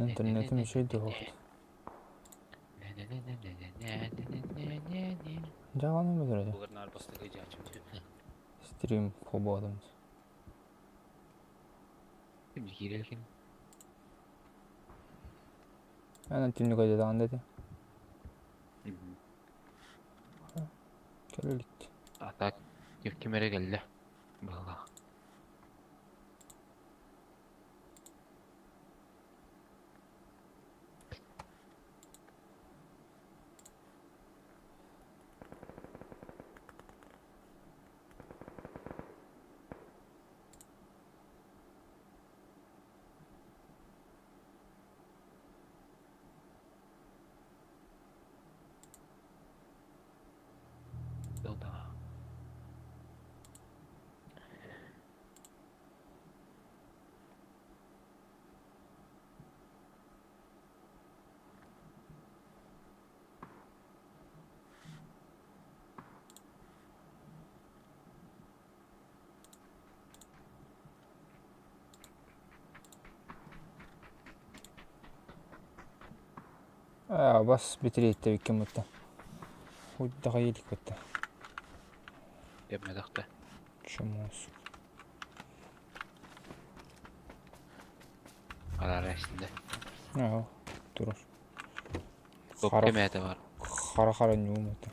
Интернетим үчүгэй да суох. Дьаҕаны бөтөрөтө. Стрим холбоотум. Ана түннүк айдадаҕын да этэ. Кэлэ илик. А так ким эрэ кэллэ быһыылаах. Аа, бас битириэттэ бутта. Хуйдаха илик бутта. Кэммэтэхтэ. Чумус. Арара истинде. Аа, турар. Топ Хара кэмээтэ бар. хара хара ньуум это.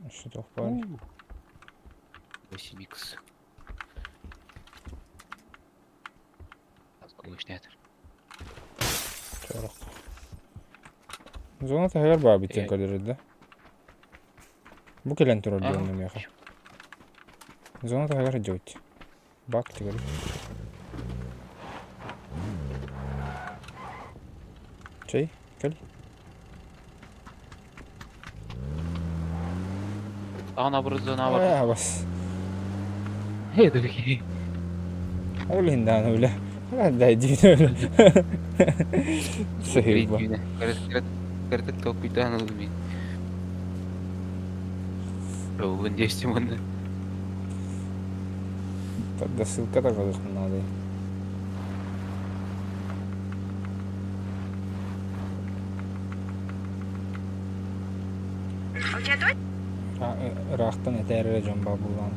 Что такое? 8х. Осколочный. Чорох. Зона таһыгар баа биттен көрдөрөр да. Бу кэлэн турар диэн миэхэ. Зона таһыгар дьоут. Бак тигэр. Чэй, кэл. Ана бір зона бар. Аа, бас. Hey, dur. Ол иһин даҕаны үлэ. Да дии үлэ. Сыһыйба. Кырытык толкуйдаан ылым мин. Ылбын диэстим уонна. Тогда ссылка таҕалыахпын наада. Ыраахтан этээр эрэ дьон баар буоллаҕына.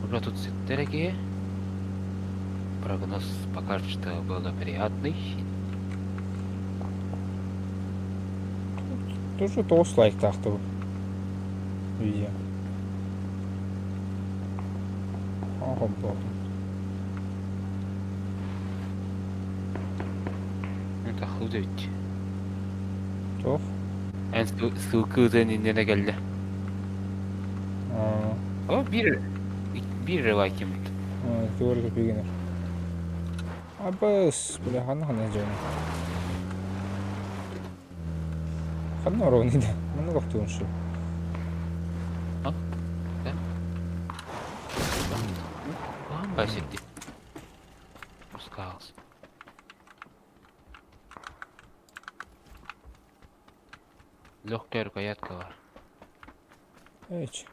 Уже тут дорогие. Прогноз пока что благоприятный. Тоже тоҕус лайктаахтыбыт видео. Холбоотум. Это худо ведь. Туох? Эн ссылка ыытан иннинэ кэллэ. О, биир лайкиммит. Тугу кэпигинэр. Абыс, бля, ханна ханна дьоно. Ханна ороон иде. Манна тохтуун шу. А? Да? Басетти. Пускался. Легкая рукоятка бар. Эч.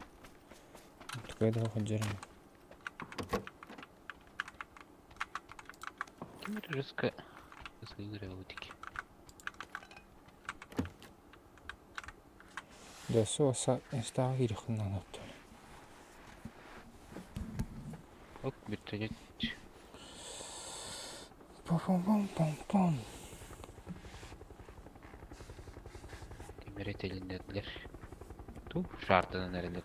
Такая ходжерин. Ким резко выигрывал таки. Да суоса эстааҕа киириэххин наада. Ок, вертолет. Пом-пом-пом-пом. Кимэри тилиннэрдилэр. Туу, шаартанан эрэллэр.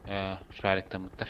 Ээ, шариктаммыттар.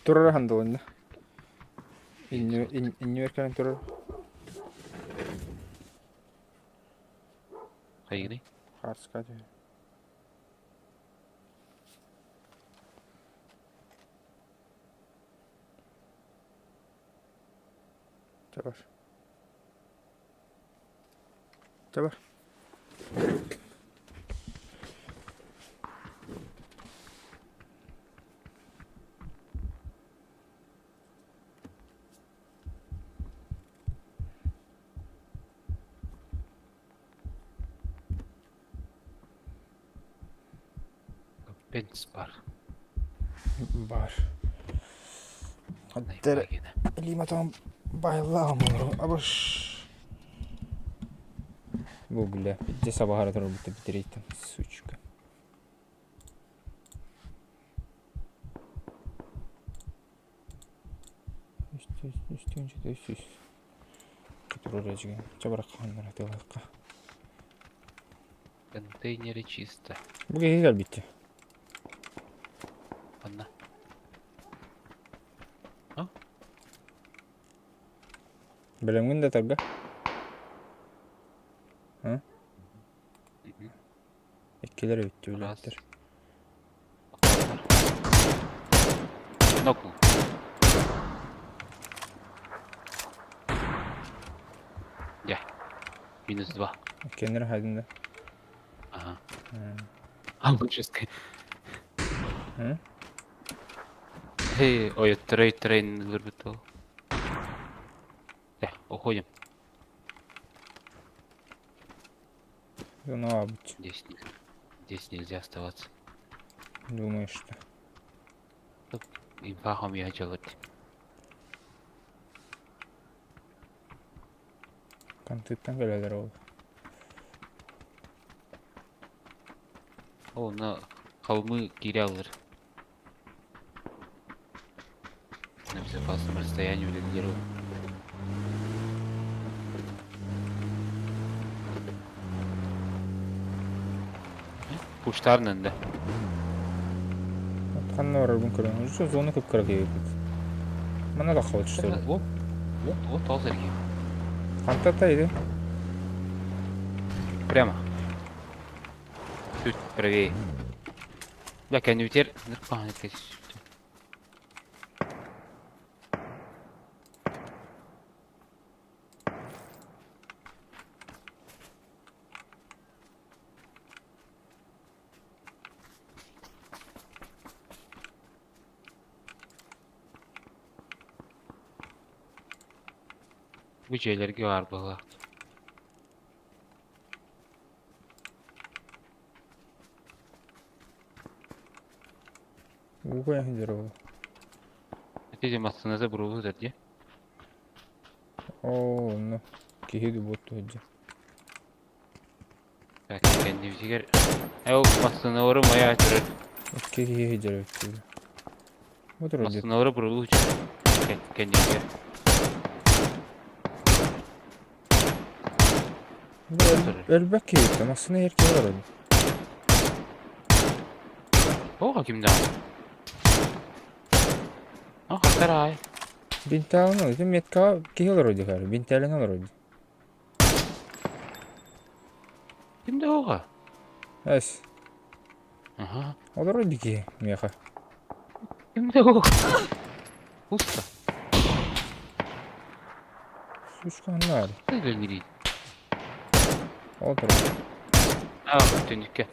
Турара хандалынна. Иннүөр кэлэн турар. Хайыгыный? Хаарска түһэр. Чэ бар. Чэ бар. Пенс бар. Бар. Аттер Лиматон байлаҕым абыш. Бу бля, где сабахара турбут битирейтен, сучка. Үстүн үс. Турар эжиген. Чабарак ханнара тылакка. Контейнеры чисто. Бу киһи кэлбитти. Манна. Бэлэмҥин да тарга? А? Иккилэр эбит үлэһиттэр. Нокнул. Я. Минус два. Иккиэннэрэ хайдын да? Ага. А лучше сказать. Эй, ой, трейд трейн вырвал. Да, уходим. Ну, а быть. Здесь, здесь нельзя оставаться. Думаешь, что? И пахом я делать. Хантыттан кэлэлэр ол? О, на холмы киряллар. На безопасном расстоянии улетел. Пуштарнын да. Ханна барарбын көрөн. Уже зона кып-кыра киһибит. Манна таххабыт что ли? Вот, вот, вот ол сергей. Хантата иди. Прямо. Чуть правее. Бля, кэннибитигэр Бу дьиэлэргэ баар быһыылаах. Ууга иһин ол. Ити массыыната буруолу дии. Оо, онно киһи дубуот сылдьар. Так, кэннибитигэр ол массыыналары моя турар. Икки киһи сылдьар эбит. Бу турар дии. Массыыналары буруолу кэннибитигэр. Элбэх киһи эбит массыына иһэр киһи олорор. Оҕо кимнээх? А, хатарай. Бинтаалын ити меткаҕа киһи олорор дии хаар. Бинтээлин олорор дии. Кимде оҕо? Эс. Аха. Олорор дии киһи миэхэ. Кимде оҕо? Пусто. Сучка ханна баар? Үлэлиир. Ол турар. А, түнүккэ.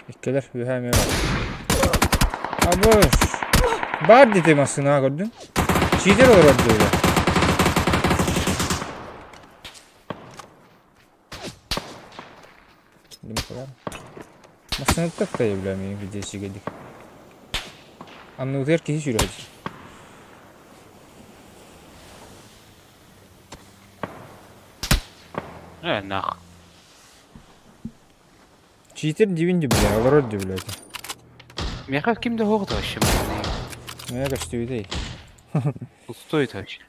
Иккилэр үөһээ эмиэ бар. Абыш! Баар диэтэ массыынаҕа көрдүҥ? Чиитер олорор дуо? Массыынаттан да миигин видеосигэдик. Анныбытыгар киһи сүүрэр. Э, нах. Читер диибин дии олорор дии билээтэ. Миэхэ ким да суох вообще Мэ көстүбүтэй. Пустой вообще.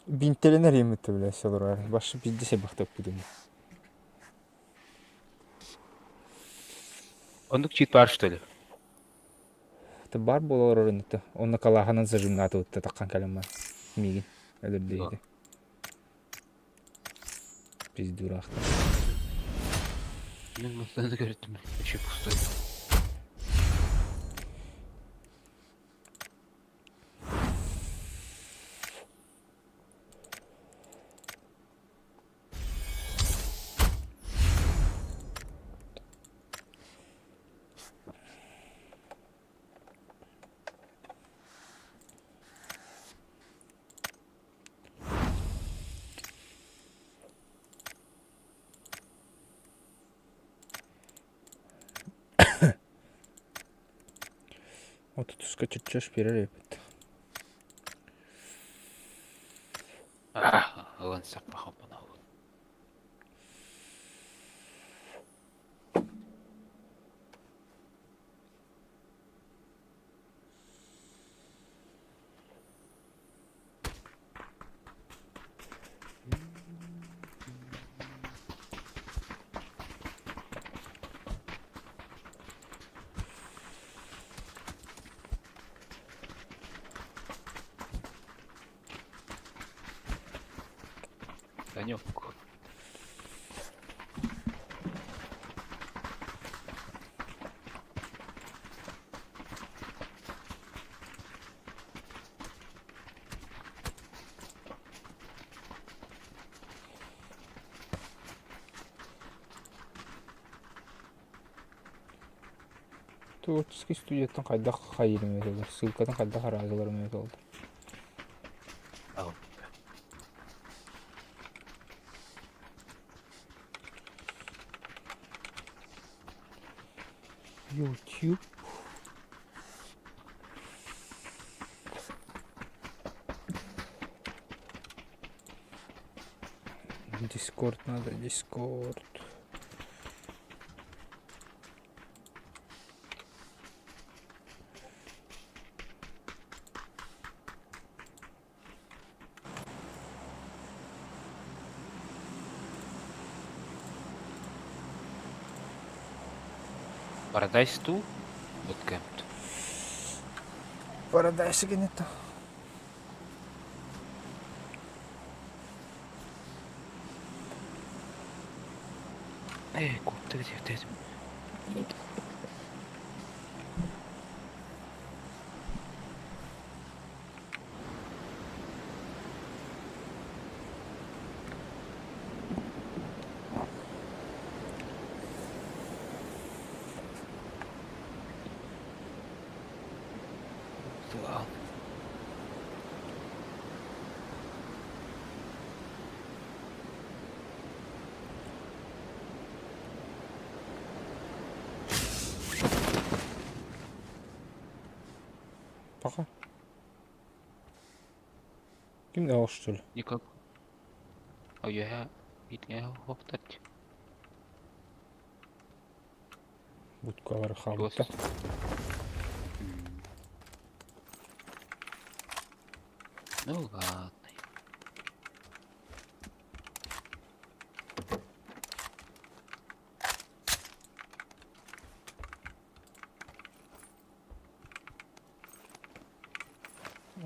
Бинтэлэнэр иэммит бля олорор. Башы пизде себахтаппытым. Оннук чит бар что ли? Баар буола олорор иннитэ. Онно калааһынан зажимнаатыбытта таххан кэлэн бар. Миигин өлөрдү Пиздюрахтар. Мин мустаны көрдүм. Еще пустой. Отутуска чертеж биэрэр эбит. Ылан саппахаппын Санек. Творческий студияттан хайдах хайыырым эбитэ буолар, ссылкатын хайдах араазаларым эбитэ буолар. YouTube. Дискорд надо, Дискорд. Paradise 2 Bootcamp. Paradise ganito. Э, купты где ты? Пока. Ким да что ли? Никак. А я хоптать. Будкалар хаалбыта. Ну ладно.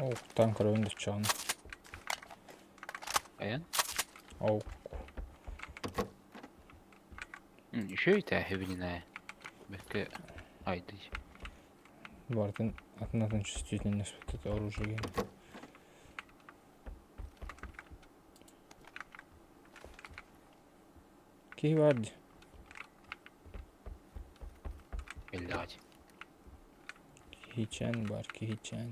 Ол таан көрөбүн да чааны. Айан? Ол. Еще и тээһибинэ. Бэккэ айды. Барытын атын-атын чувствительность вот это оружие. Киһи баар дии. Биллэҕэ Киһичээн баар, киһичээн.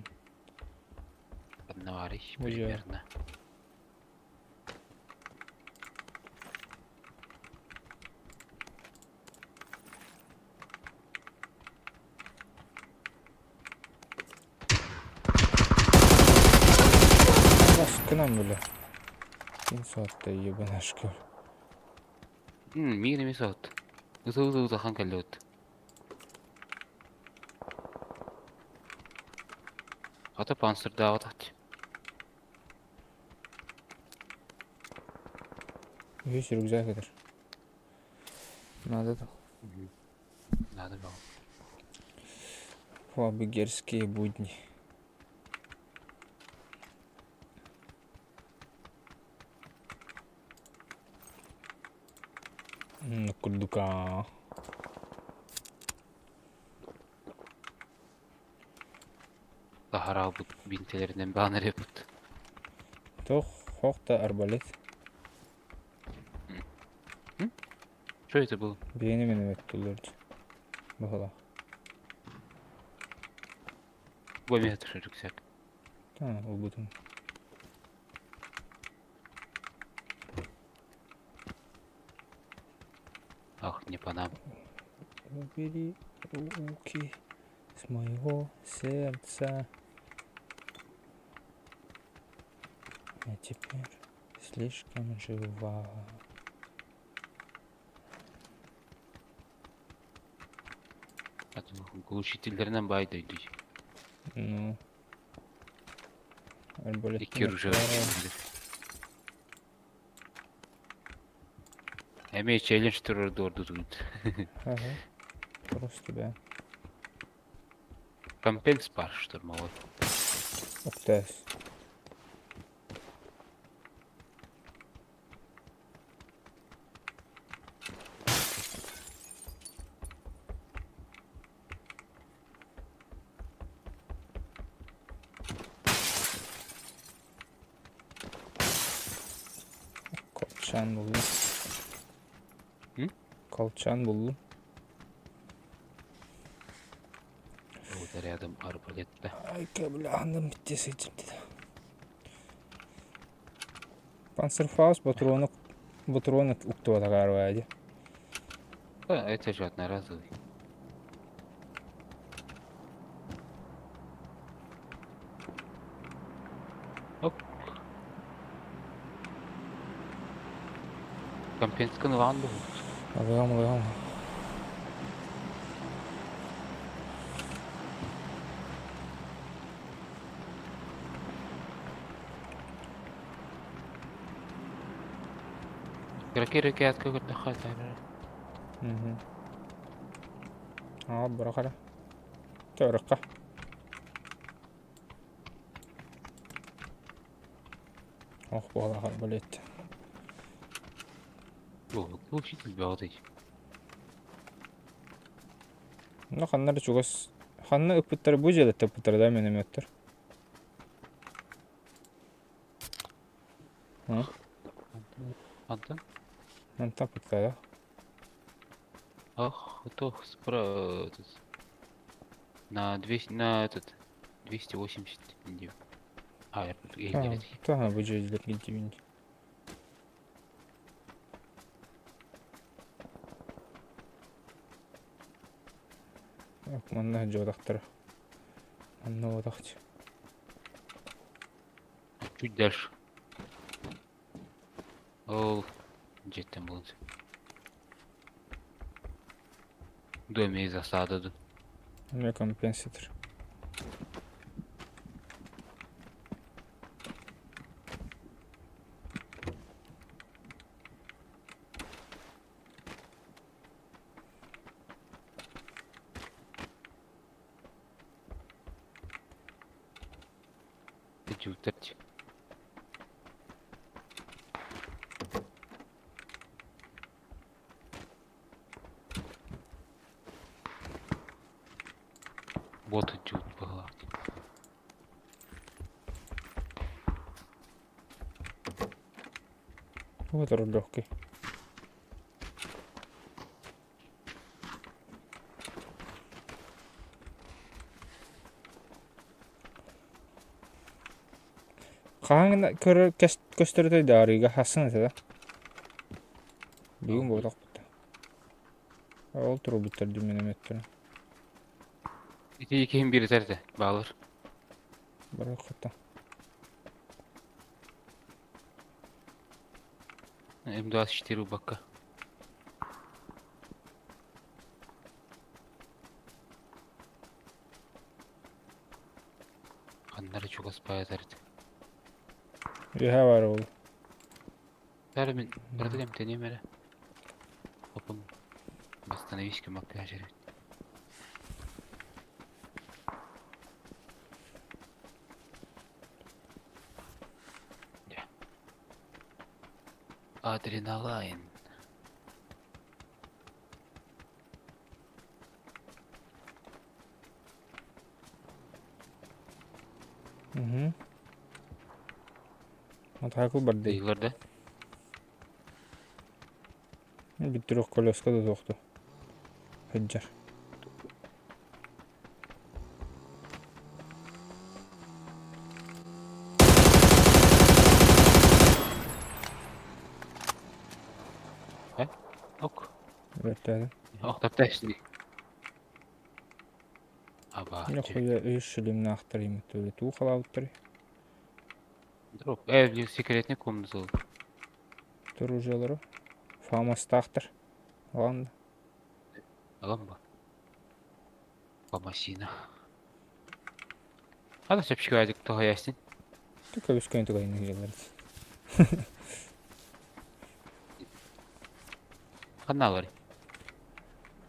Одноварищ Бу дьэ. примерно. Баскынан бile. Ким саатта ебанашка. Миигин эмиэ соһут. Ытыы-ытыы улахан кэллибит. Хата панцирдаабатах дии. Үһүс рюкзак этэр. Надо да. Надо было. Фабигерские будни. Курдука. Таһараабыт бинтэлэринэн баан эрэ-бут. Туох хох да арбалет. Что это было? Биһини минометтуллар баһылаах. Бу эмиэ рюкзак. А, ылбытым. Ах, не по нам. Убери руки с моего сердца. Я теперь слишком жива. Глушительдэринэн баай дойду. Ну. Икки оружие. Эмиэ челлендж турар дуордутугут. Ага. Просто да. Компенс пар штурмовой. Уктас. Колчан буллум. М? Колчан буллум. Вот рядом арбалет да. Айка, бля, андан битте сылдьым дии. Панцерфауст патроны патроны уктуотагаар дии. Да, это же одноразовый. Оп. Компенсканы ылаҕын дуо? Ылыам, ылыам. Кыракый ракетка көрдөххө этэр. Мгм. Аа, бырах эрэ. Төрөххө. Ох, буолаҕар блядь. Глушитель бөҕөтүй. Ну, ханна эрэ чугас ханна ыппыттара бу дьиэлэттэ ыппыттара да минометтар. А? Антон? Мантан ыппыттара. Ах, то спра этот, на 200, на этот 280 А, я А, та бу дьиэлэр киирдибин. Манна дьуотахтара. Манна уотахчы. Чуть дальше. Ол дьиэттэн булан Доме засада ду. Эмиэ компенсатор. Дьүүлтэрч. Вот дьүүт быһыылаах. Вот легкий. Хаһан көрөр көстөрөтөй да арыыга хассын этэ да. Бүгүн буотахпыт. Ол турбуттар дии Ити иккиһин биэрэтэр этэ, баалар. Барыаххыта. М24 убакка. Ханна эрэ чугас баайдар этэ. Үөһэ баар ол. Бары мин барытын эмтэниэм эрэ. Опун восстановись көмөккө эбит. Адреналайн. Угу. Атаакы барды. Ыйылар да? Бүттүрүк колеска да туохту. Сылдьар. Э? Ок. Өлтөөдүм. Ох, таптаашны. Аба. Нихуя үс шлемнаахтар иммит туу халаабыттар. Дроп. Э, секретный комната. Оружиелары. Фамастаахтар. Ладно. Аламба. Помасина. Ада сөпшүгайдык тоһоястин. Көбүскөн тугайны дьыллар. Ханна алар?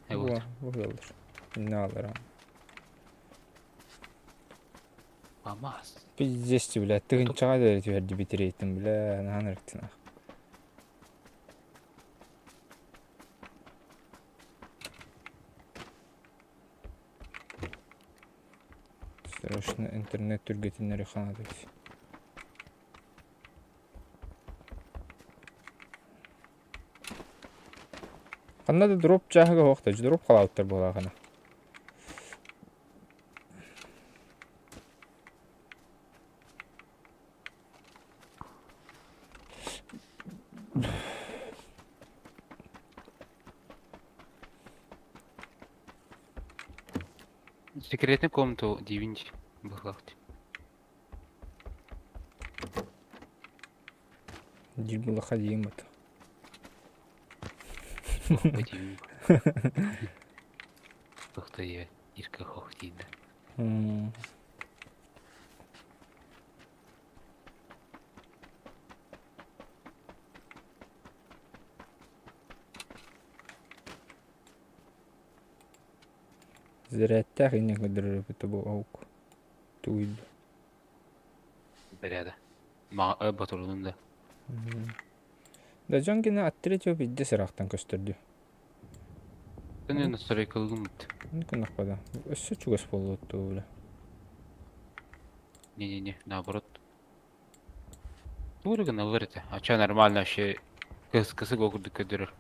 Бу бу ыаллар. Инне алар. Памас. Пиздец, бля, тыгынчаға да түһэрди битирейтин, бля, наһан ырыктын. Срочно интернет түргетиннери ханатыт. Ханна да дроп чааһыга суох да, дроп халаабыттар буолаахына. Секретный комнату дивинч быһылаахт. Диир буллаха диим бат. Дивин. Тохтой ирка хохтида. Зэрээттээх инньэ көрдөрөр бу аук. Тугуйду. Бэрээдэ. Ма батурунун да. Да дьон кини от третьего пиздец ыраахтан көстөрдү. Төнө настройкалыгыммыт. Күннахпада. Өссө чугас буолуоттуу бля. Не-не-не, наоборот. Тугу гыналлар этэ. А чё нормально вообще кысы курдук көрдөрөр.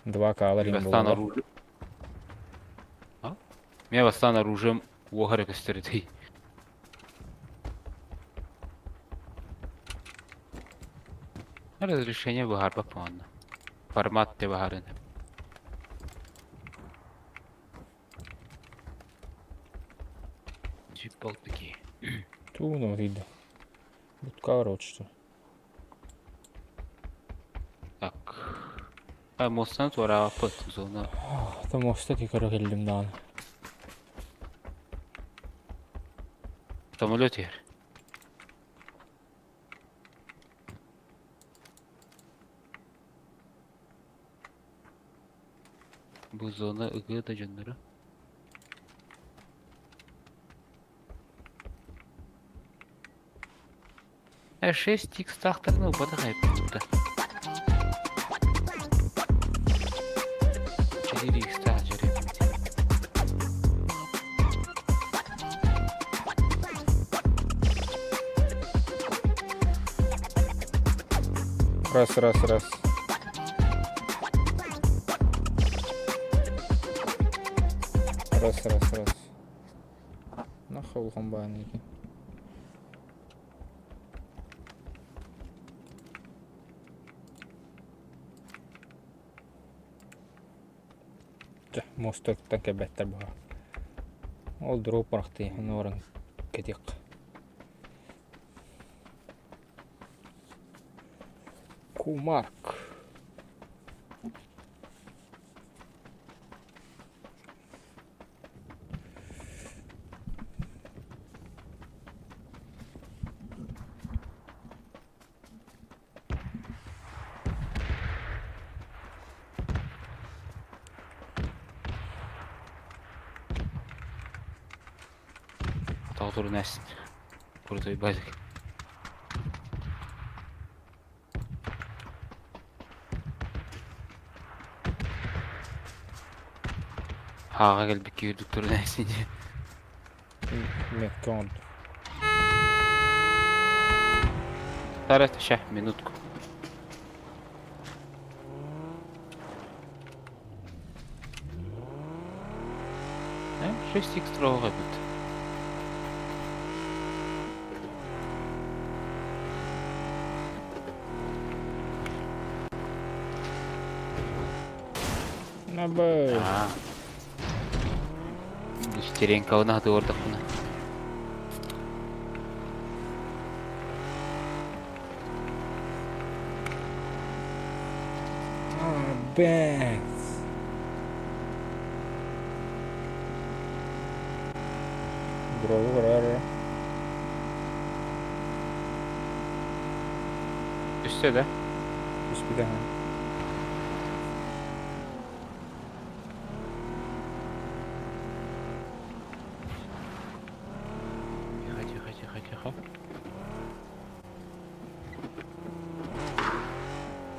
Два каалар им Бастан буолла. оружие. А? Меня бастан оружием уохара көстөр Разрешение баһарба по-моему. Формат те баһарын. Джипол такие. Тууну тиийдэ. Бутка что. Так. А мостан туорааппыт зона. Та моста тикара кэллим даҕаны. Самолет иһэр. Бу зона ыгыы да дьонноро. 6 икс тахтарны убатах айппыта. 4 икс таах дьэрэ. Раз, раз, раз. Раз, раз, раз. Нахуй улахан баҕайы Чэ, мостуктан кэлбэттэр баҕа. Ол дроп бырахтыы, онно баран кэтиэх. Кумарк. Тоҕо турун эст. Крутой базик. Хааҕа кэлбит киһи турунай сиди. Метка оҥордум. Тара, ща, минутку. 6 х строго эбит. Набы. Стеренкалына хатыгордахпына. А, бэс. Дробу көрөр. Түстэ да? Түспүтэ. Тихо, тихо, тихо, тихо.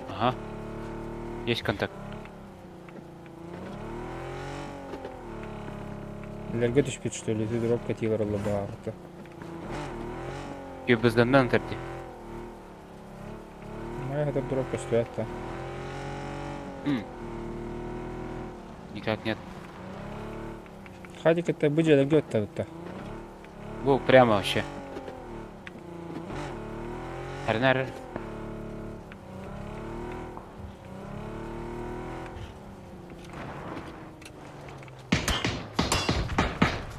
Ага. Есть контакт. Билэргэ түспүт что ли? Дроп катилар баарта. Күйбүзданнан терди. Моя это дроп көстүбэт да. Никак нет. Хадик это бу дьиэлэргэ өттөбүттэ. Бу прямо вообще. Эрнер.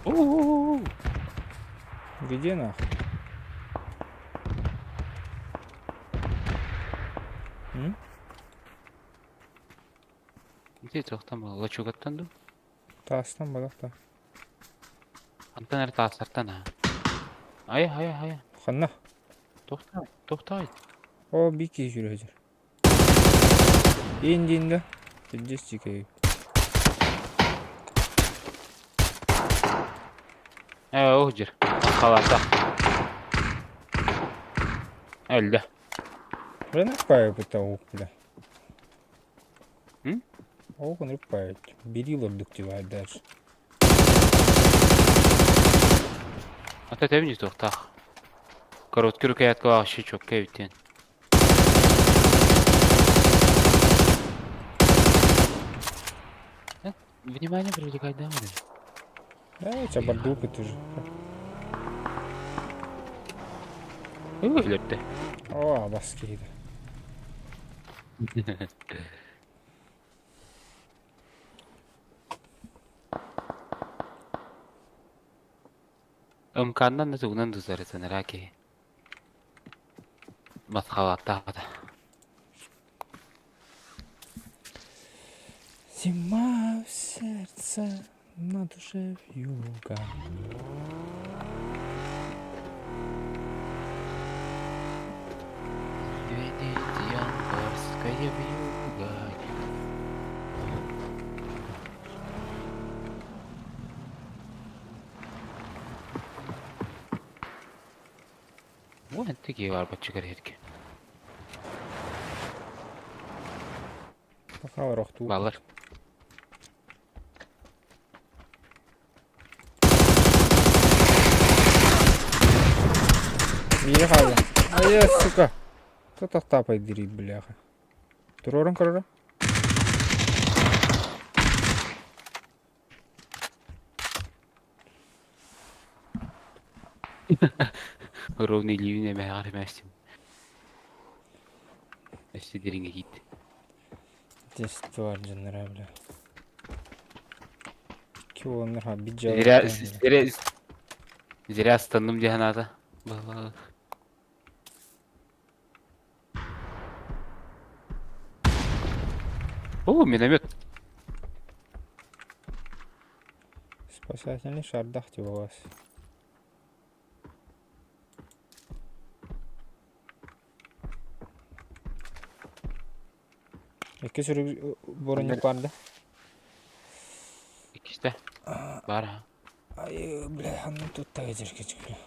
У-у-у. Где нахуй? М? Ити туохтан буолла? Лачугаттан дуу? Таастан балахта. Хантан эрэ таастартан аа. Айа, айа, айа. Ханна? Тохтой, тохтой. О, бики жүрөжөр. Индинде. Здесь чикей. Ээ, ол дьир. Халата. Өллө. Бля, напаев это ок, бля. М? Ок, он рыпает. Бери лордук тива дальше. Ата тэбин туохтаах. Короткий рукоятка вообще чётко эбитин. Внимание привлекать, да, блин? Да, у тебя бардук это же. Өлөрдө. О, баскейді. Ымканнан да тугунан тузарытанара киһи. Масхалаттаата. Зима в сердце, на душе вьюга. Видеть январская вьюга. Вон такие арбатчик редки. Бакалар охтуу. Балар. Биир хаалла. Айа, сука. Тотохтаапай дириит бляха. Туруорун көрөрө. Ровный ливень эмэҕэр эмээстим. Өссө дириҥэ киирдэ. Тестуар дьоннора бля. Икки уоланнар ха бит Зря, дьаалаттан. зря, зря станным диэн аата. Балах. О, миномет. Спасательный шардах типа вас. Икки сүрүк боронньук баар да? Иккистэ. Баар. Ай, бля, ханна туттага дьэркечик бля.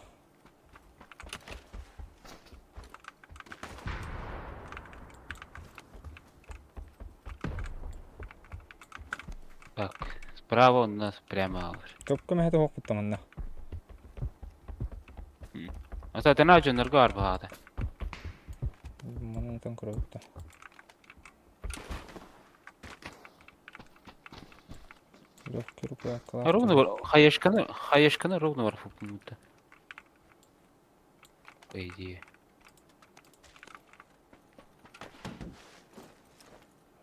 Так, справа у нас прямо алыр. Көпкө мэһэ туһуохпут манна. Ата дьоннорго арбаһаата. Манан тон көрөбүт да. Легкий рука Ровно бар, хаешканы, хаешканы ровно бар фупнута. По идее.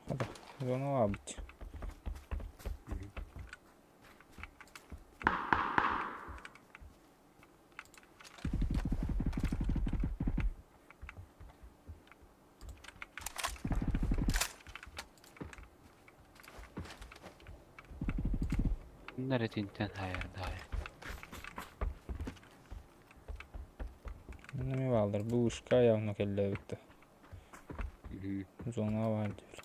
Хата, зона быть. Neretinten hayır. Нами бааллар. Бу ушка явно кэллэбит. Зона баар диир.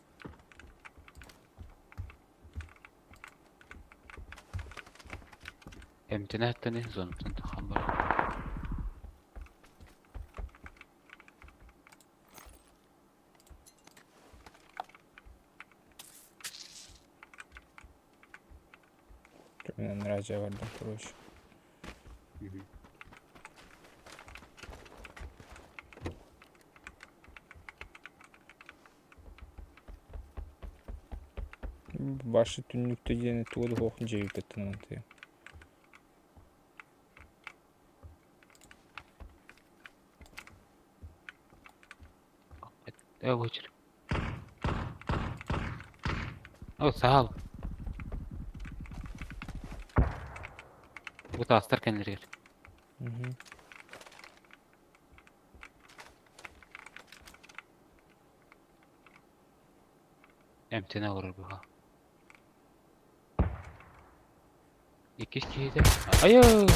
Эмтэнэттэн зонаттан тахан бар. Мен радио бардым, короче. Башы түннүктэ диэни тугу да суох дьиэбиппиттэн ылан Очередь. О, саал. Бу таастар кэннилэригэр. Эмтэнэ олорор быһа. Иккис киһитэ. Айыы!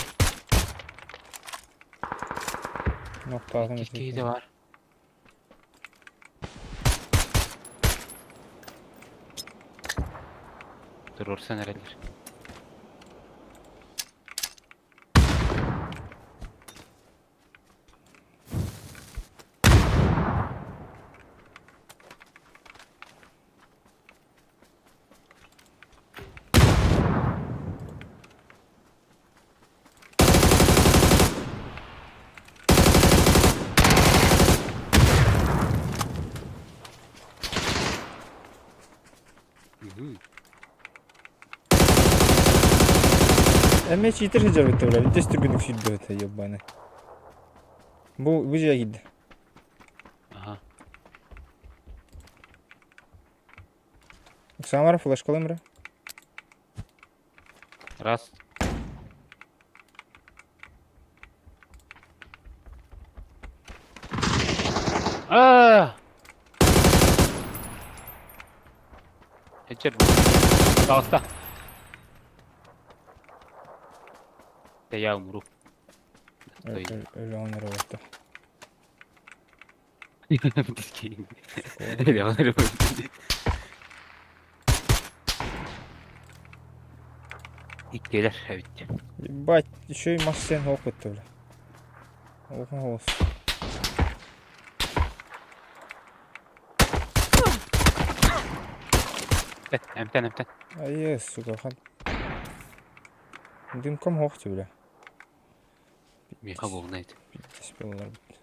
Ноктаатын Иккис киһитэ баар. Туруорсан эрэллэр. Мгм. Эмиэ чиитэр сылдьар эбит бля, бүтэс түргэнник сүүрдүбүт ебаный. Бу дьиэ киирдэ. Ага. Самара флешкалыым эрэ. Раз. А! Эчер. Пожалуйста. Да я умру. Стой. Өлөөн эрэ буолта. Өлөөн Иккилэр эбит. Ебать, еще и мас сен хоох бытта бля. Охон хоос. Эмтэн, эмтэн. Айе, сука, хан. Дымком хоох бля. Миха буолнайт. Пиздец буолар бит.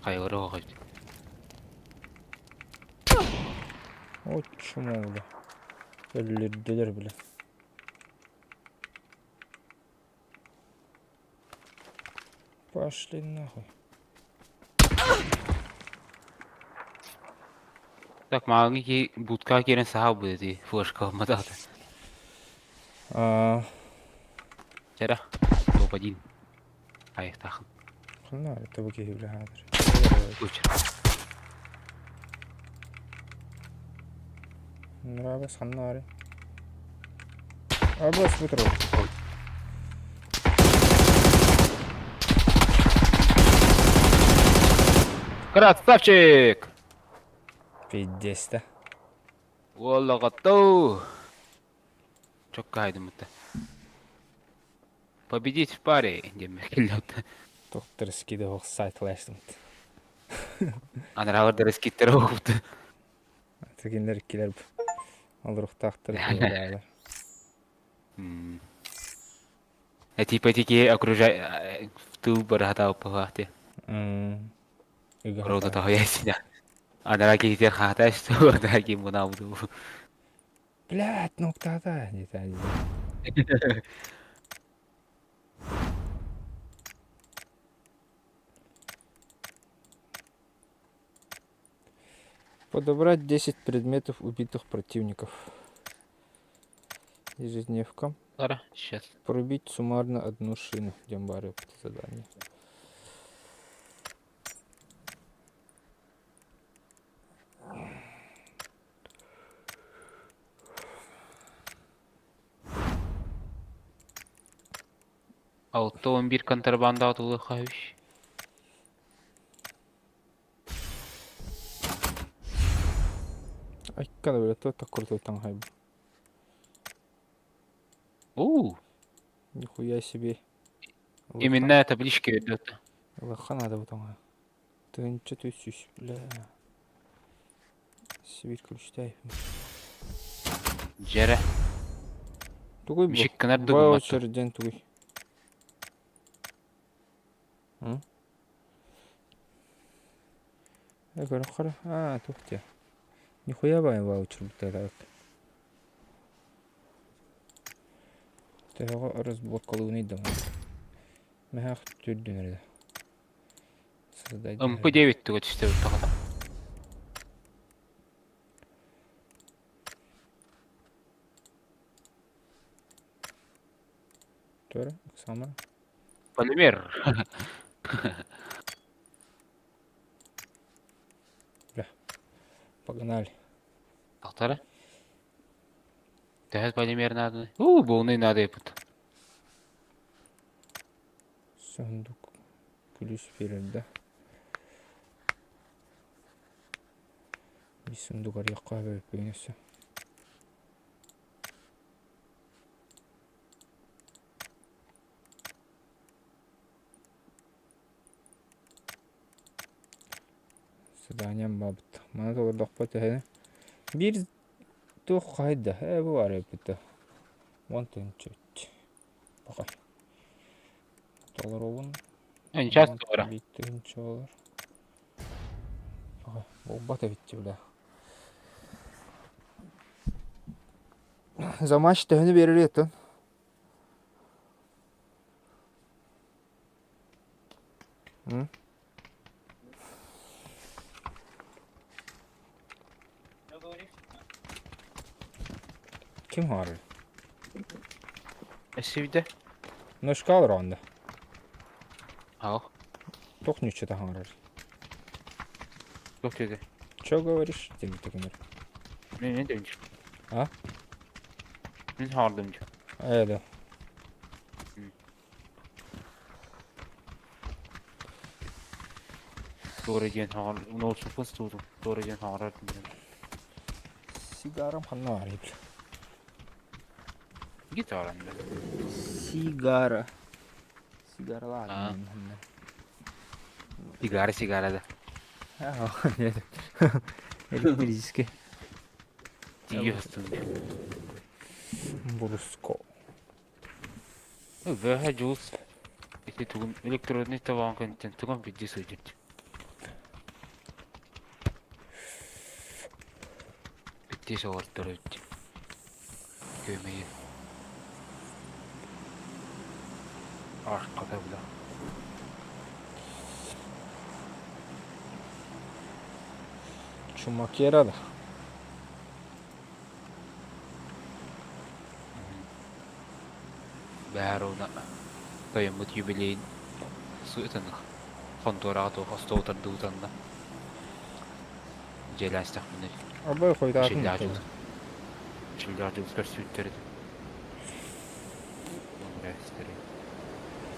Хайалары оох эбит. О, чмо, бля. Өллөрдүлэр, бля. Пошли нахуй. Так, мааҕыҥҥы киһи будкаҕа киирэн саһаал быһыытый, флешка ылматаҕа. А, Чара, топ-1. Айыктаахын. ханна это бу киһи бля хаатыр. Өчір. Нравится ханна Абас бутро. Красавчик! Пиздец да. Уоллаҕаттау! Чоккайдым это. Победить в паре, диэммэр кэллэҕэ. Доктор скиде ох сайт лайстым. Анаралар да скиттер оҕубут. Кинилэр иккилэр олоруохтаахтар баалар. Типа тики окружай в тыл барахатааппаахти. Рода таһыйасина. Анара киһитер хааташ анара ким мунаабыду. Блядь, ноктата диэтэ. Подобрать 10 предметов убитых противников. Ежедневка. Ара, сейчас. Пробить суммарно одну шину. Диэн баар эбит задание. 6-11 контрабандаҕа тулуохха үһү. Айкка да бile туох крутой таҥаһай бу. Уу, Нихуя себе. Именная табличка ведет. Ылыхха надо бу таҥаһы. Тыһыынча 300, бля. Сибирь ключтай. Дьэрэ. Тугуй бу? Мишик гынар дугуммат. Ваучер диэн тугуй? М? Э, көрөххө Аа, туох диэ. Нихуя баай ваучер буталаабыт. Төһөҕө разборкалыыный да Мэһээх түрдүн эрэ. Создать МП 9 туга түстэ тоҕото. Тура, Оксана. Полимер. Бля. Погнали. Тохтора. Төһө полимер надо? У, буолнай надо епут. Сундук. Күлүүс биэрэр да. Биир сундук арыйахха эбиппин өссө. Заданием баабыт. Маны толордохпо төһөнү? Биир туох хаһыйда? Ээ бу баар эбиппит да. Уон тыһыынча Пока. Толоробун. Сейчас туора. Биир тыһыынча болар. Пока. Буолбат эбит бля. За матч төһөнү биэрэр еттон? М? Ким хаарый? Эсибидэ. Ношка олороҕун да? Ау. Туох ньуччата хаҥарар? Туох диэтэ? Чё говоришь? Диэбитэ көнөр. Мин мин дэмчи. А? Мин хаҥардым дьэ. Ээ да. Туора диэн хаҥар ноутбукпун суутум. Туора диэн хаҥарар диэн. Сигарам ханна баарый бля? Гитарам да. Сигара. Сигаралаах Аа. Сигара сигара да. Электрический. Тиийэ сыстын. Бруско. Бэһэ дьулус ити тугун электронный табаҕын кэнниттэн тугун билдии сылдьыбыт. Биттии соҕурдор эбит. Күөмэйи. Арката бile. Чумакера да. Бээруна тойоммут юбилейын сыытын хонтуораҕа туох остуол тардыбытанна дьиэлээстэхпинэ Абай хойутаатын Шиллээх дьулус Шиллээх дьулус көрсүүттэр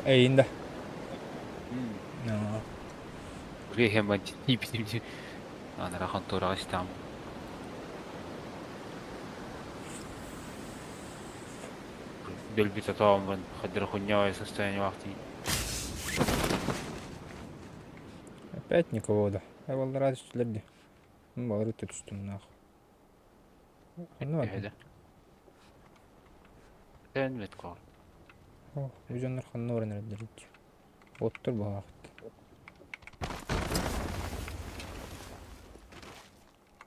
Эйин да. Анара хонтуораҕа истэҕим. Дөлбү тотооммун хадырхунньа состояниелаах дии. Опять никого да. Баллара түстүлэр дии. Балары түстүм нах. Ханна Төһө бардын? да. Төнмөт кол. О, бу дьоннор ханна баран эрэллэр дии. Оттор баҕаахыт.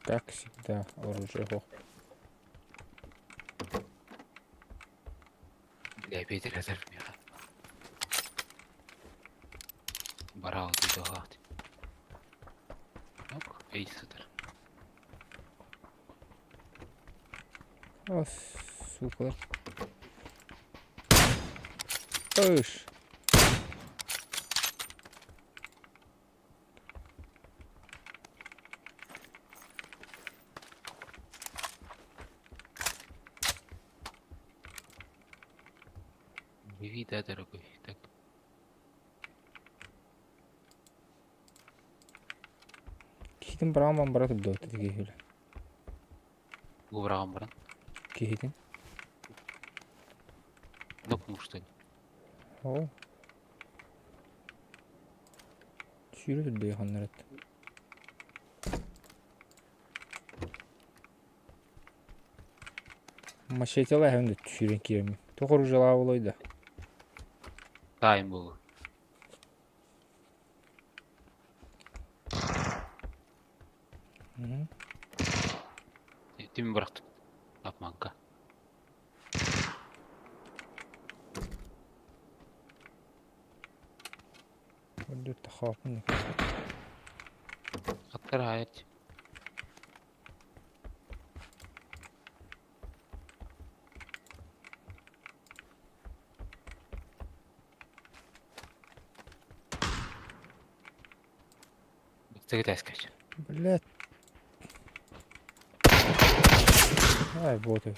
Как всегда, оружие суох. Бля, ветер азар миэхэ. Бараал дойдулаах. Ок, эй сытар. О, сукалар. Ыш. Живи, да, дорогой. Так. Киһитин быраҕан бара турда киһи Бу быраҕан баран. Киһитин. Нокнул, что ли? Оо. Сүүрэ турда ханнарат. Мачетела эһэм да сүүрэн киирэммин. Туох оружиелаах буолуой да? Тайм буолуо. Мгм. Тим бырахтым. Обманка. Үрдүк тахааппын. Аттар аайат. Бастакы этээскэ. Блядь. Ай, вот это.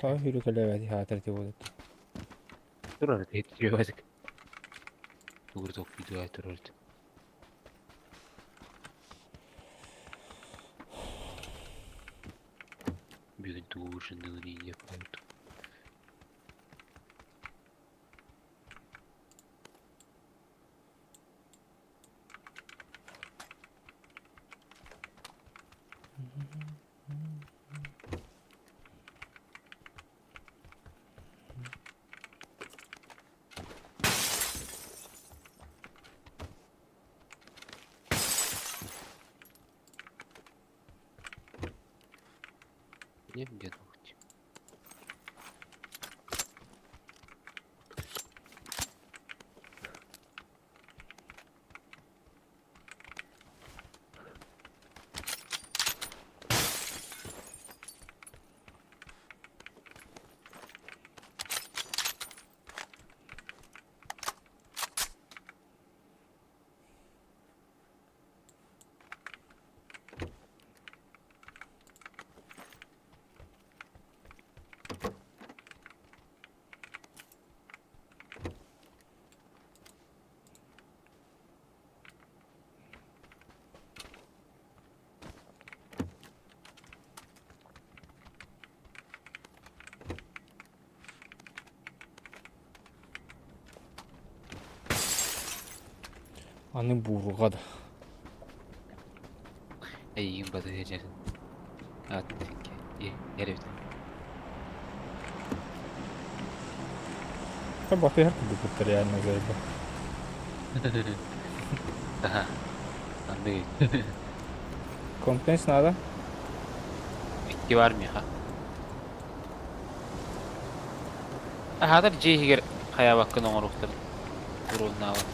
Тоҕо сүүрүкэлээбэти хаатыр ити буолуо. Турар этэ. Тугур толкуйдуга турар. Бүгүн тугу ужинныгын диэп буолбут. Где где ногти? Аны буурҕа да. Эйигин батыһа дьэрин. Ат эрэбит. Батыһар курдук реально заеба. Аха. Андый. Компенс надо? Икки бар миэхэ. Аһаатар дьиэ иһигэр хайаабаккын оҥоруохтарын уруоннаабат.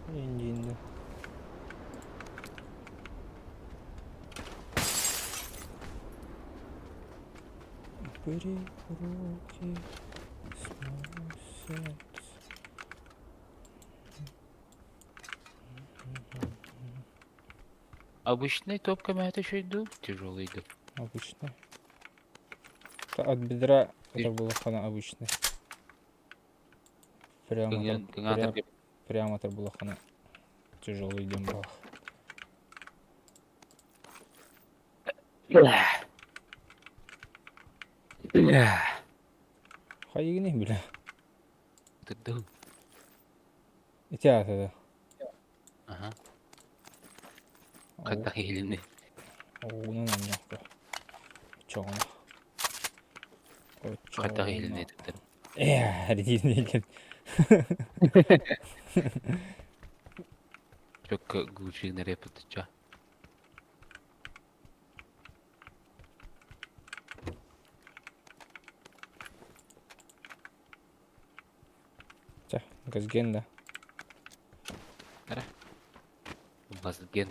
Индиинде. Бери руки с моего сердца. Обычный топка мята еще иду, тяжелый иду. Обычный. От бедра это было хана обычный. Прямо Кыҥаан кыҥаатар прямо булахана тяжелый дем был. Хайыгын бile. Тырдым. Ити аата да. Аха. Хайдах иһилинни? Оҕунан анньахта. Чоҕуна. Хайдах иһилинни тыттар? Ээ, диин Чөккө гучигнер эппитча. Чэ, газген да. Газген.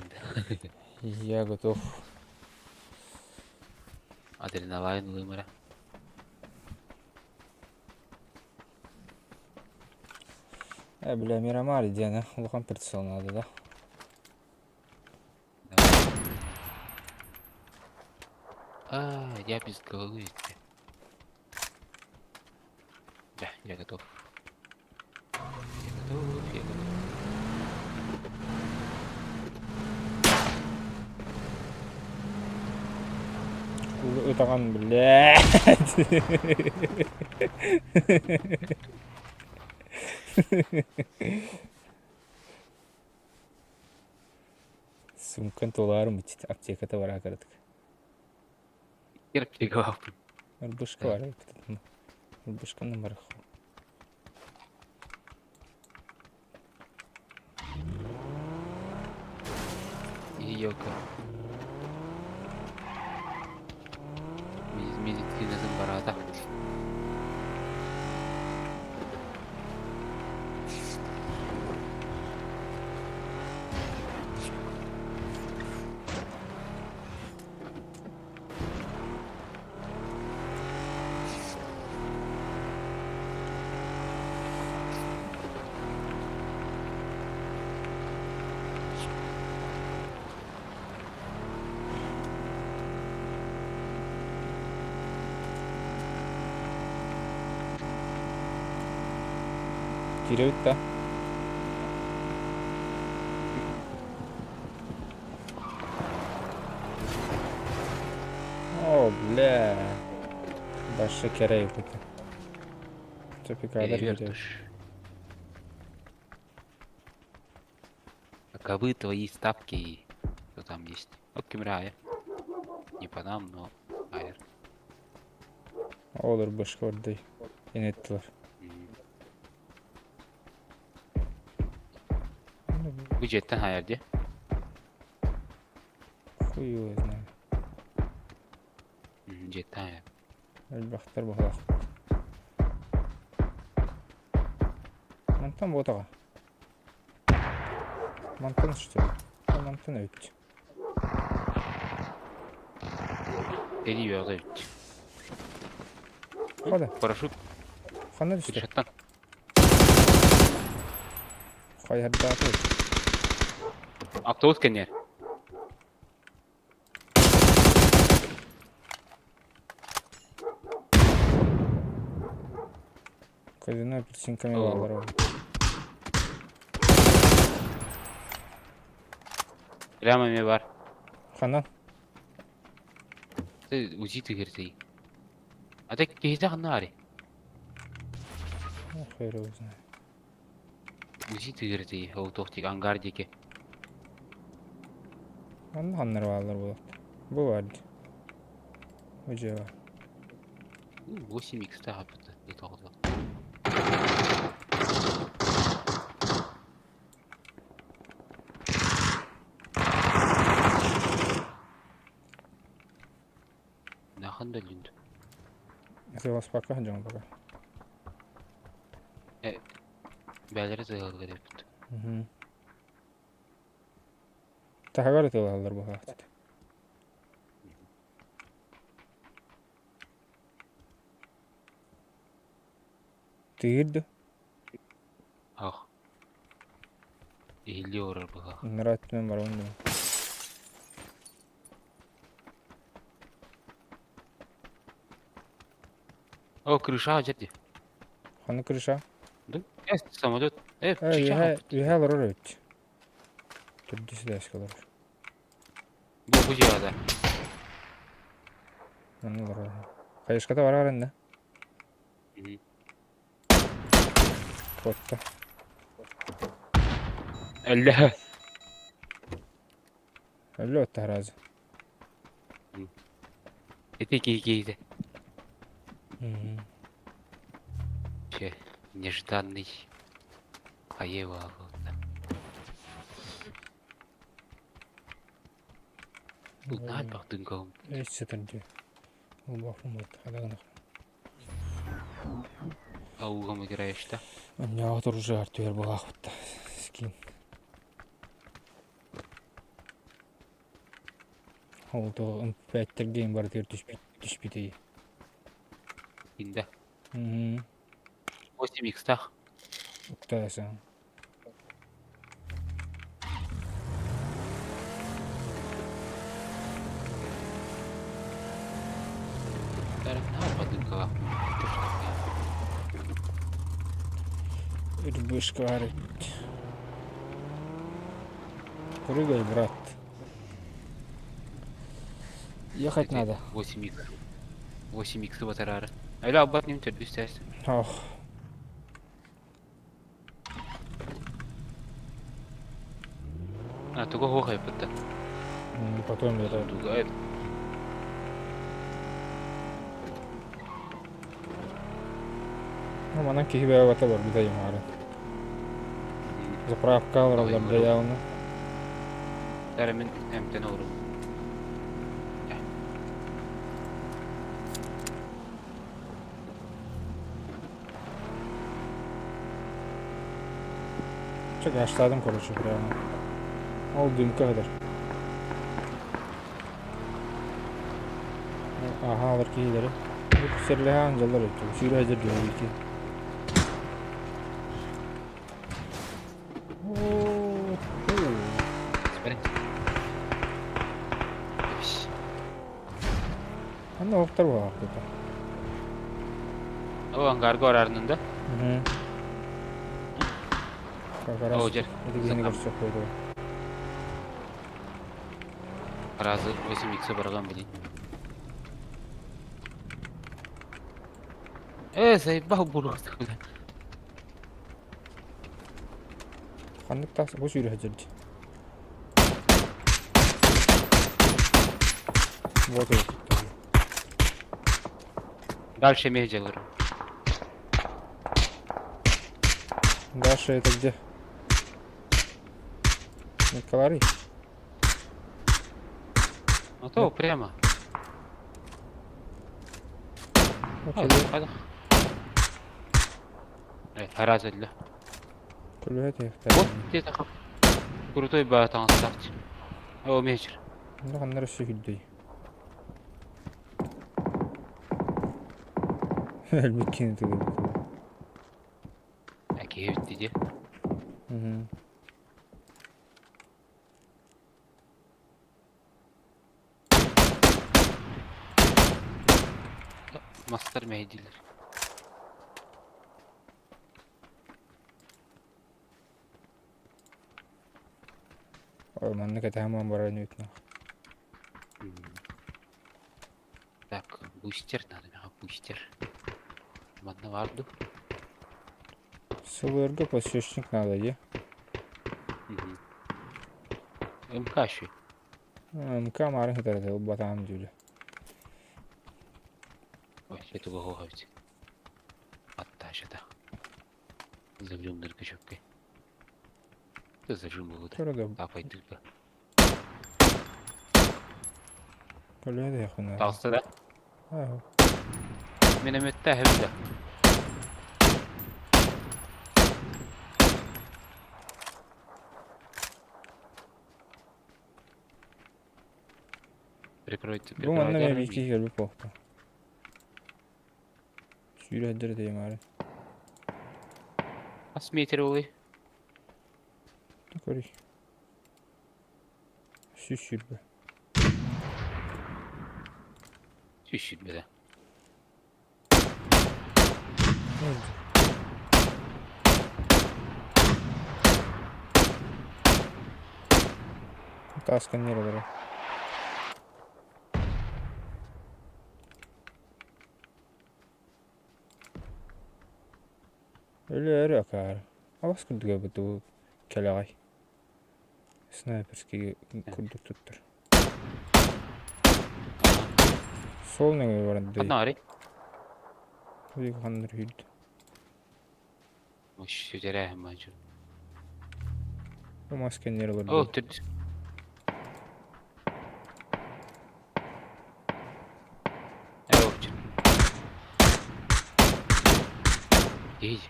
Я готов. Адреналайн ылымара. Э, бля, Мирамар диэн улахан прицел надо, да? А, я без головы. Да, я готов. Я готов, я готов. Ытаҕан, блядь. Сумкан толаарым иччит аптеката бараа кыратык. Аптекалаахпын. Ырбышка бар эбит. Ырбышканы барах. Елка. Медицинатын бараата. Киирэбит да? О, бля. Башы кэрэ эбит. Тупикадар киирэр. Каковы твои ставки? Что там есть? Вот кемер Не по нам, но айр. Olur башка ордой. Инеттилер. Бу дьиэттэн хайар дии. Хуй его знает. Дьиэттэн хайар. Элбэхтэр баһылаах. Мантан буотаҕа. Мантан что ли? Мантан эбит. Эри үөҕэ эбит. Хада. Парашют. Ханна түстэ? Крышаттан. Хайардааты. Автобус кэннигэр. Казино апельсинками баалар Прямо эмиэ бар. Ханан? Ты УЗИ тыгыртый. А ты киһитэ ханна ари? Хер его знает. УЗИ тыгыртый, ол туох тик ангар диэки. Онно ханнар бааллар буолуохта. Бу бар дии. Бу дьиэ бар. 8 икс таһаппыт тоҕо. Нахан да лүнд. Велоспарка сылдьаҕын пока. Бээлэрэ тыаллар эбит. Таһыгар ытыалаһаллар быһаахтыт. Тыыр да? Ах. Иһиллии олорор быһаах. Ыныраа өттүнэн барабын дуо? О, крыша дьэ дии. Ханнык крыша? Да? Самолет. Э, Чычах үөһэ, аппыт. үөһэ олорор эбит. Төрдүс этээскэ олорор. Бу бу дьиэҕэ. Манна олорор. Хайышката барар иннэ. Куотта. Өллө. Өллө отта сразу. Ити киһи киһитэ. Че, нежданный. Хаева Узнать бахтыҥкаҕым. Эс сытар дии. Улбафым вот хадагына. Аугам играешь да? Анньаҕа уже артүөр буолаахпытта. Скин. Ол то МП5 барытыгар түспүт түспүтүй. Инде. 8 икстах. Уктайсың. Рыбышка Прыгай, брат. Ехать надо. 8 икс. 8 икс батарары. Öyle abbat nem төрдүс тәс. Ох. А, туга хо хайпытта. Потом это... Туга. Ну, манан киһи бэйэ бар бита юмары. Заправка аларалар да явно. Тәрәмин эмтен олору. Çok yaşladım короче прямо. Ол дымка kadar. Аха алар киһилэри. Бу серлэһэ ангеллар өттү. Сүүрэ хадыр дьон ики. Смотри. Анна охтар буолаахпыта. О, ангарга орарнында. Как раз О, жер. ити киһини көрсөх буолуо. Разы 8 икс барган билин. Заебал бургас. Ханнык тахса бу сүүрэ хадыр дии. Вот ол. Дальше межелер. Даша это где? Николарий? А то прямо. Окей. Разы для. Күлүһэ Вот где-то крутой батан старт. О, мечер. Ну, ханнар өссө күрдүй. Элбиккини тыгы. Әке битти де. Мгм. Мастер мейдилер. Ой, манна кэтэһэн баран үтнэ. Так, бустер надо, мега бустер. Манна варду. СЛРГ подсвечник надо, де? МК еще. МК марын хытарады, батаам дүүлэ. Ой, это было ведь. Атташа да. Зажим дырка. Ты зажим был да. Көрө да Тапай дырка. көлүһэ да яхуна. Талса да. Аа. Минометте хевде. Прикройте, Бу манна прикройте. мен бики келбит буолта. Сүүрэ хадыр деймаары. Ас метр олы. Көрүй. Сүүс сүүрбэ. Чуть-чуть беда. Тааска ньирилэрэ. Өлөөрү акаары. Алас курдук эбит дуу кэлэҕэй. Снайперский курдук туттар. Сол нөҥүө баран дэй. Ханна арый? Уйга ханнар үүрдү. Сүтэрээһин баанчы. Бу мас кэннигэр О, олордо. төрдүс. Э, Ей.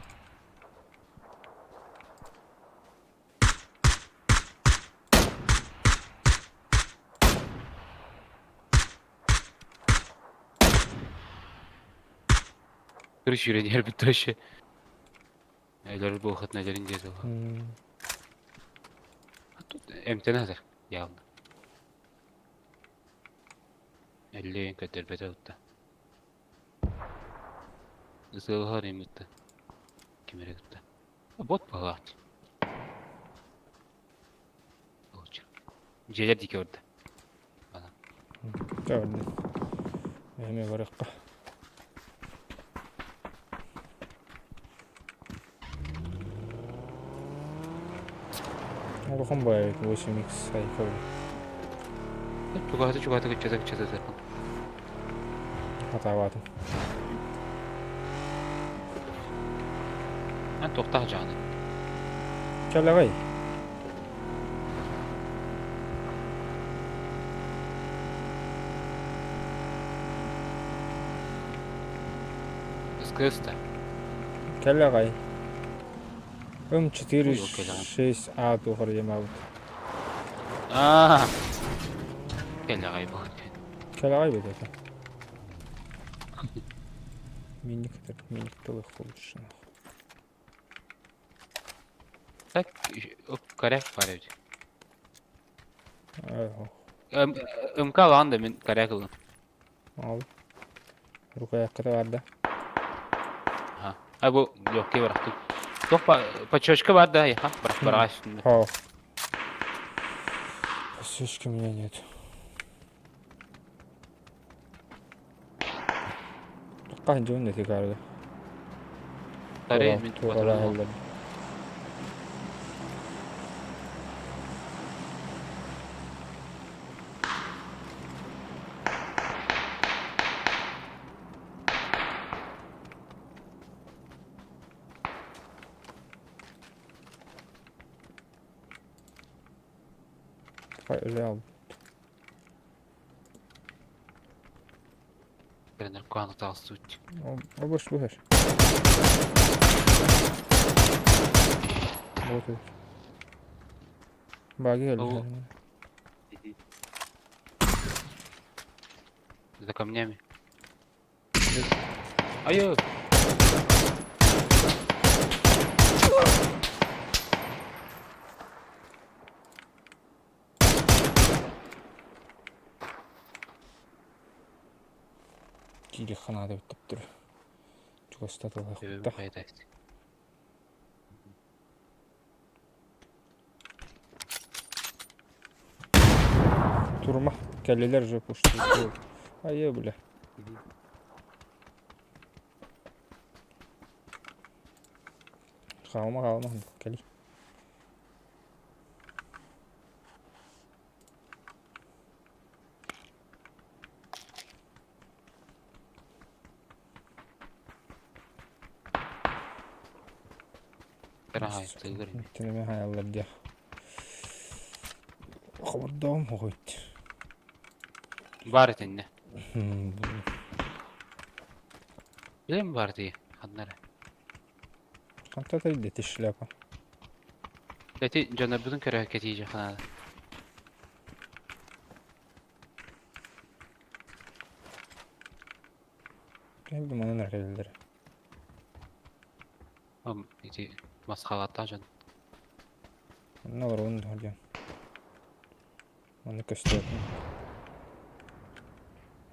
Короче, юридиар вообще. Өлөр буохатын өлөрүн диэ дуо. А тут эмтэнэ сытар явно. Өллөйөн көрдөрбөтө ытта. Ысыалаһар им ытта. Ким эрэ кытта. Бот баҕаат. Дьиэлэр диэки барда. Көрдүм. Эмиэ барыахха. Улахан баайбыт 8x айка Чугаһата чугаһата кыччата кыччата сытар. Хатаабатым. Эн туохтаах дьааны? Кэлэҕэй. СКС-та. Кэлэҕэй. М4 Ой, кэлэҕэй. 6 А туохар диэмаабыт. Аа. Кэлэҕэй буолт. Кэлэҕэй бит это. Миник миник тылых лучше. Так, коряк бар эбит. МК алаан да мин коряк ылым. Ал. Рукоятка бар да. Ага. А бу легкий барахтым. Туох почечка бар да, яха, барах бараҕа үстүндэ. Хоо. Подсечки у меня нет. Ханна дьон эти карга. Тары мин Туора Öyle aldım. Наркоан таҕыстыбыт. Обош буһар. Вот. Баги Ол- За камнями. Айо! Кири ханаада бүттүптүр. Чугастатылыахта. Турма. Кэллилэр уже пушты. Айы, бля. Хаалма, хаалма, кэли. Тинеме хаяллар диэх. Хобордоом хоҕойт. Баар итиннэ. Билэн баар дии, ханна эрэ. Ханта тайдети шляпа. Эти дьоннорбутун көрө кэтиижи ханаада. Кэлби манан эркэллэр. Ам ити масхалаттаах дьон. Онно олоробун диэн. Манна көстүөтүм.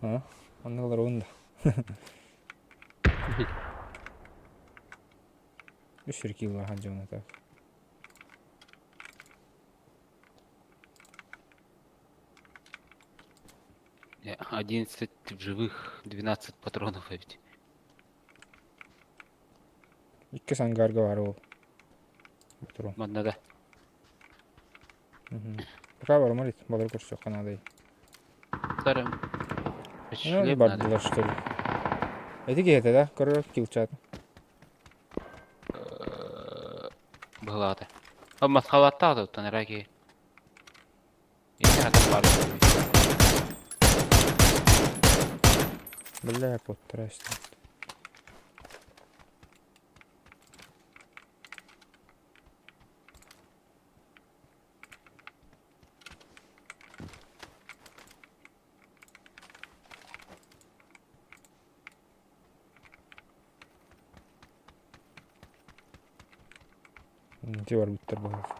А? Онно олоробун да. Үс кило дьоно так. 11 в живых, 12 патронов эбит. Иккис ангарга баар ол. Патрон. Манна да. Пока барымар ит, балары көрсүөххэ наадай. Старым. Ну, бардылар что ли. Эти киһитэ да, көрөр килчат. Быһылаата. Масхалаттаах да оттон эрэки. Бля, подтрасти. Ити барбыттар быһыылаах.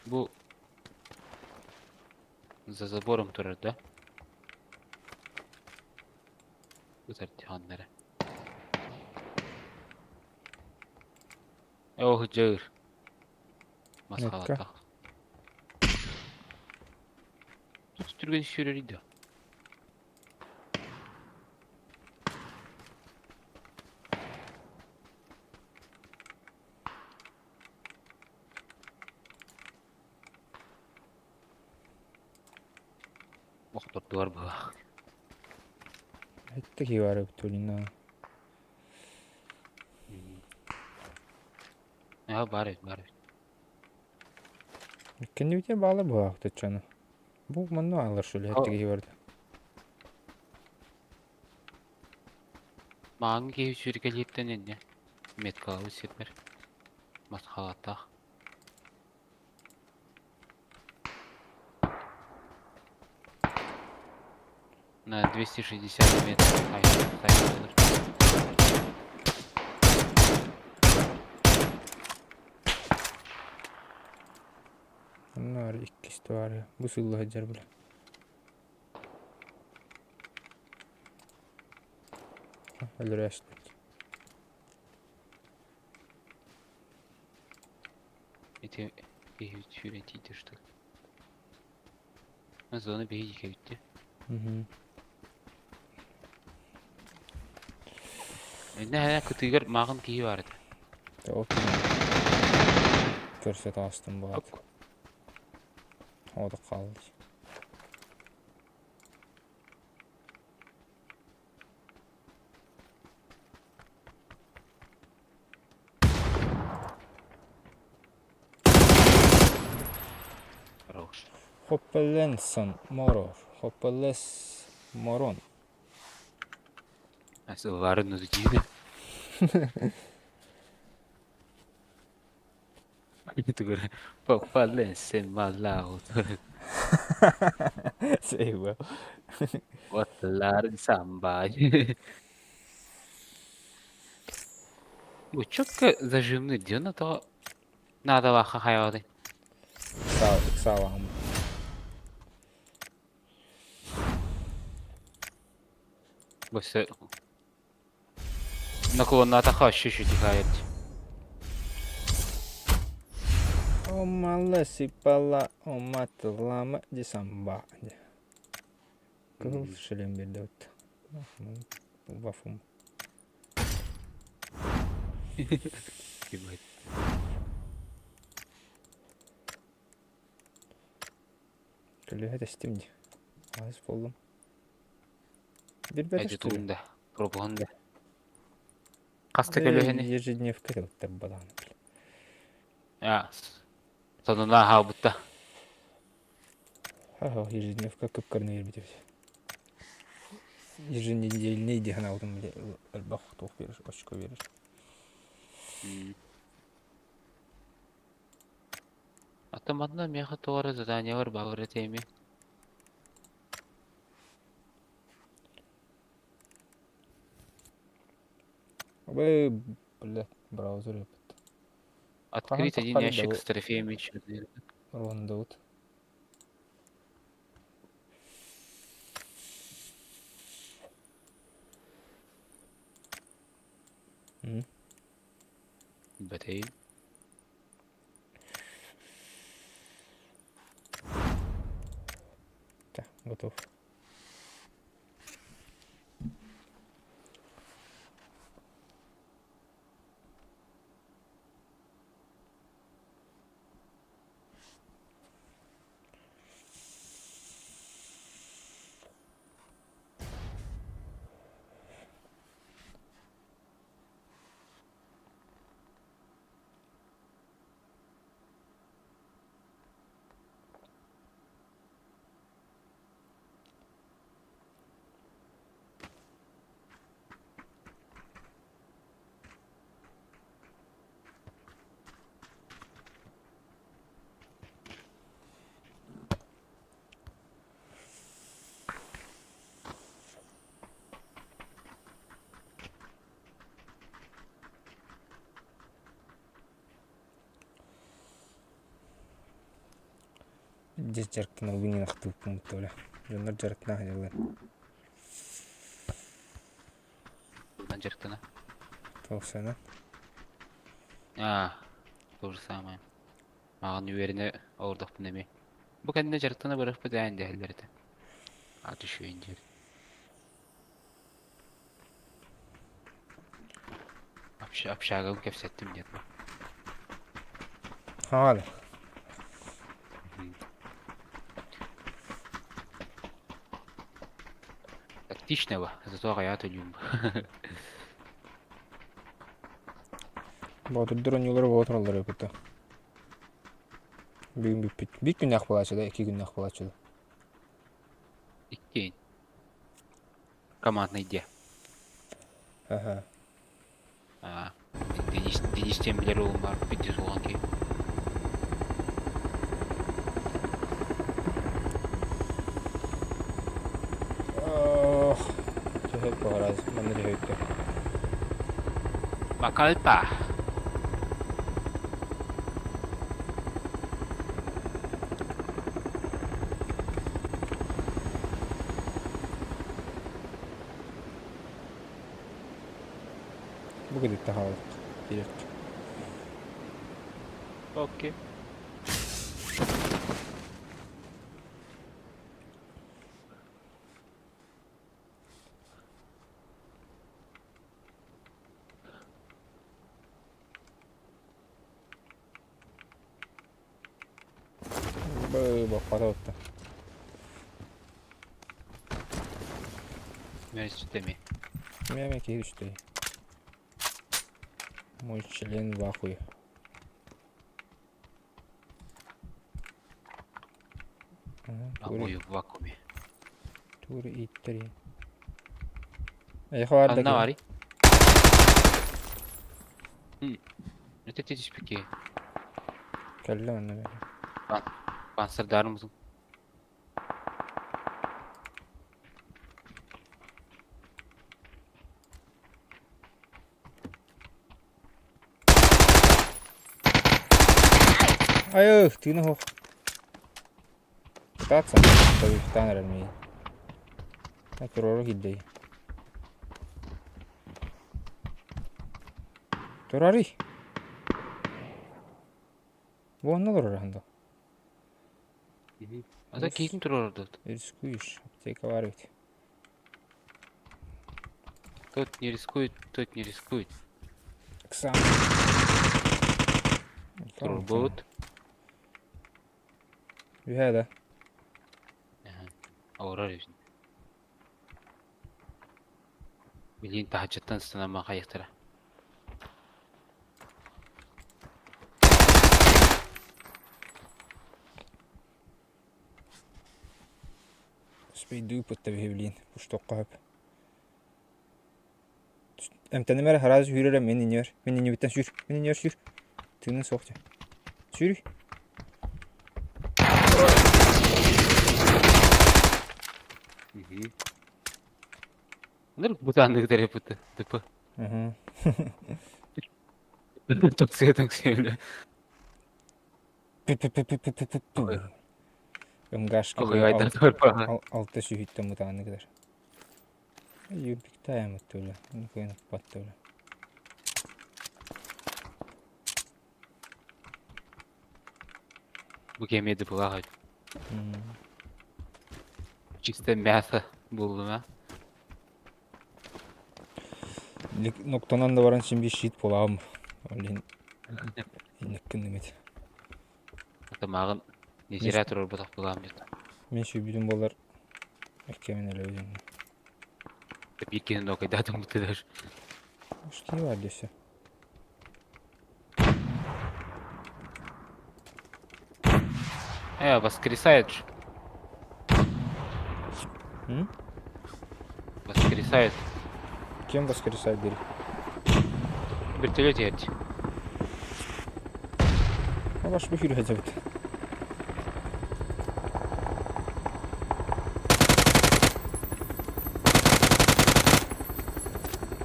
Бу за забором турар да? Ытар тиһаннара. Ох, дьыр. Масхалаттах. Тут түргэн сүүрэр да. Охтордугар быһаах. Эттэ киһи баар эбит Толина. Аа баар эбит, баар эбит. Кэннибитигэр баалар быһаах таччаны. Бу манна бааллар что ли, эттэ киһи барда. Мааҥҥы киһи сүүркэлииртэн инньэ меткалабыт сирбэр мас халааттаах. На 260 метров хайдах Онно иккис твари. Бу сылла сылдьар бile. Өлөрөөстүк. Ити киһи сүүрэн тиийдэ что ли? Зона биһиги кэбиттэ. Иннэ кытыыгар мааҕын киһи баар этэ. Ол көрсө таастым баат. Оодук хаалды. Хорош. Hoppelenson moror. Hoppeles moron. Сылларын нудьиины. Попаленсе малау. Say well. Отларын самбай. Бу четко зажимны дьоно то наадалаахха хайаҕаный? Ыксаабаҕым. Бу өссө наклоннаатахха өссө үчүгэй Омалла сипала оматлама дисамба. Кыһыл шлем биэрдэ Вафум. Ебать. Көлүөһэ тэстим дии. Аһыс буоллум. Билбэтэ Эти что ли? тугун да, пробуһун да. Хаста көлүөһэни? Ежедневка кэлтэр бадааны. А, сонуна хаалбытта. Ха ежедневка кып-кырны биэрбит эбит. Еженедельный дии санаабытым бile элбэх туох биэрэр, очко биэрэр. Ата манна миэхэ тоҕо эрэ заданиелар бааллар этэ ими. Абы, бля, браузер эппит. Хаһан Открыть один таххарый да ящик бу с трофеями рондобут? М? Бэтэй. Так, готов. Дьэ дьарыктанарбын иһин ахтыбыппын буттуола. Дьоннор дьарыктаах дьыллар. Дьарыктана. Туохсана. А, то же самое. Маған үөрэнэ олордохпун эмиэ. Бу кэннэ дьарыктана барыахпыт ээн дэһэллэр этэ. Аат үчүгэйин диир. Общагабын кэпсэттим диэн. Хаал. Тактичного, зато аҕыйаҕа төлүүм. Боотурдар оонньуулара буола тураллар эбит Бүгүн бүппүт. Биир күннээх буолааччы да, икки күннээх буолааччы да. Иккиэн. Командный диэ. Аха. Аа, Денис, Денис диэн билэр уолум баар, бүттүс уолан киһи. Ох, төһө баҕараз манна төһөйдө. Макальпа. Бу кыдытта хаалык. Киирек. Окей. Боппата отта. Мэ Мэ киһи үстэй. Мой член в ахуе. Ахуе в вакууме. Тугу ииттэрий. Эйиэхэ баар да Ханна киһи. баарый? Это түспүккэ. Кэллэ манна бэйэ. Панцердарымызың. Айы, тыына суох. Пытаться, Таджикистан эрэр миигин. Туруору киирдэй. Турарый. Бу онно олорор аһында. Ата киһитин туруордут. Рискуешь, аптека бар эбит. Тот не рискует, тот не рискует. Ыксаан. Турбут. Үһээ да. Олорор эбит. Билигин таһырдьаттан ыстанаммын хайыахтара. Спейдүү пытта биһи пуштуохха сөп. Эмтэним эрэ араас сүүрэр эрэ мин иннибэр. Мин иннибиттэн сүүр. Мин иннибэр сүүр. Тыыным суох дии. Сүүрүй. Ныр бутаанныгы терапевты типа. Мгм. Тоқсия тоқсия. МГшка Охуйайдан турбаҕа. алта сүүһүттэн мытааны кытар. Юбиктаем өттүлэ. Кыйын укпаттылы. Бу кэмиэ дыбылаах Чисто мясо буллум а. Ноктонан да баран син биир щит буолаҕым. Ол иһин иннеккин эмит. Атамааҕын не зря турарбатах булаам дьон. Мин сүүйбүтүм буоллар эккэмин өлөбүн. Биир киһи нокайдаатым бутылар. Что бар десе. Воскресает же. М? Воскресает. Кем воскресает бери? Вертолет едет. А ваш бухир хотя бы.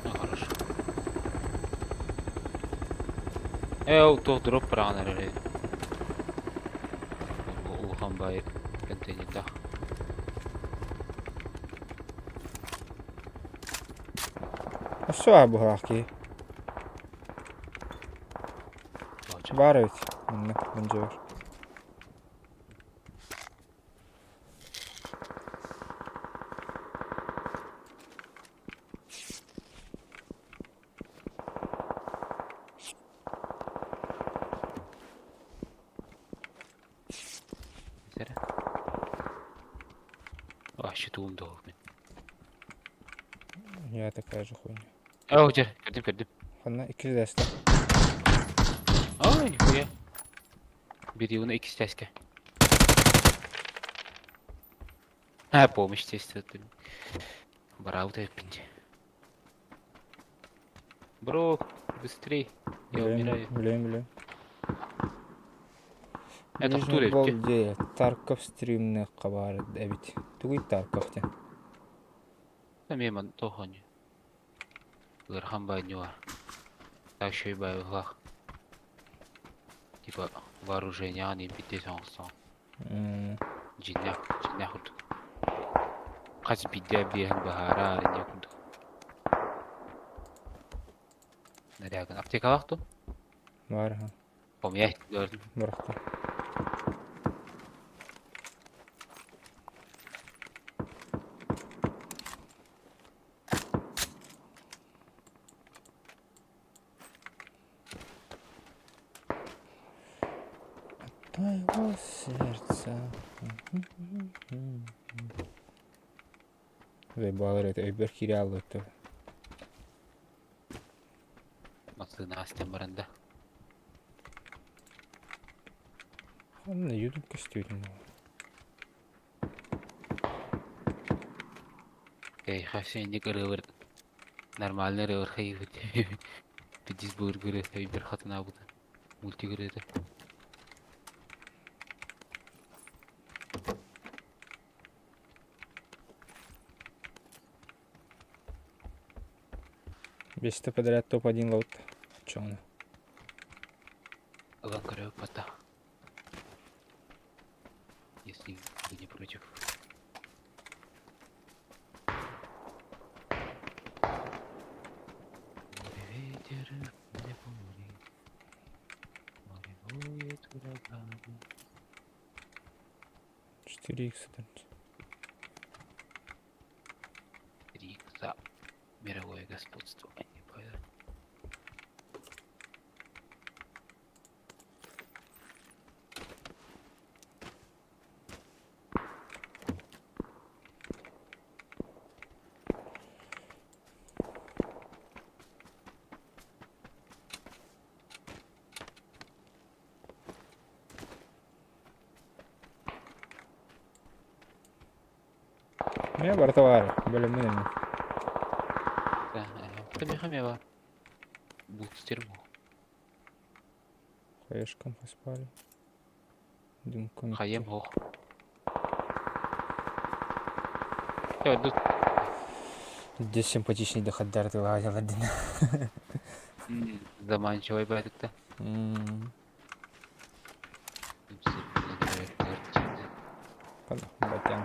Ну, хорошо. Ээ, туох дроп быраҕан эрэр Улахан баай контейнердаах. Өссө баар быһалаах киһи. Баар эбит. Манна, мындьабар. Эрэ. Вообще тугум да мин. Я такая же хуйня. Оо, дьэ, көрдүм, көрдүм. Ханна икки дэстэ. Ой, нихуя. Бери икки стяжка. А, помощь естественно. Браво ты пинче. Бро, быстрей. Я умираю. Билем, билем. Это Нижний хтур бол эбит. дии Тарков стримныахха баар эбит. Тугуй Тарков диэн? Эмиэ ман тохон. Ыарахан баанньуга. Так еще и баайылаах. Типа вооружение биирдэ оҥостон. Дьиҥнээх, дьиҥнээх курдук. Хас биирдэ биэһин быһаараар инньэ курдук. Нарягын аптекалаах дуо? Баар аха. Помяй, көрдүм. Бырахтым. От твоего сердца. Заебалар это өйбөр киирэ хаалбыт Массыына астан баран да. Ханна YouTube көстүүтүн Эйха сенник ырыабыр нормальный ырыабыр хайыыбыт. Пидис бургеры өйбөр хатынаабыта. Мультик ырыата. Бесте подряд топ-1 лаут. Чоҥно. Ылан көрөбүт бата. Если вы не против. Море ветер, море бури, море воет ураганы. 4 икс Три за мировое господство, а не по Мэ барыта баар. Бөлөммүн эмин. Миэхэ эмиэ баар. Булт дерьмо. Хаешкам хаспали. Дымком Хайам ох. Тут Здесь симпатичный доходдар ты лазил один. заманчивый байтыкта.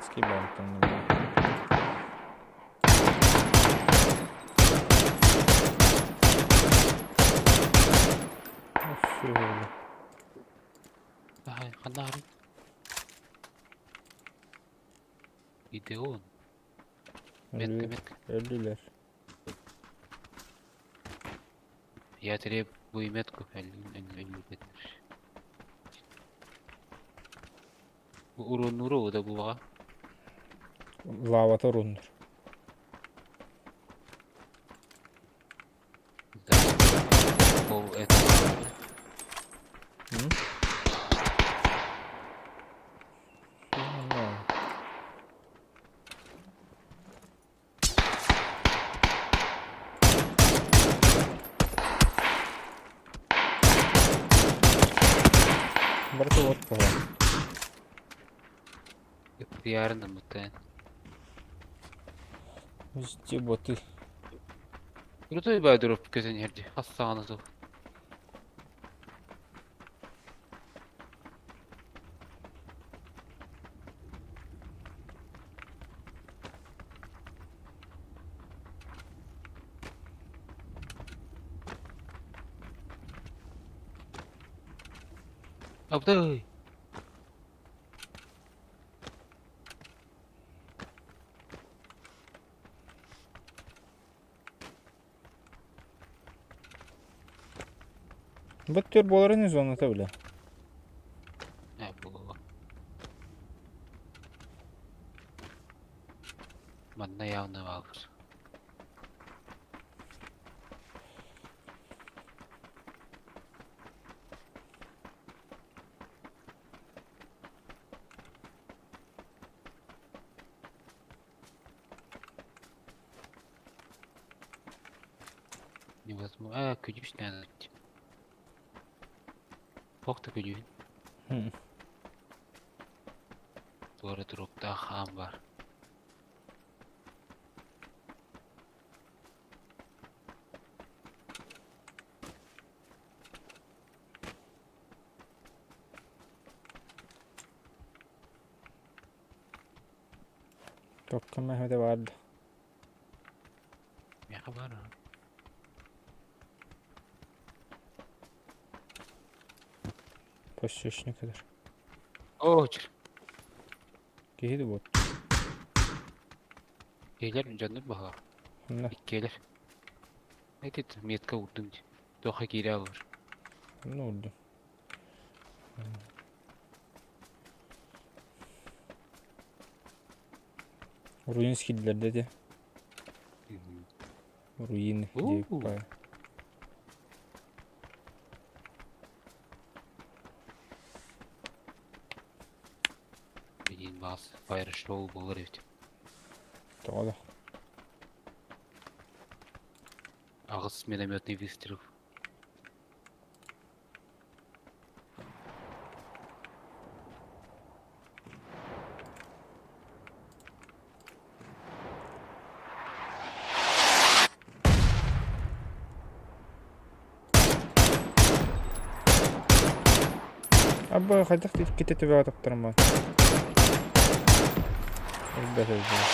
Гигантский балтан. Аһай, ханна аарый? Идеон. Метка, метка. Өлдүлэр. Я требую метку. Өллүбэттэр. Бу уруоннуура да булаҕа. Лавата уруоннуур. Да. Ол это М? Барыта уот буолар. Yarın muhtemelen. Везде боты. Крутой байдроп көтөн иһэрди. Хас саҕана тыл. Абдай! Бөттөр буоларын зоната бile. Э, буолуо. Манна явно баалар. Невозможно. А, күлүүс надо. Туох да күлүүһүн. Туора туруктаах хаан баар. Tokko Mehmet'e vardı. Миэхэ баар аа. Почти kadar. Оо, чир. Киһи да бот. Киһилэр дьоннор баһылар. Ханна? Иккиэлэр. Эти метка уурдум дии. Туохха киирэ алар. Ханна уурдум? Руин киирдилэр дии. Руины диэбит Билин баас фаер шоу буолар эбит. Тоҕо да? Аҕыс минометный выстрел. Абба хайдах иккитэ төбөҕө таптарым Элбэх элбэх.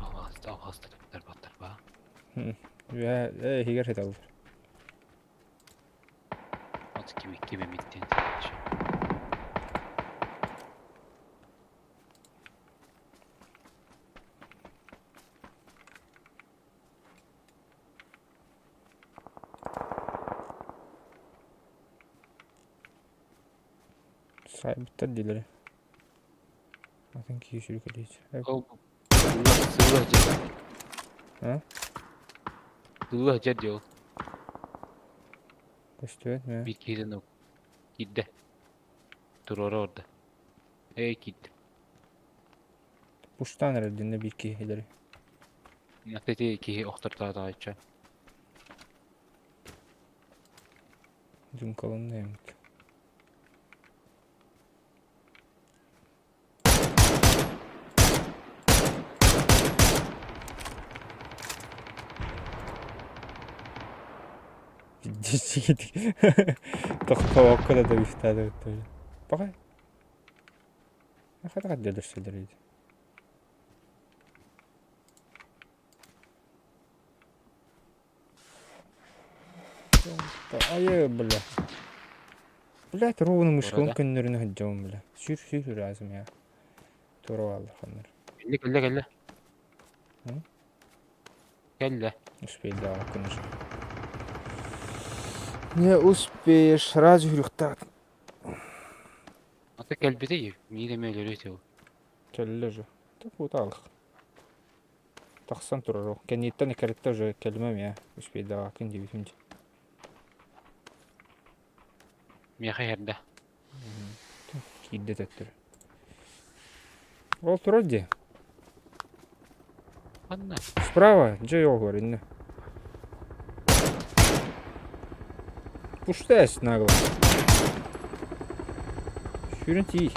Алҕаста алҕаста баттар баа. Үө иһигэр сыталлар. От кими кими миттен. Саайбыттар дииллэрэ. Атын киһи сүрүкэлиир. Ол сыллах дьэ. А? Сыллах дьэ диол. Көстүбэт мэ. Биир киһитин киирдэ. Туруора орда. Эй киирдэ. Пуштаан эрэр динне биир киһилэри. Ити киһи охтортоотооччу. Дюмкаланна эмит. Дьиччигитик. Тохтоокко да дойустаады Пока. Хата дедерселер Айы, бля. Блядь, ровно мышкон Тура да. көннөрүнэ сылдьабын, бля. Сүр сүр ыраазым я. Тура бааллар ханнар. Кэллэ кэллэ кэллэ. М? Кэллэ. Успейдаах конечно. Не успеешь, сразу үрүхтаат. Ата кэлбитэ миир эмэ өлөрүө этэ ол. Кэллэ же. Так вот алых. Тахсан турар ол. Кэнниттэн иккэриттэ уже кэлимэм я. Успейдаакын диэбитим дии. Миэхэ иһэрдэ. Киирдэ төттөрү. Ол турар дии. Ханна? Справа, дьэ оһуор иннэ. Пуштаясь нагло. Сүүрэн тиий.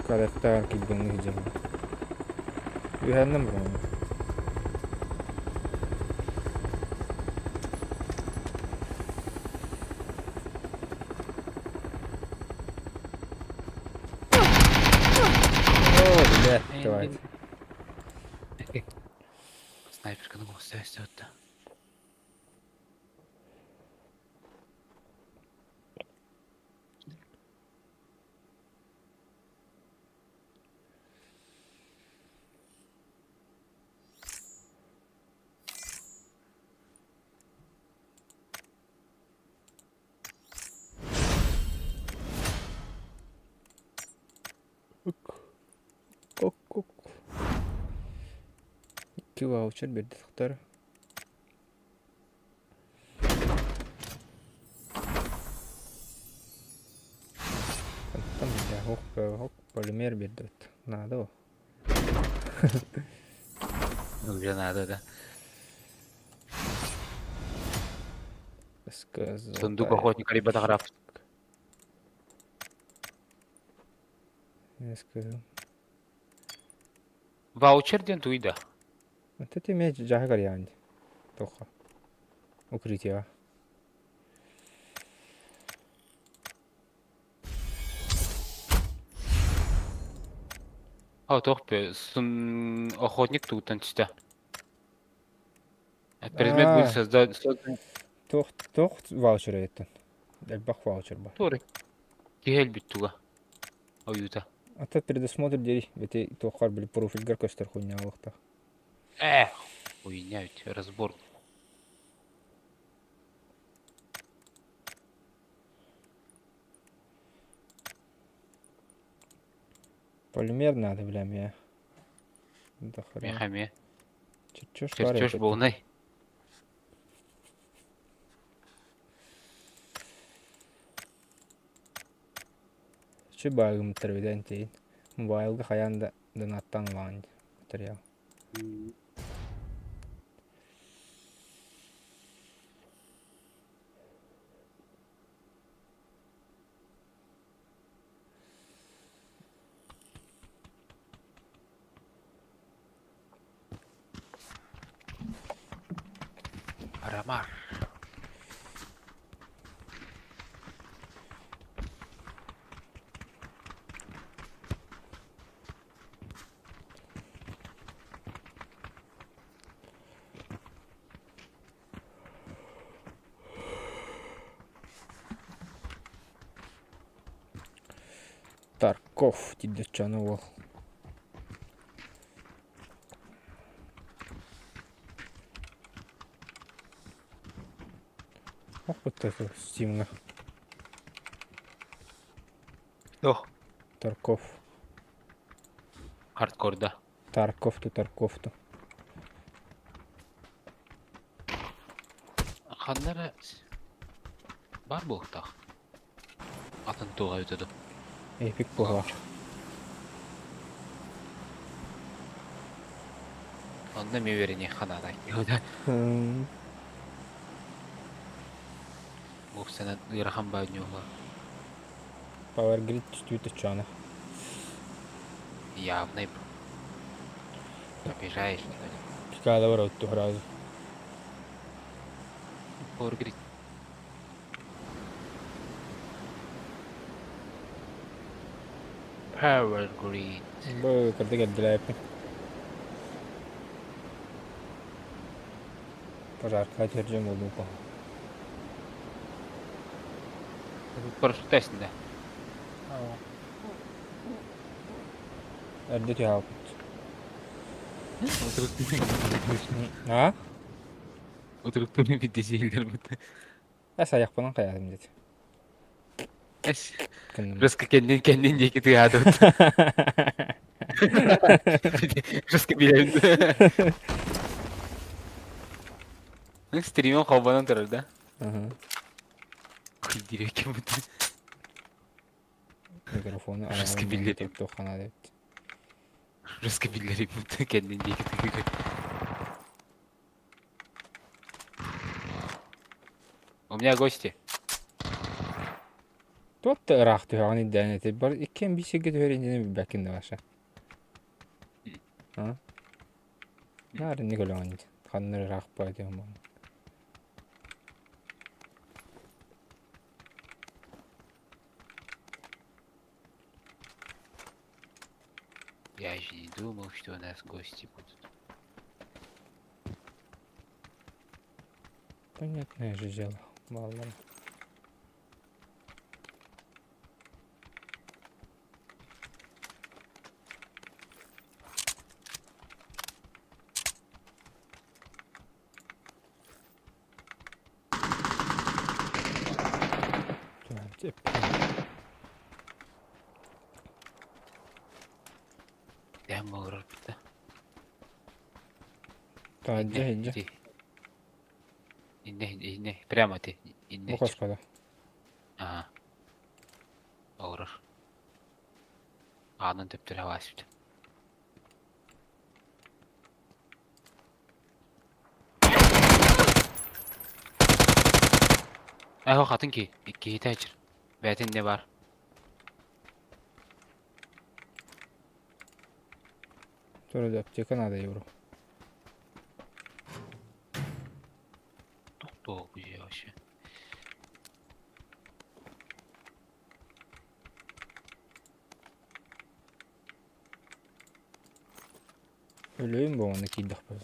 Караттаар килбэҥҥэ сылдьабын. Үһээннэн бараммын. О, блядь, давай. Снайперканы оста өттө. Ок, ок. Икки ваучер биэрдэ тахтар. Оттон бля, ох, ох, полимер биэрдибит. Наада ол. Уже надо, да. Сундук Золотая. охотника либо граф. Я скажу. Ваучер диэн туй да. Вот это имеет жаһа карьян. Тоха. Укрытие. А туох сун охотник тугуттан түстэ. Предмет будет создан создан Туох туох ваучер эттен. Элбэх ваучер бар. Туора киһи өлбүт туга. Ойуута. А то предусмотр дири бити туоххар били профильгар көстөр хуйнялыктах. Эх, хуйня ведь, разбор. Полимер надо, бля, мне. Да хрена. Мехаме. Чертеж бар Чертеж эбит. буолунай. Чү баагымыттар билэн тиин. Мобайлга хайаан да донаттан ылаҕын материал. Арамар. Тарков тиддеччаны уол. Ох, вот это Стимга. Ох. Тарков. Хардкор да. Тарков ту Тарков ту. Ханна эрэ баар буолуохтаах. Атын туоҕа эбитэ дуу. Эпик буолар. Онно эмиэ үөрэниэххэ наада. Уопсайынан ыарахан баа ньуоха. Power Grid түстүүтэ чаана. Явный обижаешь, что ли? Пикада бар отту сразу. Power Grid. Power Grid. Бу кырдык эрдэлээппин. Пожарка төрдьөн буолбут по. Просто да. Эрдэ түһээбиппит. А? Утуруктуну биддесийлер бут. Эс айахпынан хайаатым деді. Эс. Кынным. Жестко кендин кендин диэки тыаатыбыт. Жестко билэбин. Стримин холбонон турар да? Күйдире бут. Микрофону Жестко араҕын биллэрим. туоххана эбит. Жестко биллэрим бут кендин диэки тыгыр. У меня гости. Туох да ыраах түһэҕин ирдээн этэ бар иккиэн биир сиргэ түһэр иннинэ билбэккин да Паша. А? Наар инник өлөҕүн ханна ыраах баай диэн Я же не думал, что у нас гости будут. Понятное же дело. Баллар. Дэм олорор да. Таһырдьа иһирдьэ. Инне, инне, прямо ты. Инне. Бу хоскода. Ага. Олорор. Аанын төптөрө хаваасыт. Эхо хатын ки, икки ачыр. Бәтин не бар? Тура аптека надо евро. Тохтоо бу вообще. Өлөйүм бу оны киирдэхпэ.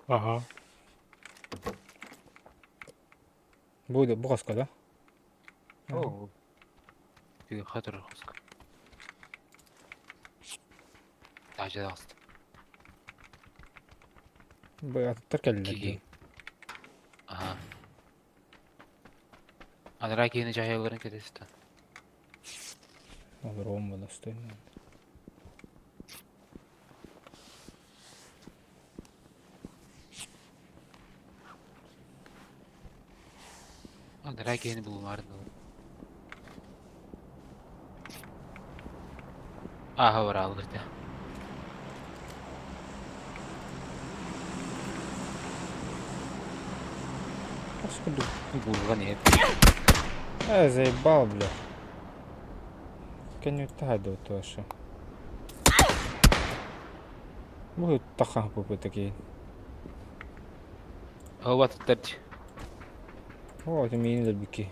Ага. Бу бу хоско да? Оо. Тиги хатыр хоско. Тажа даҕыста. Бу аттар кэллилэр Киги. дии. Ага. Анараа киһини дьаһайалларын кэтэстэ. Олоруом буолла достойно. Анараа киһини булумаарын дылы. Ааһа барааллар да. Хос курдук. Булган иһэр. Э, заебал, бля. Кэнниттэ вообще. Бу таха бу такие. Ова туттар. О, это миин өлбүкки.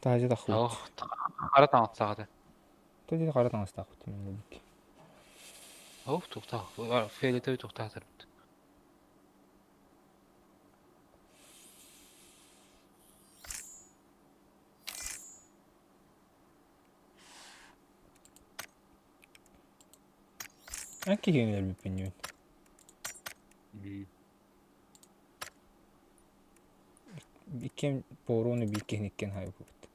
Таһдьа таххыбыт. Ох, хара таҥастаах Тadi хара таҥастаахпыт мин өлбүкки. Ох, тухтаах. Фиолетовый тухтаах. Эн киһини өлбүппүн диэн. Иккиэн буоруону биир киһини иккиэн хаайбыппыт.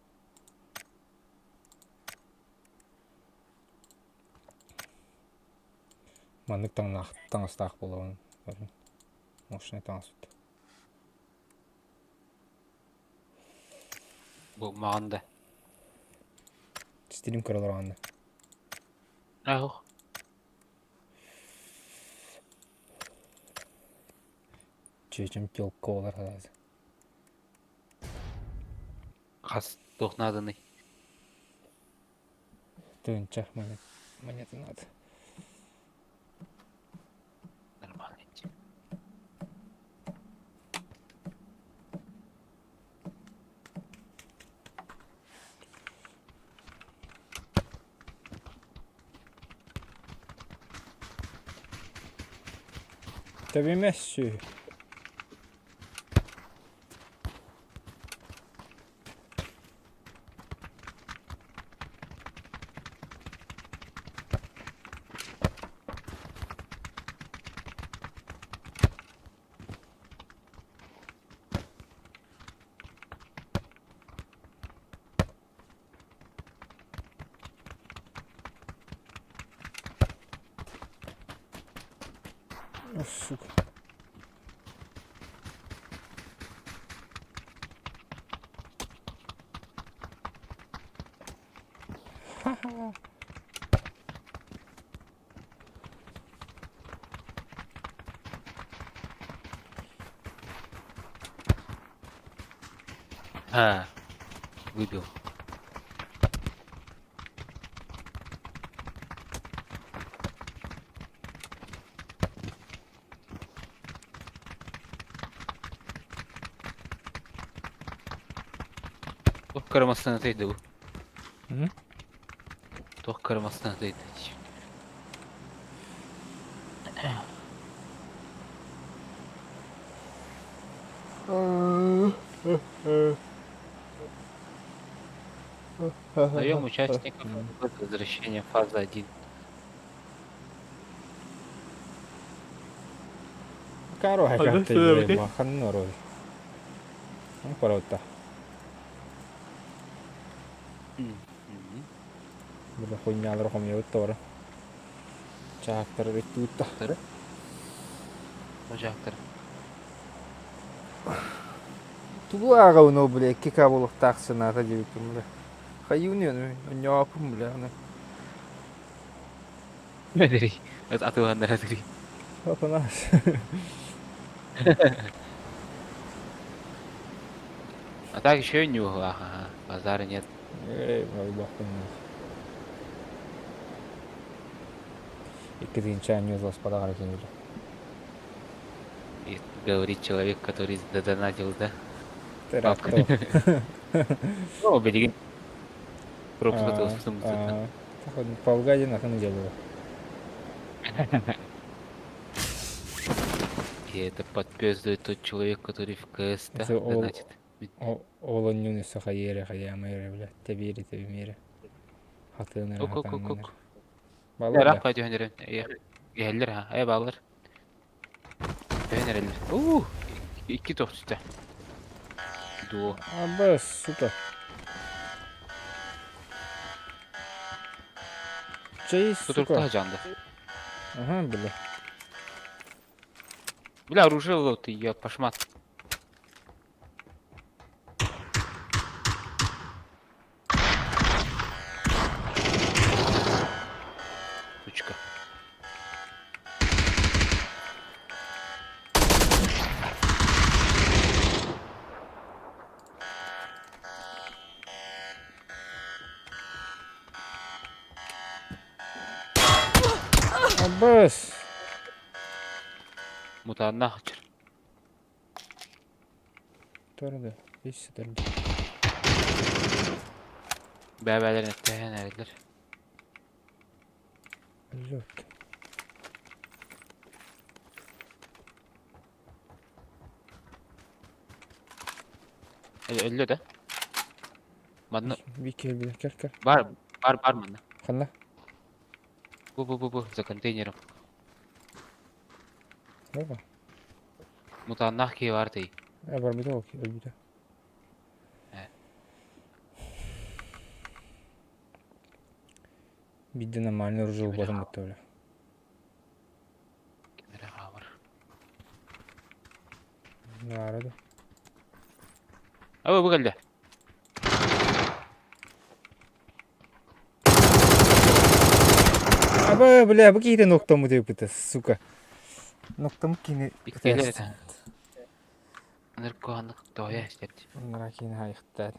Маннык таҥнаах таҥастаах буолабын. Мощный таҥаспыт. Бу маҕан да. Стрим көрө олороҕун да. Ах. Чүөчэм тёлка буолар сразу. Хас туох нааданы? Тыынча монет монета надо. Нормально. Тэбимэс сүөһү. О, сука. Ха-ха. А, выбил. Туох кырамастан атайды бу? М? Туох кырамастан атайды? Даем участников возвращения фаза 1. Каро Ага, хакаттай бля, ханна рой. Он парота. Бля, хуйнялар хомьябыт тора. Чаактар туутта. Бажактар. Тугу ааҕабын бля, икки кабылыктаах сыната диэбиппин бля. Хайыын онньооппун бля аны. Мэдэрий. Атыланнара дырый. Апанас. А так еще и не ага, базара нет. Эй, балбахпын. Икки тыһыынча анньыы ласпадаҕар этин бля. И говорит человек, который задонатил, да? Теракто. Ну, билигин пропуск атылыспытым Палга диэн атын дьыала. И это подпиздует тот человек, который в КС, да, донатит. Ол онньуун өссө хайыа эрэ хайаама эрэ бля, тэбиэри тэбимиэрэ. Хатыан эрэ хатаамын эрэ. Балар да. Ыраах түһэн эрэн иһэллэр ха, э баалар. Түһэн эрэллэр. Уу, икки тохтута. Дуо. Аба, сука. Чэй, сука. Тутуруктаах дьаанда. Ага, бля. Бля, оружие лот, я пошмат. Сучка. Абас. Мутааннаах ачыр. Торда. Ис сытар. Бэбэлэрин эттэһэн эрэллэр. Лёд. Өллө да? Манна Бикер бile кел кел. бар бар бар манна. Ханна? Бу бу бу бу за контейнером. Баба. Мутааннаах киһи бар тый. Э барбыта ол өлбүтэ. Э. Бидде нормальный оружие Ким эрэ булбатым бутта бля. Ким эрэ хаамар. Наара да. Аба бу кэллэ. Аба, бля, бу киһитэ ноктому диэбитэ, сука. Ноктому кини Иккиэлэр этэ. Наркоаннык тоойо истэрди. Нара кини хайыхтаат.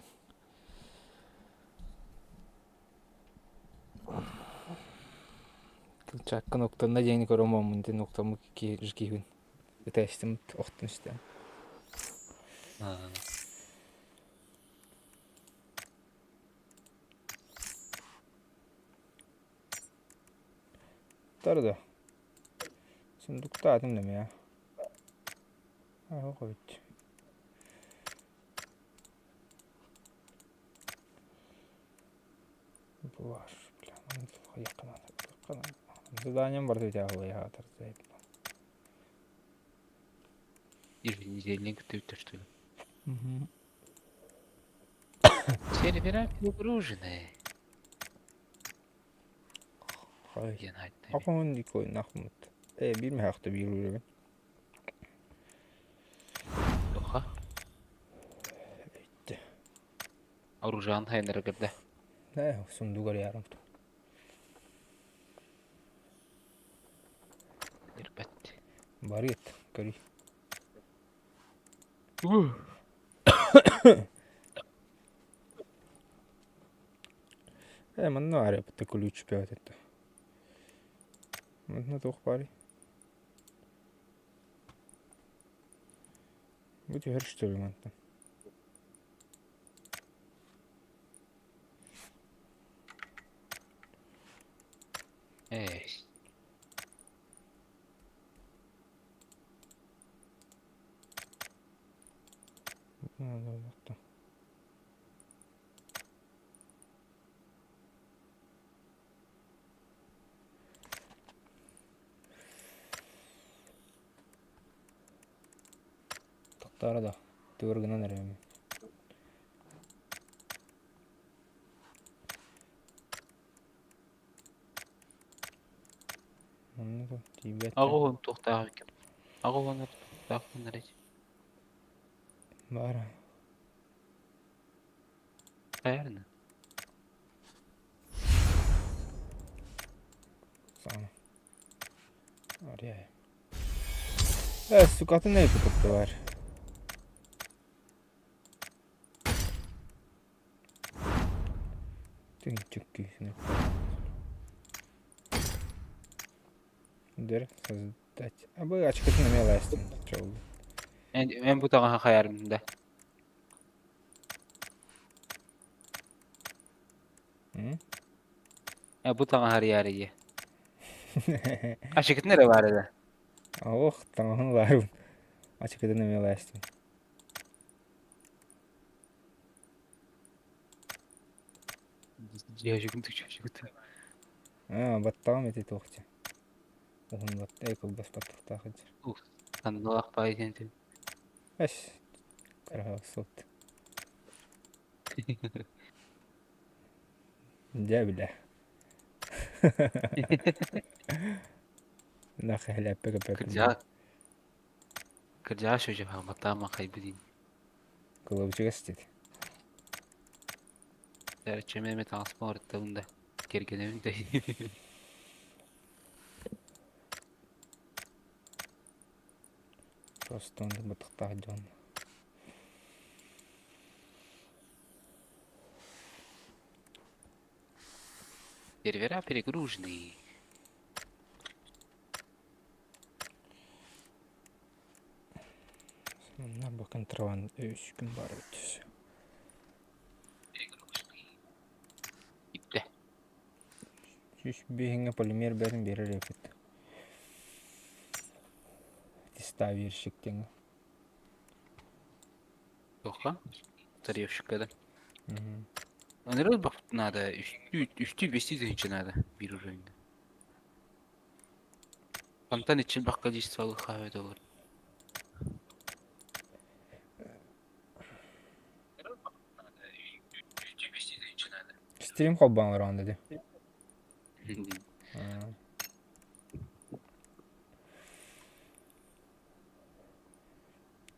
Кылчаакка ноктонно диэни көрөм дин ноктому киһибин. Ытаастым охтун истэм. Тарда. Сундукта атым да мия. Оһох эбит. Баар, бля, хайыахха наада. Заданием барыта үтээҕилэйэ аатар. Еженедельник ты что ли? Угу. Сервера перегружены. Хай. Диэн айтты. Акон дикой нахмут. Э, биир мехахта биир уровень. Тоха. Итте. Оружан хайнары кырда. Э, сундугар ярым. Ирбет. Барыт, көрүй. Э, манна арыппыта ключ бөҕөтө. Манна туох баарый? Бу түһэр что ли мантан? Эй. Тохторо да, түгэр гынан эрэбин. Оннук тиийбэт. Аҕа туохтаах эбиккин. Аҕа уон туохтаах гыннар Баара. Хайарына. Саҥа. Арыйа. Э, сукатын эпи бар. Түнчүк күүсүнэ. Дэр создать. А бы ачкытын эмиэ лаастын. Чолду. Эн эн бу таҥаһа хайарым да. Э бу таҥаһа арыйаарыйа. Ачыкытын эрэ баар эрэ. Ох, таҥаһын лаарбын. Ачыкытын эмиэ лаастын. Аа, баттаҕым ити туохча. Уһун бат, эй кылгас баттахтаах сылдьар. Сандалаах баай диэн Эс, кыраһа сылт. Дьэ билэ. Нахэ хэлээппэ кэппэппин. Кырдьаҕас кырдьаҕас шөжө баттаама хайбыдин. Кылабычыгас дит. Чөмө таҥаспын арыттабын да кэргэнэбин да. Просто оннук баттахтаах дьон. Сервера перегружены. Манна бу контрабанд үс күн баар эбит. Перегружены. Иппэ. 105 полимер бэрин биэрэр эбит. Теставерщик диэҥ. Тоха? Тарьевщика да. Ынырыл бахпыт надо. Үстүү, үстүү бестүү тыһыынча надо биир уровеньга. Фонтан иччил бах количество хаабыт олор. Стрим холбоон олороҕун дии.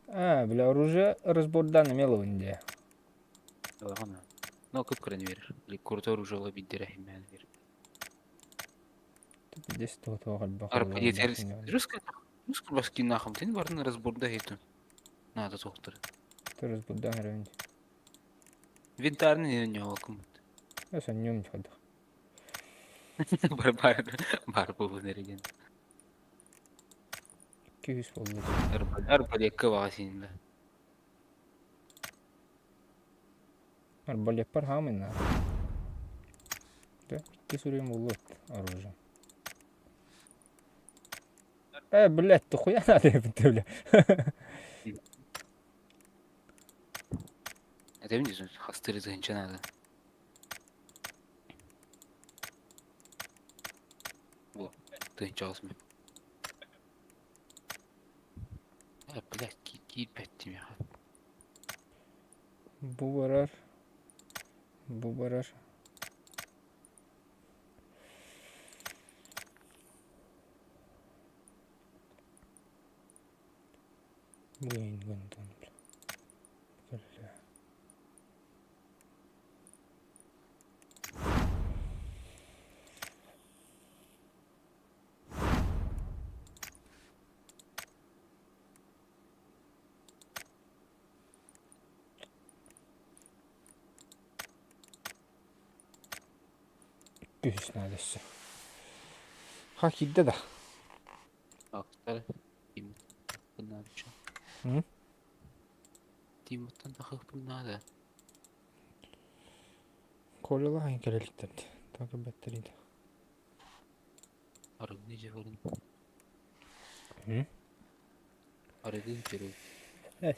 А, бля, оружие разбордан эмиэ ылабын дии. Но кып-кыраны берер. Или крутой оружие биирдэрэ иһимээн берер. Здесь туох элбэх Арбалет русская русская баски нахам тин барын разборда хету. Надо тоқтыр. Разбордан эрэбин. Винтарный не окум. Я сонньум хайдах. Бар бар бар бу нереген. 200 буолла. Арбалекка бағасин да. Арбалеппар хаамай наар. Да, икки сүрүн буолуот оружие. Э, блядь, ты хуя надо эбит бля. Этэбин дии хастыыры тыһыынча наада. Во, 1800 мың. А, блядь, киирбэт тимэхэ. Бу барар. Бу барар. Бу гындын. Бля. Үһүс наада өссө. Ха киирдэ да? Актар Тимуттан тахыахпын наада. Колялаах кэлэликтэр так бэттериде. Арыгыны дьэбэрин. Арыгы дьэрэ.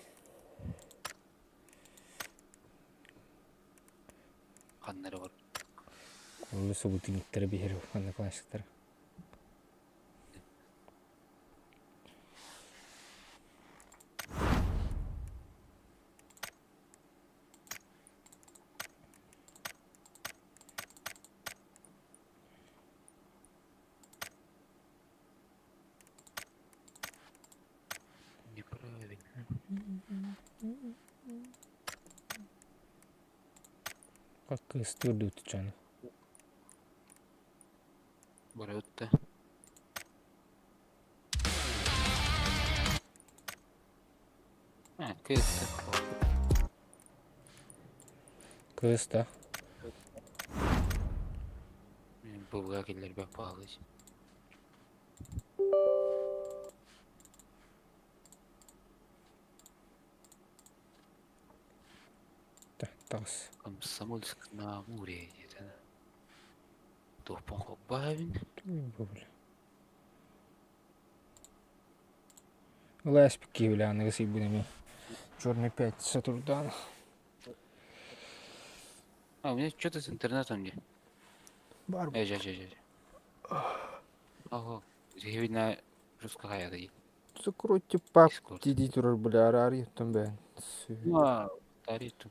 Ханна эрэ бар. Олу собутинниктары биһэр одноклассниктара. Неправильно. Как кыстыыр дуу Барыта. А, кыыс. Кыыс да? Бубуга киллэрбэт баалыч. Таҕыс. Комсомольск на Амуре диэтэ. Туохпун холбообун. Ылааспыт киһи бile аныгы сыйбын эмиэ. Черный пятница турдаан. А, у меня что-то с интернетом не. Бар. Э, жа, жа, жа. Ого, видно, русская дии. Закройте пап дии турар бля арари оттон бээн. А, тариту.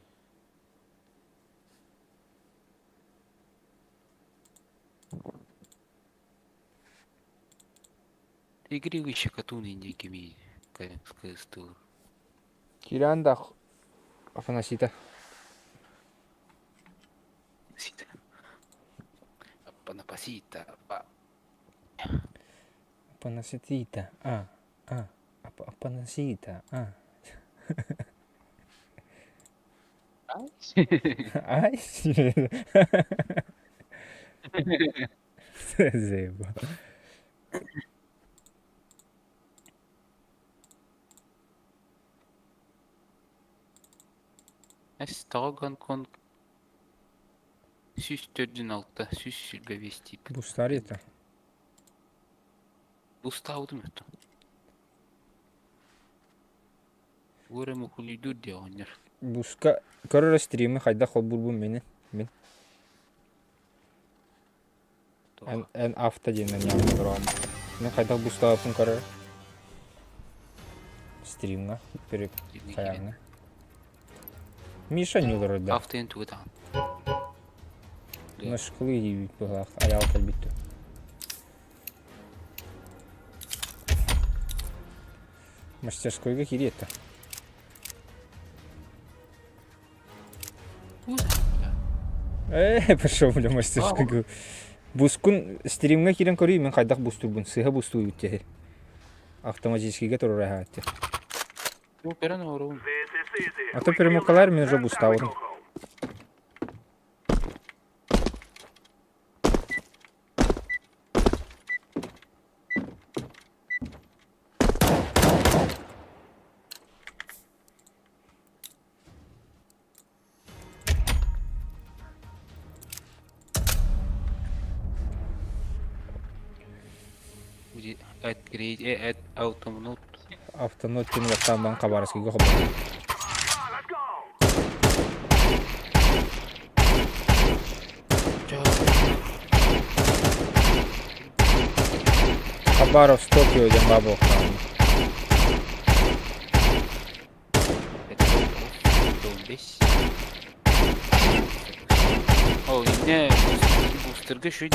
Игривый щекотун индикими кыстуур. Киран да Афанасита. Сита. Апанапасита. Па. Апанаситита. А. А. Апанасита. А. Ай. Заебал. Эс тоҕо Гонконг 146 125 тип. Бустарита. Устаабытым это. Уора мукулуйдуур диэ оҕонньор. Буска көрөр стримы хайдах холбуурбун мини мин. Эн эн авто диэннэн яҕын олороом. Мин хайдах бустаабыппын көрөр стримҥа перед хайааҥҥа. Миша не олорор да. Автоен тугу таҕын. Нашкылы диибит быһалаах айаал кэлбит дуо. Мастерскойга кириэтэ. Ээ, пошел бля мастерскойга. Бускун стримҥа киирэн көрүй, мин хайдах бустуурбун, сыыһа бустуубут диэхи. Автоматическийга турар аһаатты. А то перемукалар мин уже бустаабытым. Открыть автомнот. Автонот диэн бастаан бан Хабаровскайга хоббатым. Хабаровск, Токио диэн баа буолуохтааҕын. Ол иннэ бустерга үчүгэй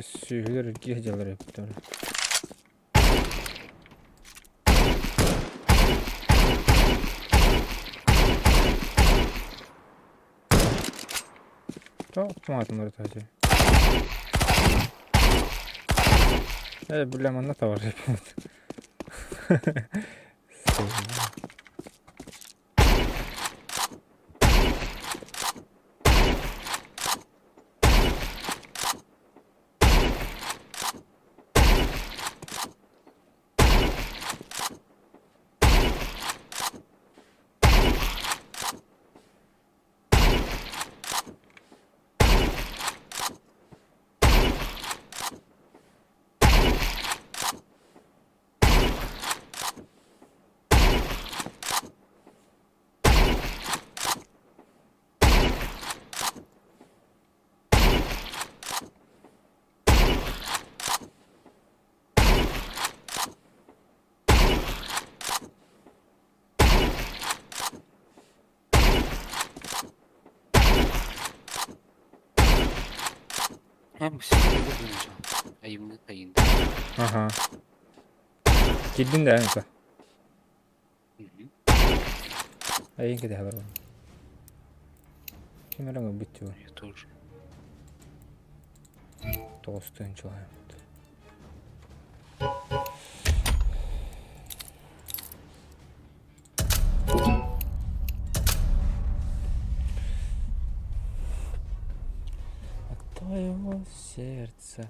Сүһүлэр киһи дьалар эбиттэр. Тоқтаматым ырытаачы. Э, бля, манна товар yapamadım. Айымны Аха. Киирдиҥ да эн Эйин кэтэһэ барбын. Ким эрэ ылбыт дуу? Я тоже. Тоҕус тыһыынчалаабыт. От твоего сердца.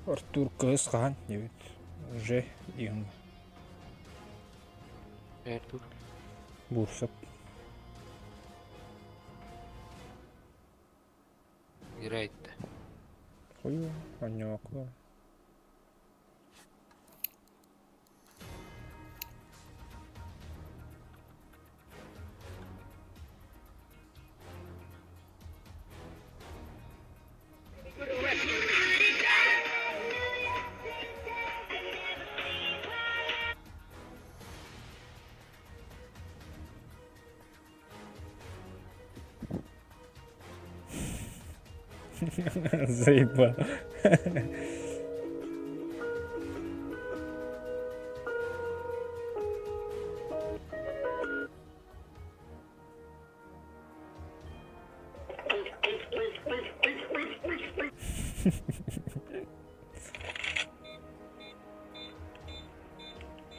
Артур кыыс хаһан диэбит уже иһин Артур. Бурсов. Играет-то. Хуй, понятно. Заебал.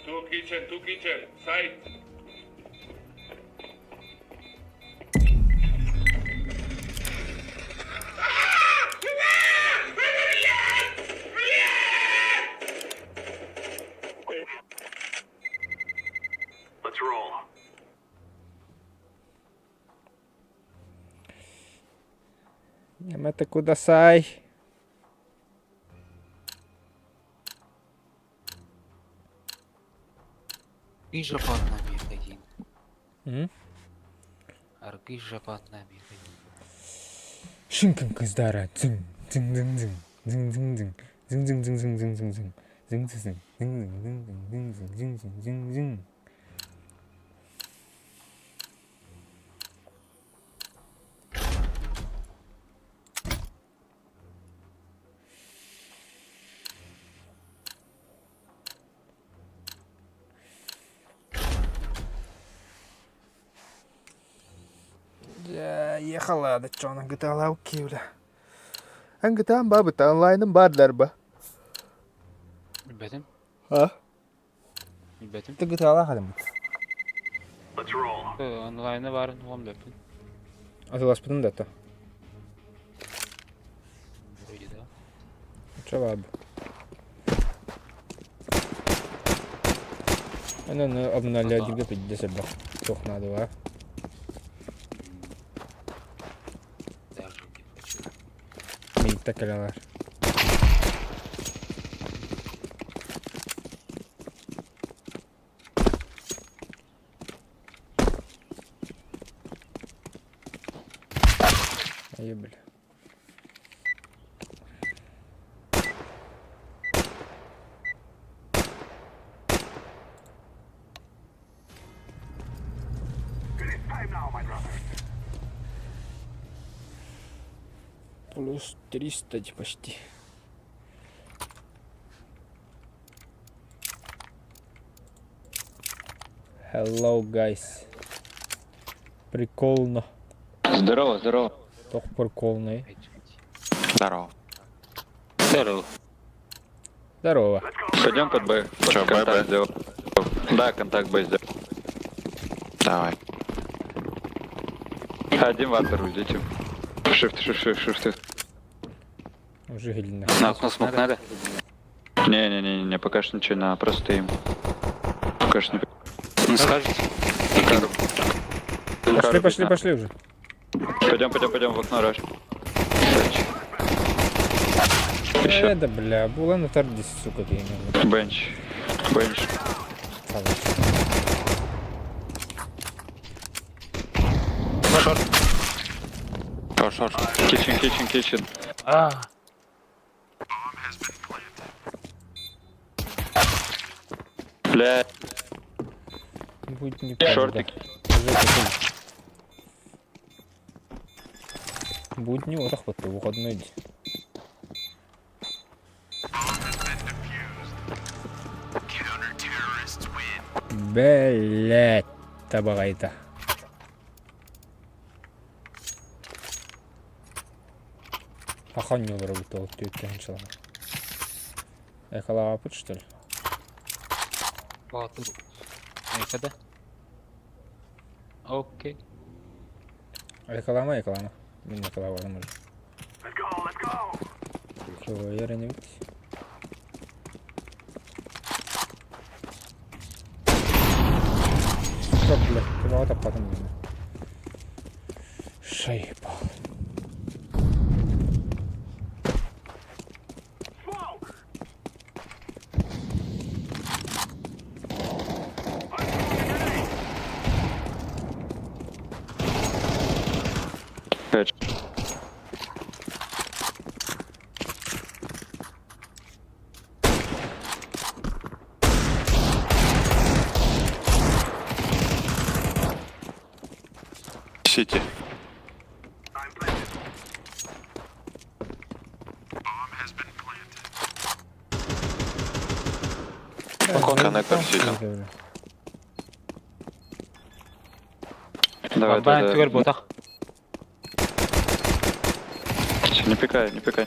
Two kitchen, two kitchen, side. Ямете кудасай. Аргыжа один. М? Аргыжа один. Шинкин кыздара. Дзың, дзың, дзың, дзың. Зың-зың-зың, зың-зың-зың-зың-зың-зың, зың-зың-зың, зың-зың-зың-зың-зың-зың-зың-зың. Дьэ, ехала да чоно гытаалаабыт киһи Эн гытаан баабыта онлайным баардар ба? Билбэтим. А? Билбэтим. Ты гытаалаах адаммыт. Онлайна баарын уом бэппин. Атыласпытын да то. Вроде да. Чо баар Онон обнулядига пиздец элбэх туох наада баар. Даже не хочу. Миитта кэлэлэр. Айы бля. Плюс 300 почти. Hello, guys. Прикольно. Здорово, здорово. Тох прикольный. Здорово. Здорово. Здорово. Пойдем под Б. Чё, Б, контакт Б? сделал. Да, контакт Б сделал. Давай. Один ватер уйдите. Shift, shift, shift, shift. Уже гильна. На окно smoke надо? Не-не-не, не, пока что ничего не надо, просто им. Пока что не... Ну скажете. Кару. Пошли, Кару пошли, бить пошли уже. надо. Пойдем, пойдем, пойдем в окно, Раш. Еще. Да бля, була на тардис, сука, я Бенч. Бенч. Шор, шор. Kitchen, kitchen, kitchen. А, Бля, Будет не шортик. Будет не вот охота, выходной день. Блять, табагайта. Ахан не олар ол түйеттен жылға. Экалаға что ли? Батыр. Нейсе да. Окей. Экалама, экалама. Мен экалабадым уже. Чего, я не бит. Стоп, блядь, ты вот потом. Шайпал. Пять. Сити. Коннектор сити. Давай, Бан давай, түгөр давай. ботах. Всё, не пикай, не пикай.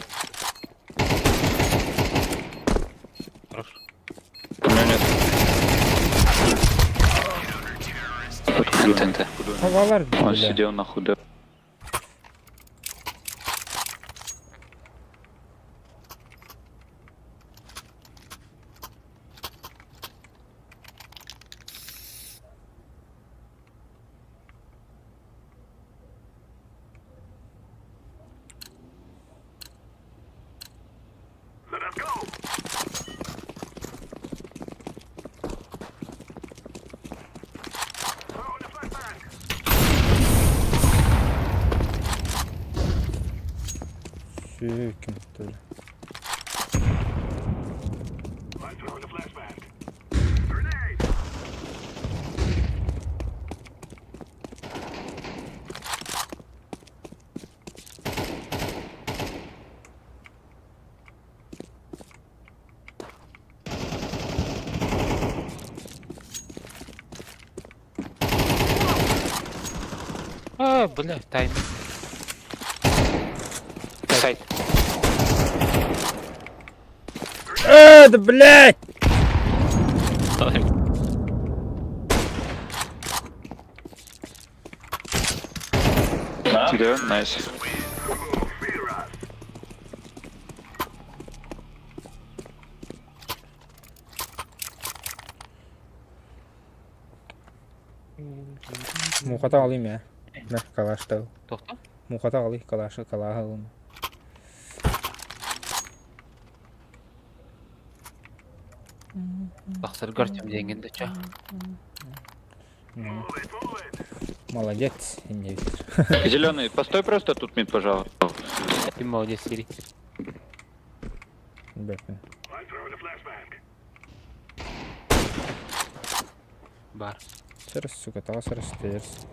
Хорош. У меня нет. Откуда он? НТНТ. Откуда он? Хавалар, Он бля. сидел на худо. Сүйкім, бля. Э, бля, тайминг. Сайт. Э, да блядь! Да, nice. Муухата аҕалыым ээ. Мэ, калаштал. Тохто? Муухата аҕалый, калашы, калааһы ылым. Тахсарга Артем диэҥҥин да ча. Молодец, иннибит. Зеленый, постой просто тут мид, пожалуйста. Ты молодец, Сири. Бэппин. Бар. Сырыс, сука, таҕа сырыс, тэйэрс.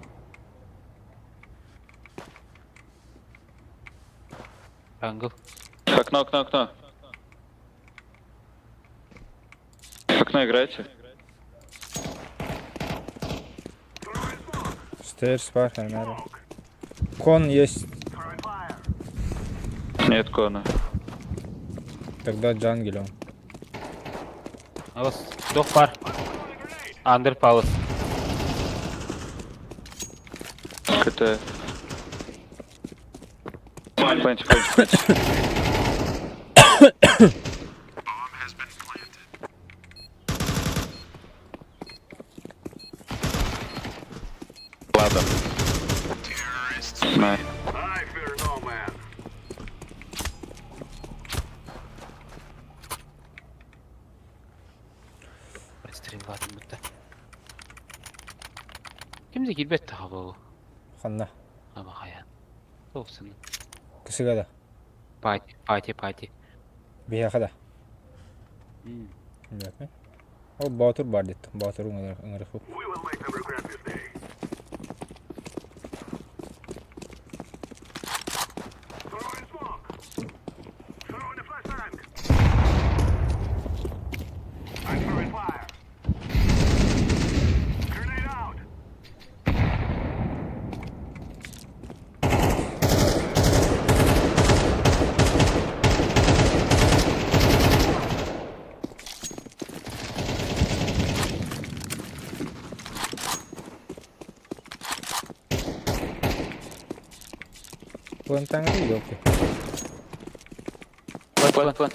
Ангел. Окно, окно, окно. Окно играйте. Stairs бар, хаймара. Кон есть, Нет кона. тогда jungle он. Алыс. Дох бар. Андер палас. КТ. Пленте, пленте, пленте. Ладно. На. Стрелбатым бутта. Ким да киирбэт таха буолуо. Ханна. Ама хайаан. Туохсун. Кысыга да. Пати, пати, пати. Биһиэхэ да. Билбэппин. Ол Боотур баар диттим. Боотуру ыҥырыхпыт. Плантаҥҥа елки. План, план.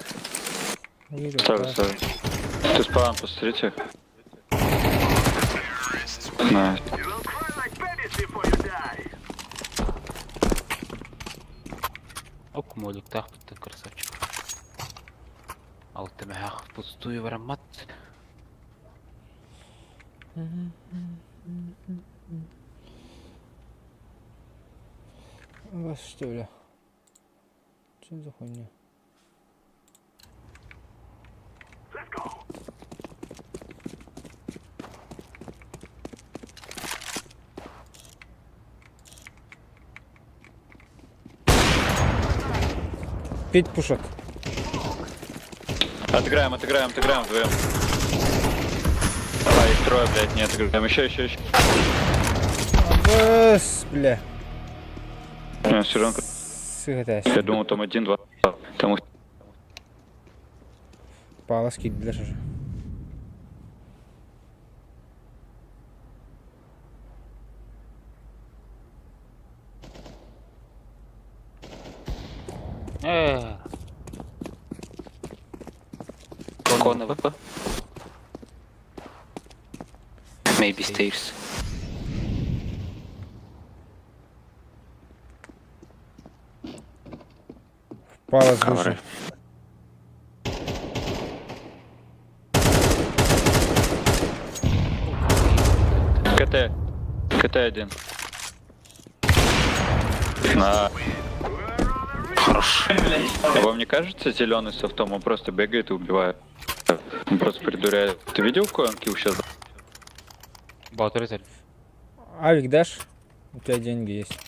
Sorry, sorry. Ты спаун, посмотрите. Nice. Ок, моликтаах бытты красавчик. Алта мэһэх пустую бараммат. Вас что ли? Что за хуйня? Пить пушат. Отыграем, отыграем, отыграем вдвоем. Давай, их трое, блядь, не отыграем. Еще, еще, еще. Абыс, бля. Не, Сережка, Сыгытаешь. я думал, там один, два. Там их Палас киирдилэр уже. Э. Кон АВП. Maybe stairs. Палас вышел. КТ. КТ-1. На. Хорош. Вам не кажется, зеленый софтом, он просто бегает и убивает? Он просто придуряет. Ты видел, какой он kill сейчас? Боотур этэр. Авик дашь? У тебя деньги есть.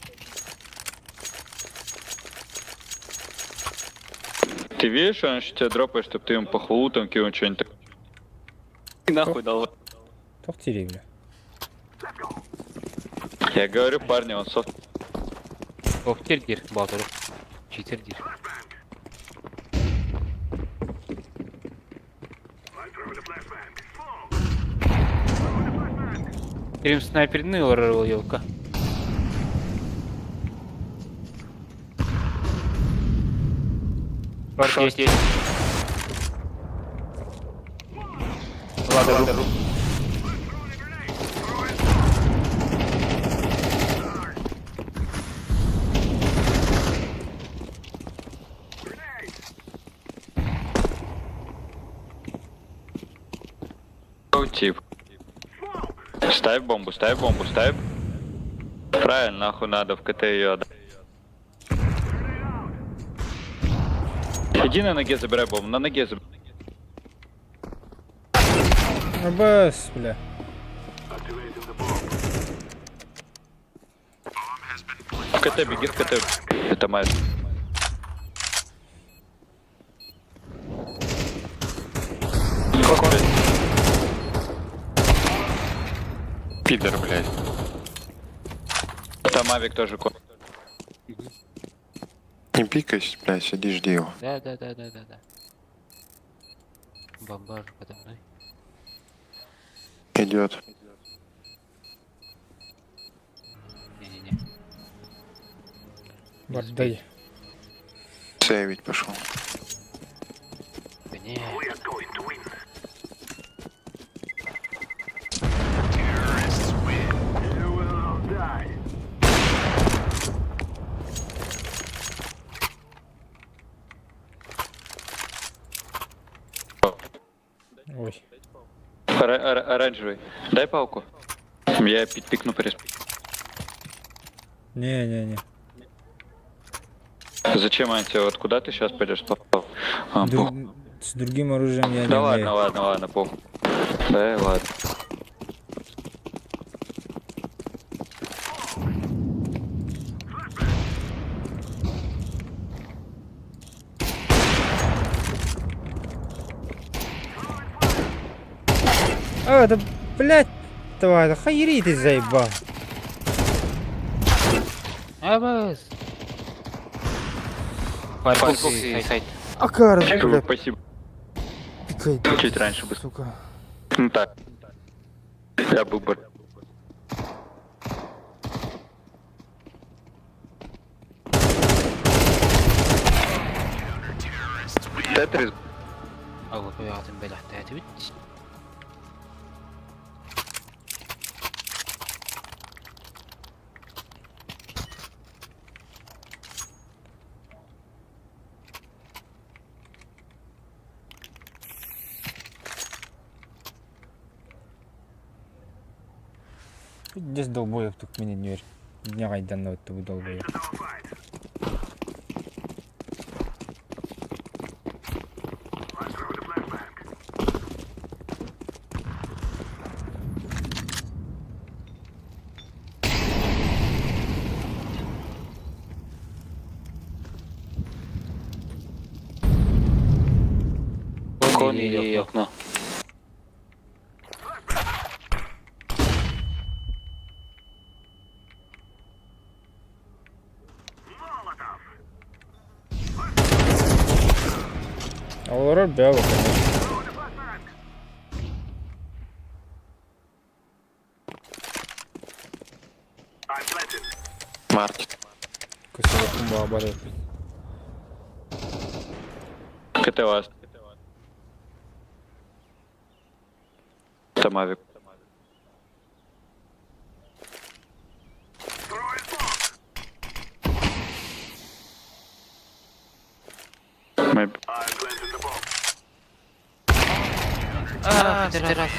Ты видишь, он же тебя дропает, чтобы ты ему похвалу там кинул что-нибудь. Нахуй дал. Тох тири, бля. Я говорю, парни, он софт. Ох, диир, Боотуру. Читер диир. Прям снайперный олорор елка. Шорт есть, есть. Ладно, руку. Тип. Ставь бомбу, ставь бомбу, ставь. Правильно, нахуй надо в КТ ее отдать. Иди на ноге забирай бомбу, на ноге забирай. Абас, бля. В КТ беги, в КТ. Это мать. Пидор, блядь. Там авик тоже кон. Не пикайся, блядь, сиди, жди его. Да. Бомбар подо мной. Идет. Не-не-не. Бардай. Сейвить пошел. Да не. Ой. Оранжевый. Дай палку. Я пикну пресс. Не-не-не. Зачем она тебе? Вот куда ты сейчас пойдешь? А, похуй. С другим оружием я не Да ладно, умею. ладно, ладно, похуй. Да, ладно. А, да, блядь, тварь, да хайри ты заебал. Абас! Файрбокс и сайт. Акар, блядь, Спасибо. пикай, Чуть раньше бы. сука. Ну так. Я был бы. Тетрис. Алла бэйэҕитин бэлэхтээтибит. Здесь долбоеб тут меня не Не гайдан вот ту долбоеб. Кон или окно. Олорор бэбэ, конечно. Маркет. Косовокум баабар. КТ ласт. Там авик. Maybe. А, пидорас.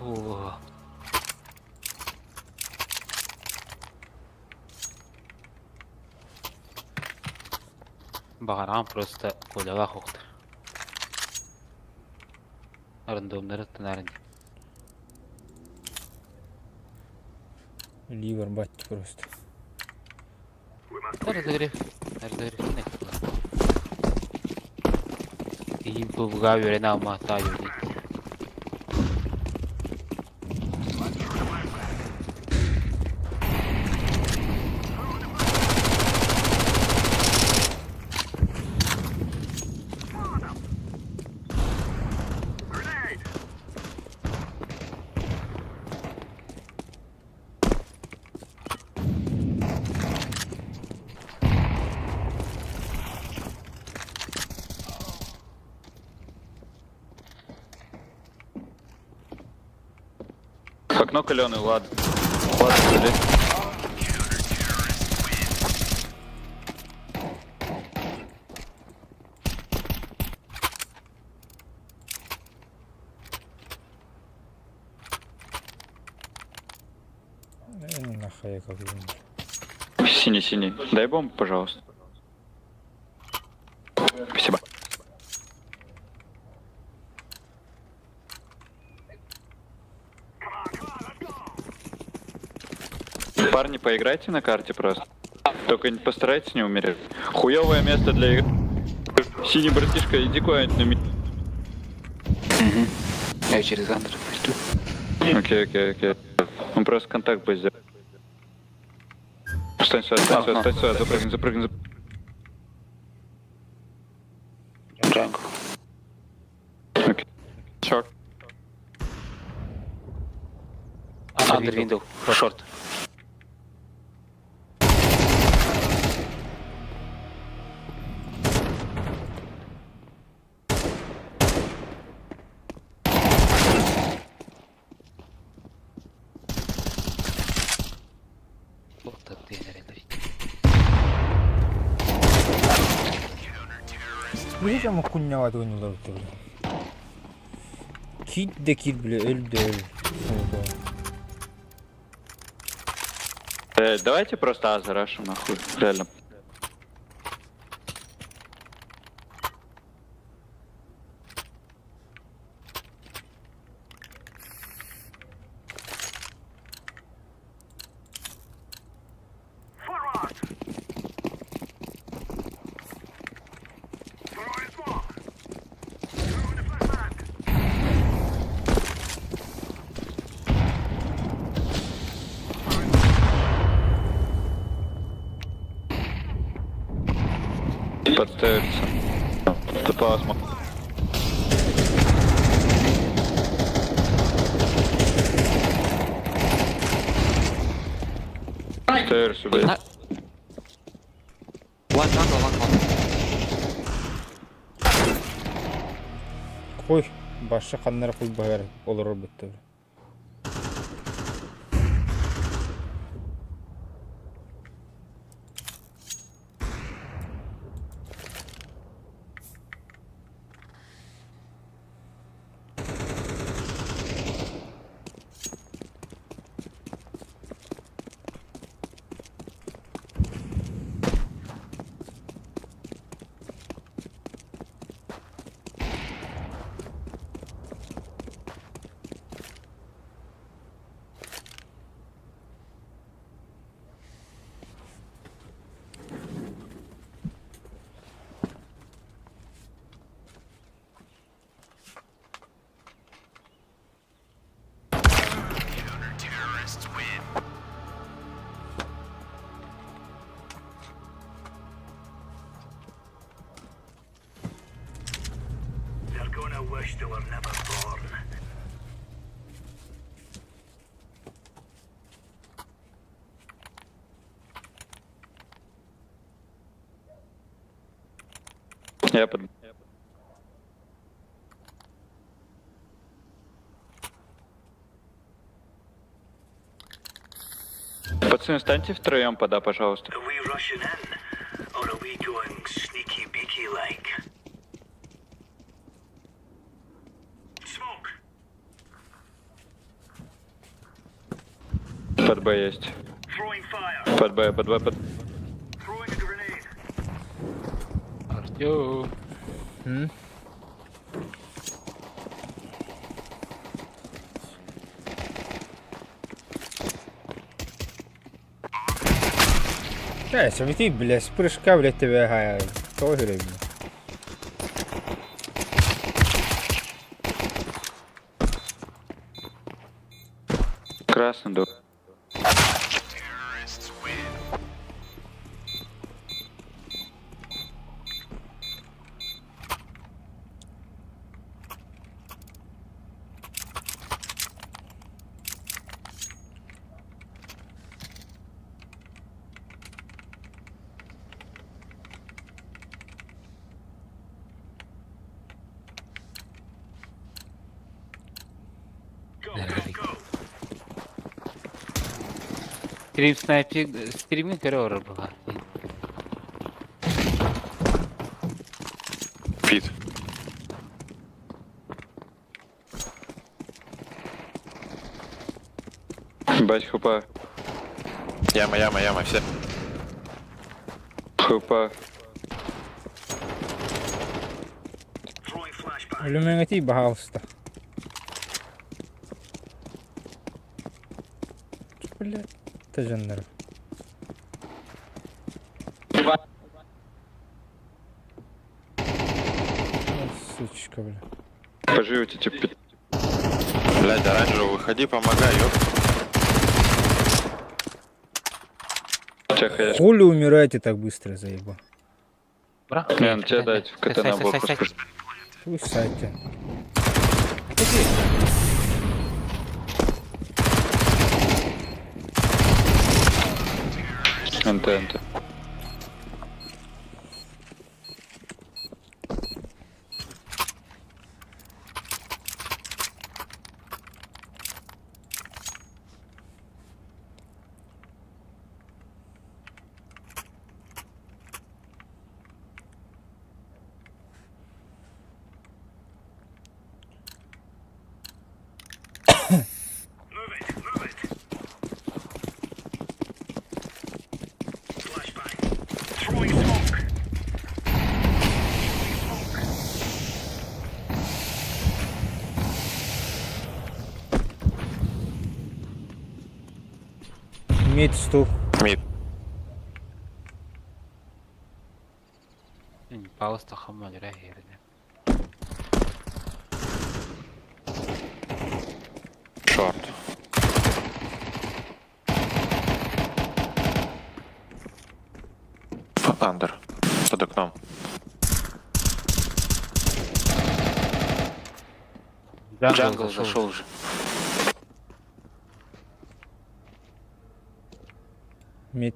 О. Баҕарам просто Колялаах охтор. Рандомнары тынарын. Ливер бать просто. Разыгрев. Разыгрев. Иин пубга үөрэнэ алмаата юри. Окно каленый, ладно. Ладно, блядь. Нахай как Синий, синий. Дай бомбу, пожалуйста. Спасибо. Парни, поиграйте на карте просто. Только не постарайтесь не умереть. Хуевое место для игры. Синий братишка, иди куда-нибудь на ми- Я через under пойду. Окей, окей, окей. Он просто контакт бы сделал. Встань сюда, встань сюда, встань сюда, запрыгни, запрыгни, запрыгни. Jungle. Окей. Short. Under window. Short. Вот ты, наверное. Видишь, куннява ойнулар бля. Кит да кит, бля, өл да өл. Давайте просто А зарашим нахуй. Реально. Подставится. Тупо осмо. Stairs, блядь. One jungle, one one. Ой, башы қаннар құй бағар олар бітті. Я под... Пацаны, встаньте втроем пода, пожалуйста. Are we rushing in, or are we going sneaky beaky like? Smoke! Под Б есть. Throwing fire! Под Б, под Б, под... Throwing a grenade! Артем. Да, ты, бля, с прыжка, блядь, тебя, ага, тоже, бля. Красный, да. Go, go, go! Стрим снайпинг, стримин көрө олорор быһа. Пит. Бать хупа. Яма, яма, яма, все. Хупа. Throwing flashbang. Өлүмэҥэтий баһаалыста. Блядь, тажаннары. Сучка, бля. Поживите, типа. Блядь, оранжевый, выходи, помогай, ёп. Тихо, я... Хули умираете так быстро, заеба. Бра. Не, ну тебе дать в КТ на блок. Пусть сайте. НТ, НТ. Move it, move it. Flashbang. Throwing smoke. Throwing smoke. Мид стул. Мид. Пауста хамма лера херне. Шорт. Андер. Под окном. Джангл зашел уже. Мид.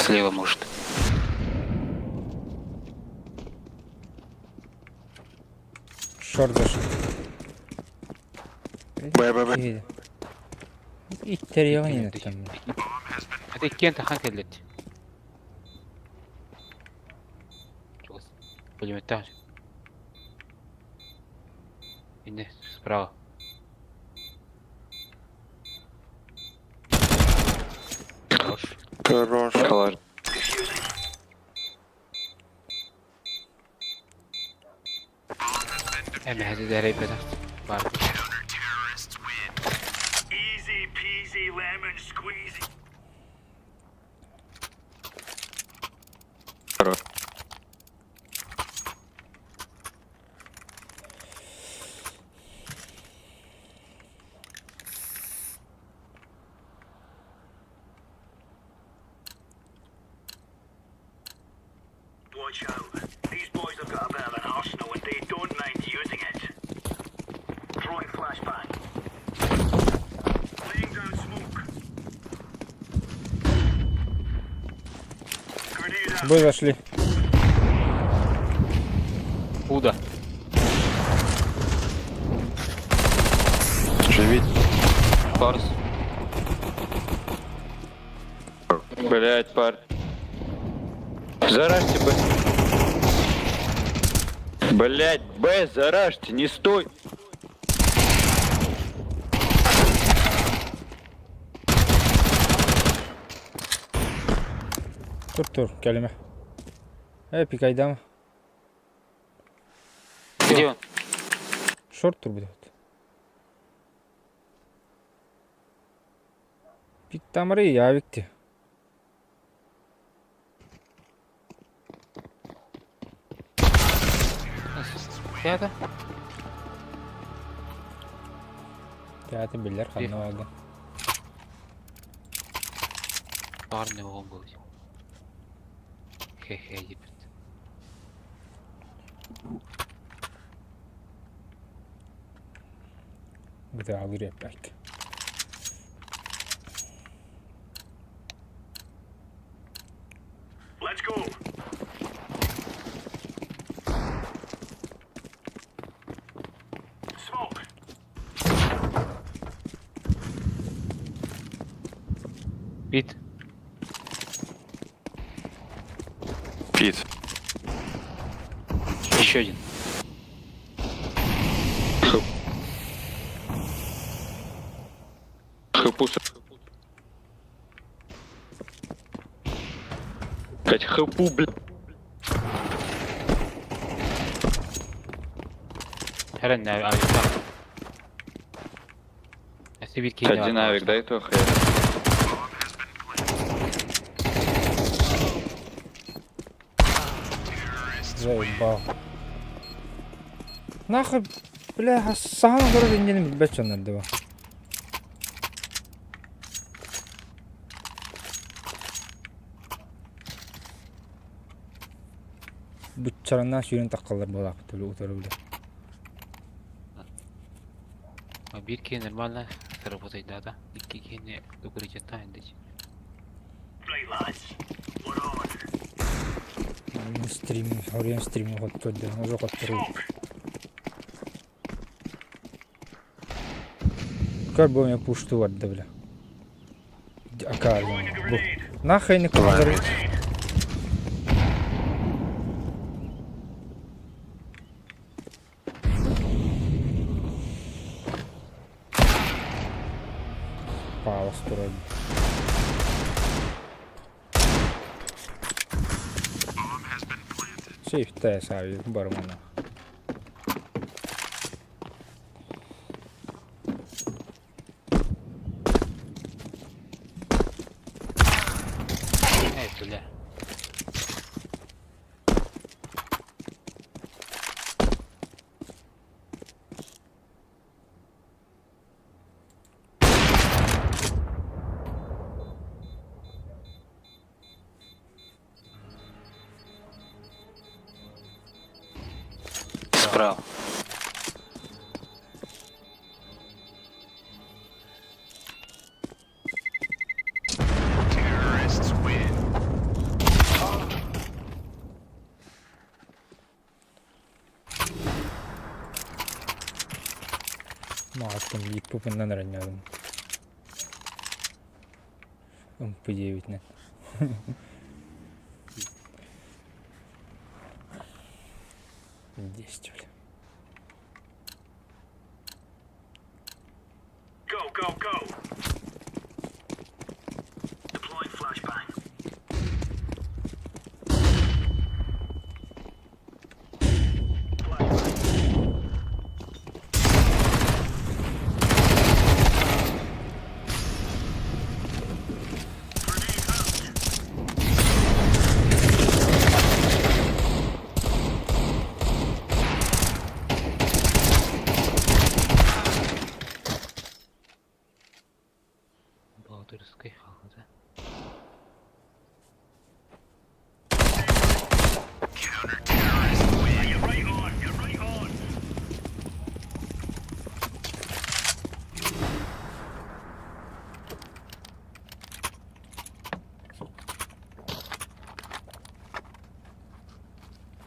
Слева может. Шорт зашел. Б, Б, Б. Иттер там. Это кент хан келет. Чугас. Пулемет Иди справа. Хорош. Хорош. Калаш. Эми хәзер дәрәй бәдәк. Бар. Easy peasy lemon squeezy. Хорош. Watch out. These boys have got a bit of an arsenal and they don't mind using it. Throwing flashbang. Laying down smoke. Grenade out. Б зашли. Куда? Живи. Фарс. Блять, пар. Заражьте, Б. Блять, Б, заражьте, не стой. Тур тур, кәлиме. Э, пикайдама. Где он? Шорт тур будет. Пик тамары явикти. Театр? Театр билер ханна алды. Парный он был. Хе-хе, ебет. Где алыр yapmak. Пит. Пит. Еще один. Хпу. Блять, хпу, блядь. Herhalde авикта. Если бит кейде Один авик, дай то хэ. Заебал. Нахуй, бля, саһан олорор инньэни билбэт дьоннор дуу. Буччараннаах сүүрэн таххаллар буолаахпыт утары бile. Биир киһи нормально саработайдаата, икки киһини докуричаттаан индич. Right, lads. We're on. Стрим, оруйан стримҥэ хоттордо, уже хотторуу. Көр бу эмиэ пушту барда бile. Акаар бу. Нахуй не командор. Паус турар. Сейфтээ саави барымана. Эй, бля. Справа. Маҕаттан ииппиппинэн эрэннэҕим. Ымпы диэбитинэн. Десять бля. Go, go, go. Deploying flashbang. Баатырскай хаалла. You're right on. You're right on.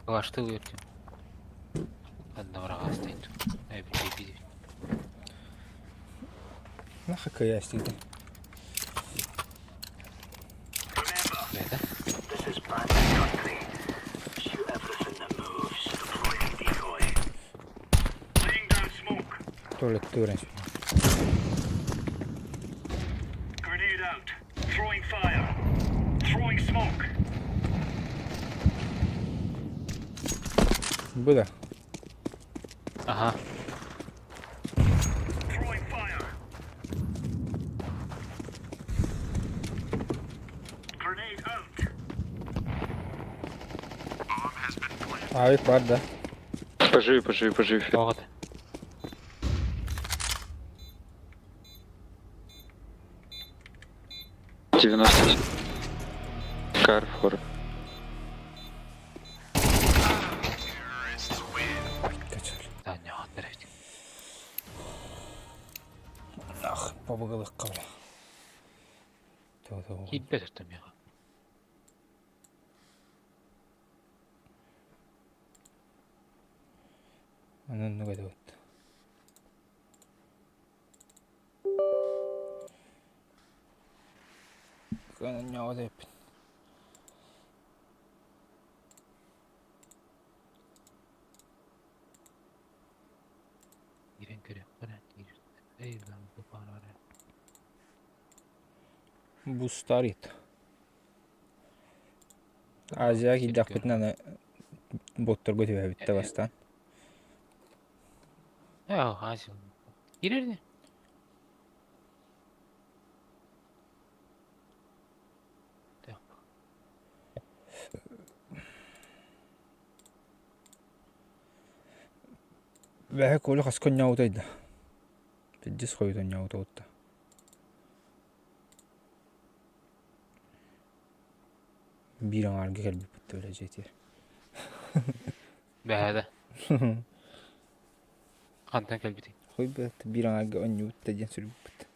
Калашты үөрдүм. Одновременно стоит. Эй, Нахуй кыйаастыйда. Да? This is bandit country. Shoot everything that moves. Deploying decoy. Laying down smoke. Туалеттуурэн Grenade out. Throwing fire. Throwing smoke. Бу да. Ага. Throwing fire. Grenade out. Авик баар да. Поживи, поживи, поживи. Тоҕо 90. Карфор. Качал. Таанньаҕаттар эбит. Ах, побыгылыкка бля. Тоо-тоо. Киирбэт оттон миэхэ. Онон нуга вот. Кыайан онньообот эбиппин. Киирэн көрүөххэ эрэ диир. Эй, баар Бустарит. Азияҕа киирдэхпитинэ аны ботторго түһэбит да бастаан. Ээ, Азия. Киирэр ини. Бэһэ Коля хаска онньообутай да? Пиздец хойут онньообута уутта. Биир аҥаарга кэлбиппит да бля дьиэтигэр. Бэһэ да. Хантан кэлбитий? Хуй блядь, биир аҥаарга онньуубут да диэн суруйбуппут.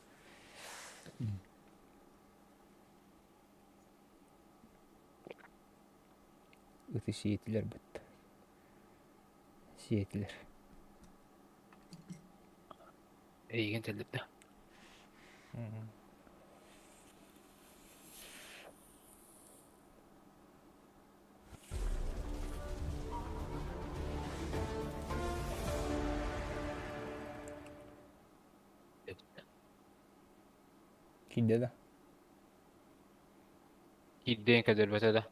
Ыты сиэтилэр бытта. Сиэтилэр. Эйигин тэллэрдэ. Киирдэ да? Киирдиэн көрдөрбөтө да.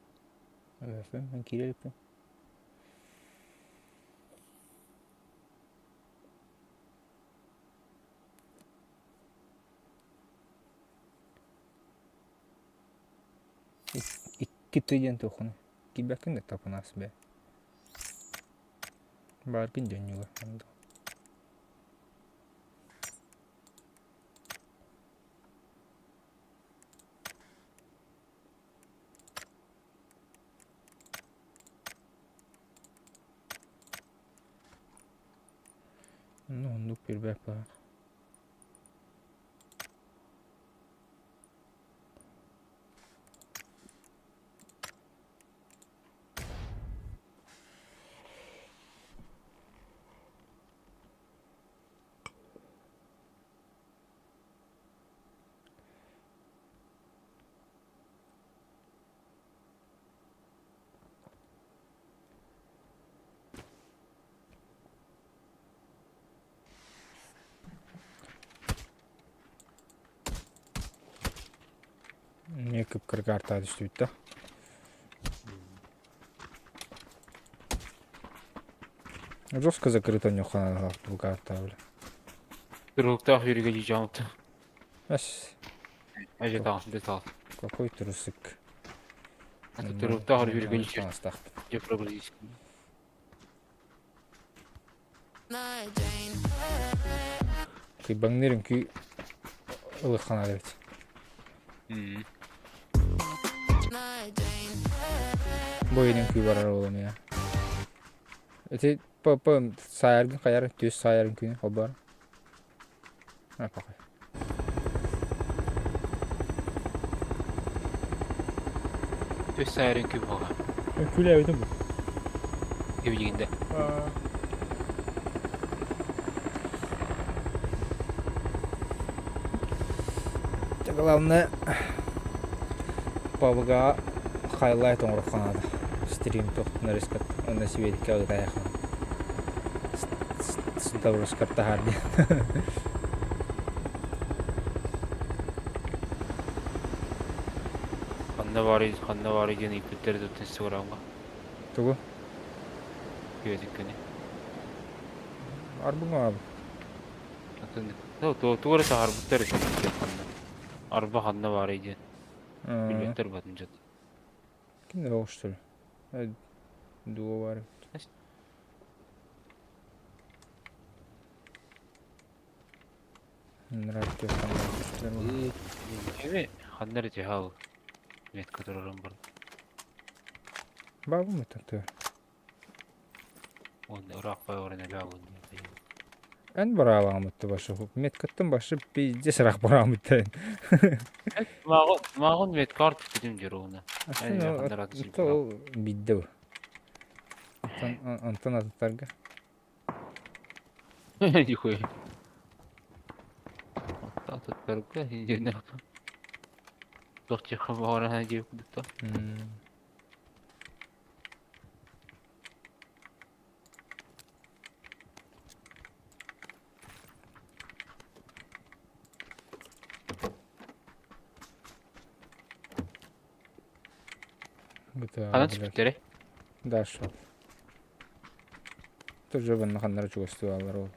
Мен киирэ иликпин. Икки тый диэн туоххунуй? Киирбэккин да тапынаас бээ. Бааргын дьонньуга. Ну, оннук билбэт баар. Эмиэ кып-кыра картаҕа түстүбүт да. Жестко закрыто у него бу карта бля. Туруктаах үөрүүгэ дьиджаамыт. Эс, Эже таҕыс бетал. какой трусик. Туруктаах үөрүүгэ дьиджаамыт. Таҥастаахпын. Кыйбаҥныыр үҥкүү ылыхханаат эбит. Бу иһин үҥкүү барар уолум я. Ити п саайаргын хайар түс саайар үҥкүүнү холбоор. А похуй. Түс саайар үҥкүү буолла. Үҥкүүлээбитим бу. Кибилигинде. Главное, пабга хайлайт оҥоруохха наада. Стрим туох нарискат уонна сибиэдиккэ ыытайахха. Добрускар таһаар диэн. Ханна баарый, ханна баарый диэн ыйыппыттар да Инстаграмҥа. Тугу? Күөтүккүнү. Арбыҥ аабы. Тугу эрэ таһаарбыттар үһү ханна. Арба ханна баарый диэн. Билбэттэр батын дьон. Ким да что ли? Дуо баар эбит. Нравится. Ханна эрэ түһэ Метка турарым бар. Бабым это ты. Уонна ыраах баран элэҕин Эн бараалаамытты башы меткаттан башы пиздец ыраах бараамытты. Мааҕын меткар түспүтүм дьэр уонна. Ол бидде бу. Онтон атыттарга. Нихуя. Атыттарга индиэнэ. Туох диэххэ баҕарар диэбит курдук. Ханан түспүттэрэй? Даша. Тоже банна ханнара чугастыы бааллар ол.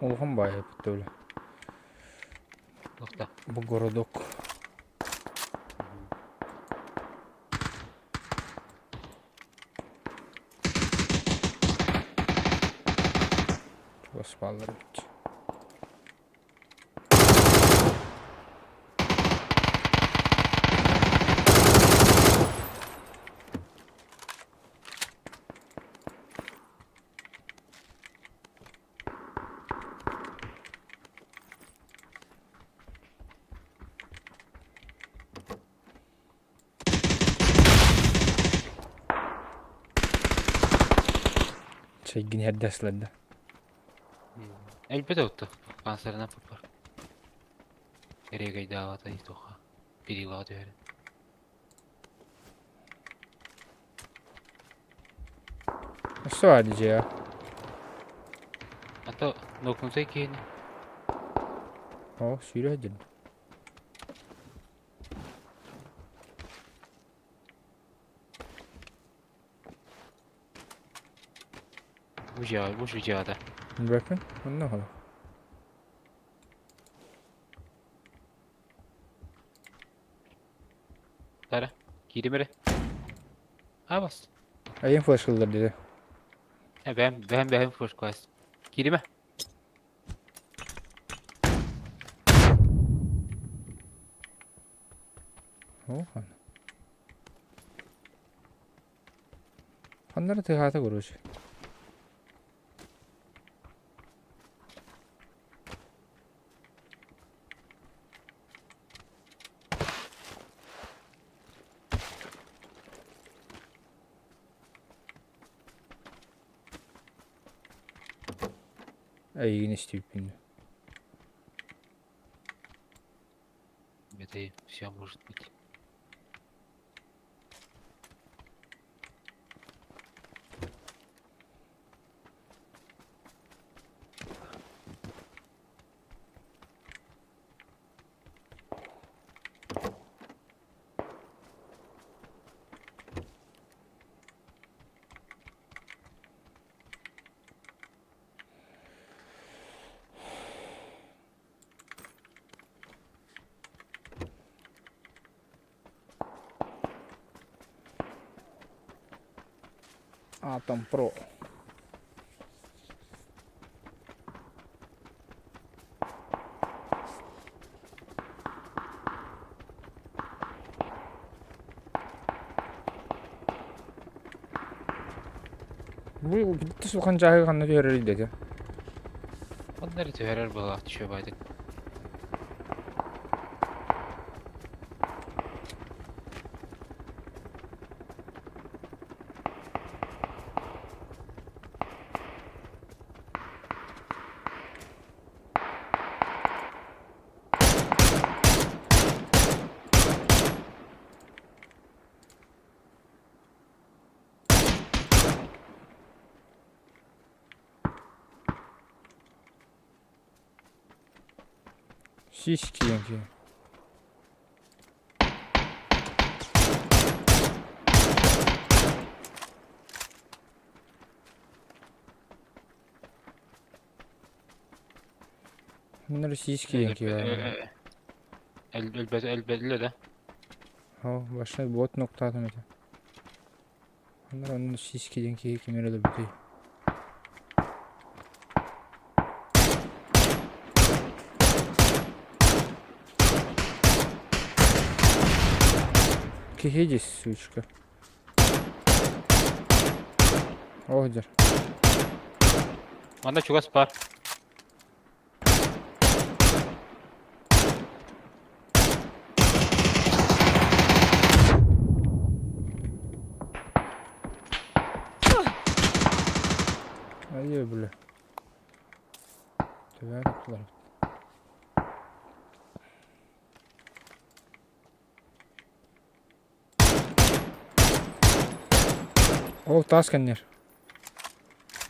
Улахан баайы эппит Туохта? Бу городок. Чугас бааллар эбит. Чэйгин эрдэ сылайда. Элбэт отто. Пансарынан папар. Эрегайдаабата туха. Перилаҕа түһэрин. Өссө баар дьиэ. А то нокнутай киһини. О, сүүрэ сылдьар. Бу дьиэҕэ, бу дьиэҕэ. Билбэппин. Онно оһоло. Тара, киирим эрэ. Абас. Айын флешкалар диде. Э, бэм, бэм, бэм флешкас. Кииримэ. О, хан. Ханнары тыһаата короче. Эйигин истибиппин. Это и все может быть. Атом Про. Бу тус улахан дьаһайы ханна түһэрэр дэтэ. Онно эрэ түһэрэр буолаах түшөбайтык. Сиськи диэн Bunlar сиськи диэн Өлбөт өлбөтүлэ да. О, башына бот ноктаатым этэ. Оннор онно сиськи диэн киһи ким эрэ өлөрбүтүй? Киһи дии, сучка. Ол дьэр. Манна чугас бар. Айыы, бля. Төбөөн оттулар. Ол таас кэннэр.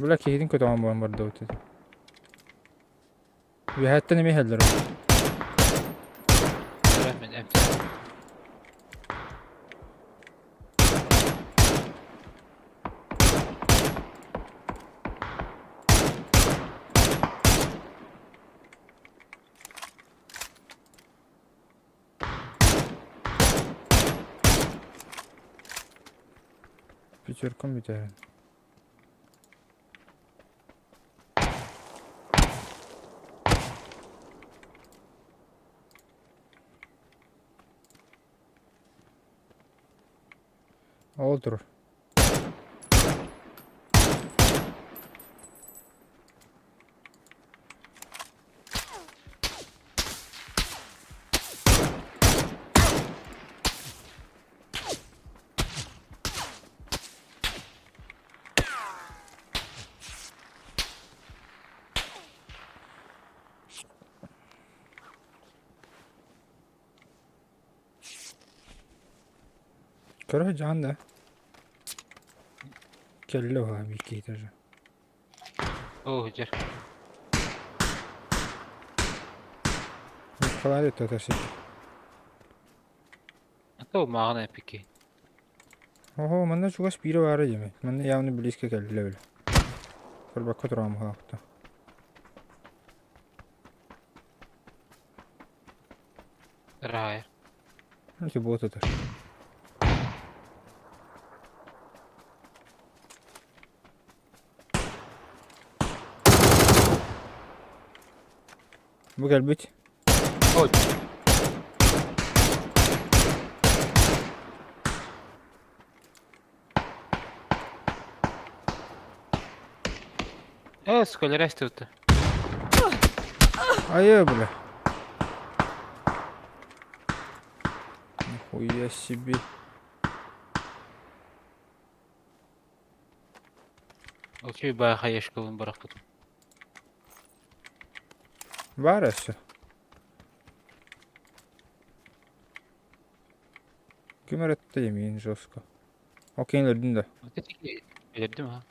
Бля киһитин көтөҕөн буолан бардыбыт. Үөһэттэн эмиэ иһэллэр. Мин Пятеркам бүтэрин. Ол турар. Көрө дьаан да. Кэллэ уһаа биир киһитэ же. Оо, дьэр. Николай это А то мааҕын эпики. Оһо, манна чугас биирэ баара дьиме. Манна явно близко кэллилэр били. Көрбөккө тураҕым хаалта. Райер. Ити бот ытар. Бу кэлбит. Ой. Э, сколерась тут. Айы, бля. Нихуя себе. Окей, баа хаешкалын барахпыт. Баар өссө. Ким эрэ эмиин жестко. Окей, өлөрдүн да. Өлөрдүм ha.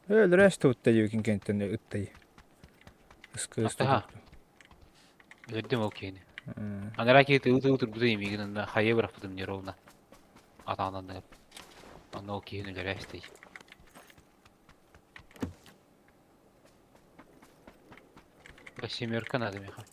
Э, өлөрөөс тутта диэбикин кэнниттэн ыттай. Ыскы Аха. Өлөрдүм ол киһини. Анараа киһи тыы тыы турбута эмиигин онно хайа бырахпытым неровно. Атаанан да. Онно ол киһини өлөрөөс дии. Семерка надо меха.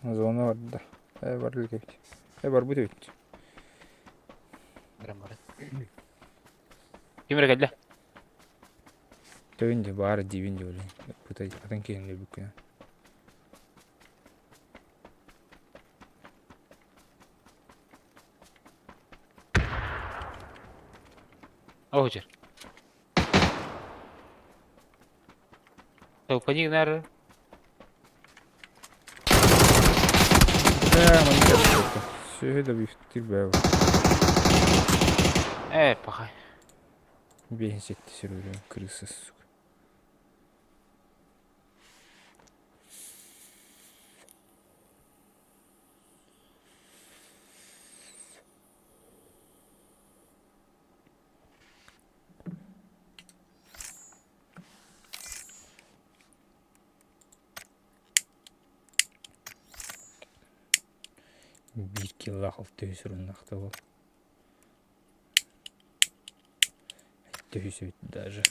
Зона барда. Э, бар эбит. Э, барбыт эбит. Баран баран. Ким эрэ кэллэ? Төбүн де баар диибин де блин. Пытай, атын киһини бүккүнэ. Оо, дьэр. Толпаник нар. Бля, манна кэлбит. Сүөһү да бифтир бээ. Э, пахай. Биэһин сетти сүрүрүн крыса, сука. Биир килолаах алтыһы суруннахта ол. Төһүс эбит даже.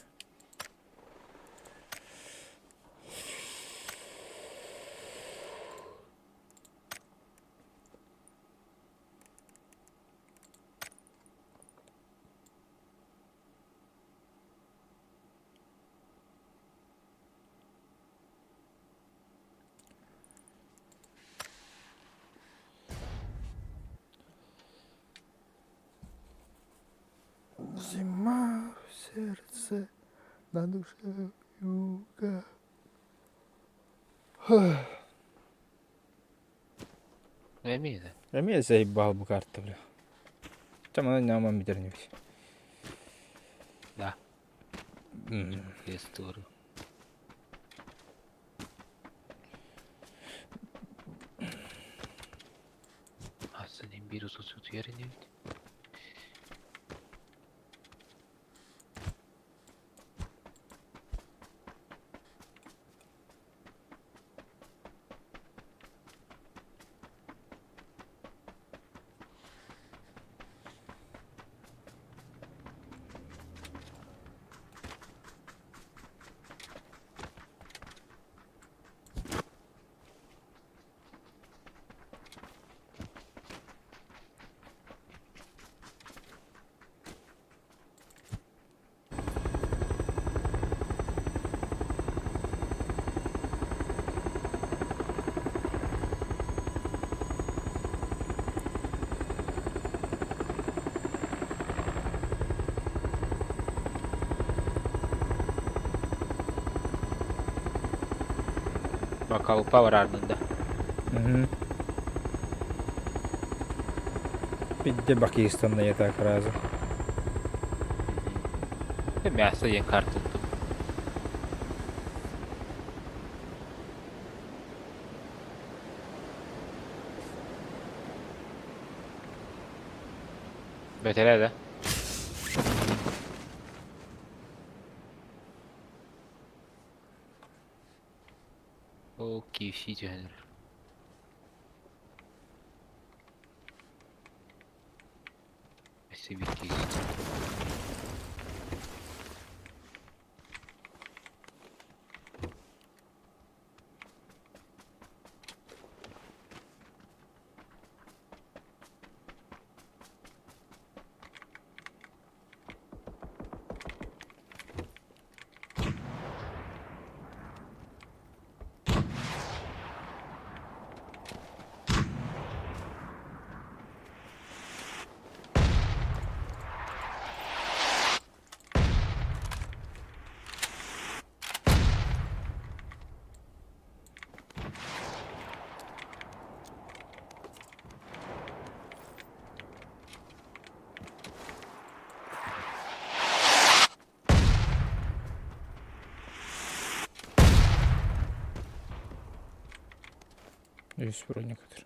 сердце, на душе вьюга. Эмиэ да. Эмиэ заебал бу карта, бля. Там она нямам бүтэрнибит. Да. Историю. Астын бир утуту yerine Бакалпа бар ардында. Угу. Пидде Пакистанда я так разу. Мясо диэн картылтым. Бөтәрә да. О, KFC түһэнэр. Өссө биир KFC. Үс броник атыр.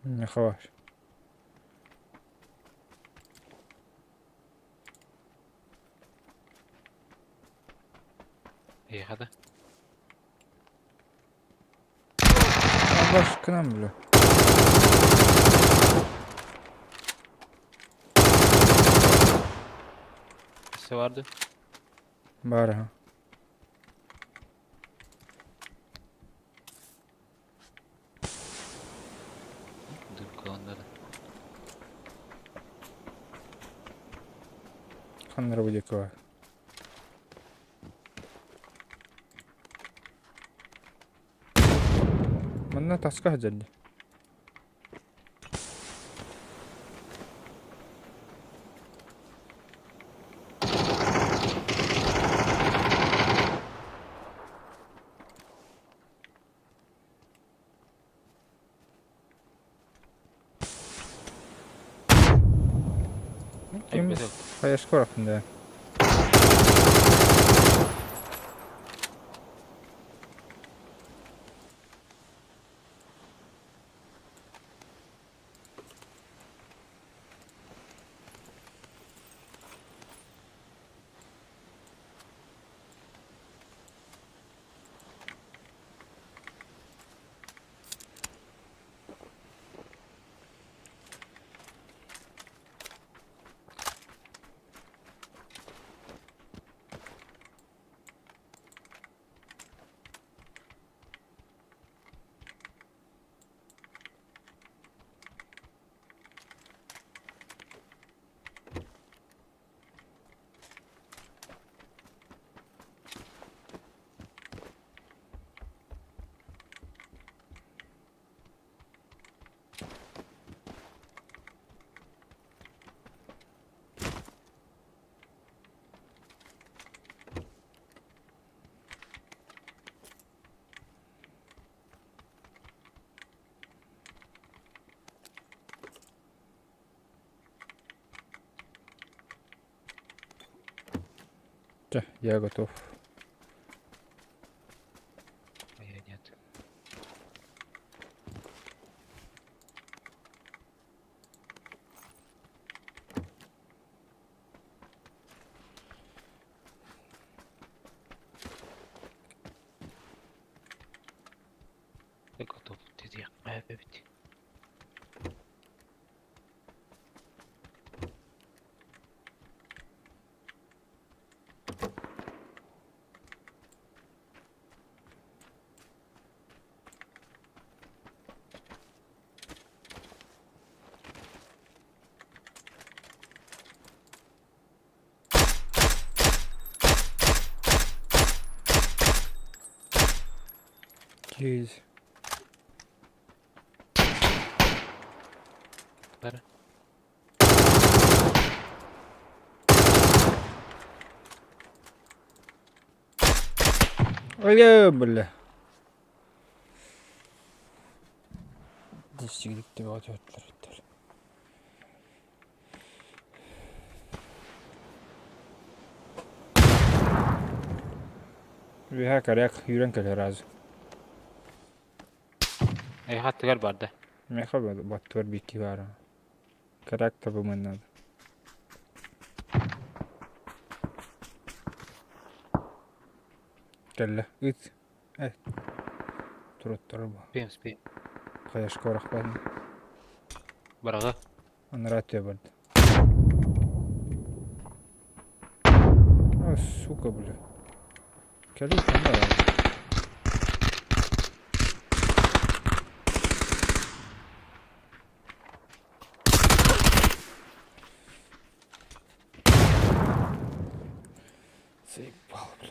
Меховаш. Эйхата. Баш к нам, бля. Өссө барды. Бар, ага. Дыркаланнары. Ханнар будет Манна таска хаджалли. Ким? Хайашкор да. Чэ, я готов. А я нет. Я готов. Ты где? Опять. Jeez. Бары. Өлө, бля. Десигиликте өттөр. Үөһэ коряк үүрэн кэлэр аз. Эйиэхэ аттыгар барда. Миэхэ баттыгар биикки баара. Коряк табымын надо. Кэллэ. Ыт. Э. Туруттар бу. Спим, спим. Хайашка орахпатын. Бараҕа. Анараа өттүгэр барда. А, сука, бля. Кэлин ханна барар? Заебал, бля.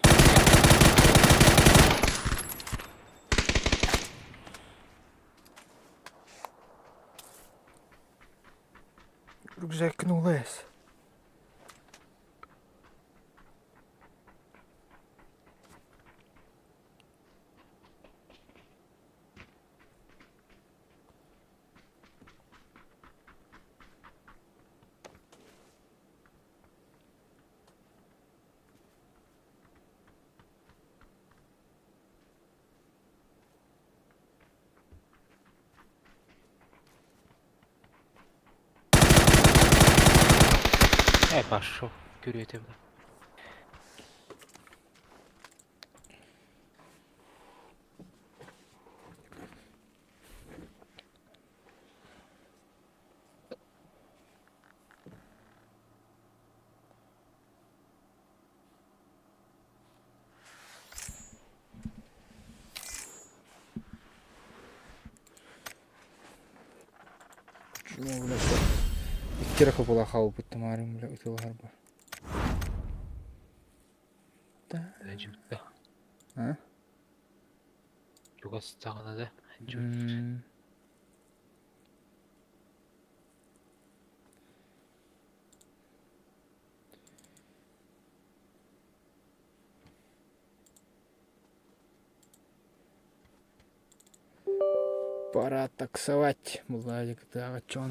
Рюкзак нулес. Э, пошел. Күрүөтэ бу. Икки эрэ копула хаалбыт тамаарым бля ытылаһар ба. Дьүттэ. А? Чугас саҕана да. Дьүт. Пора таксовать, Владик, да, чё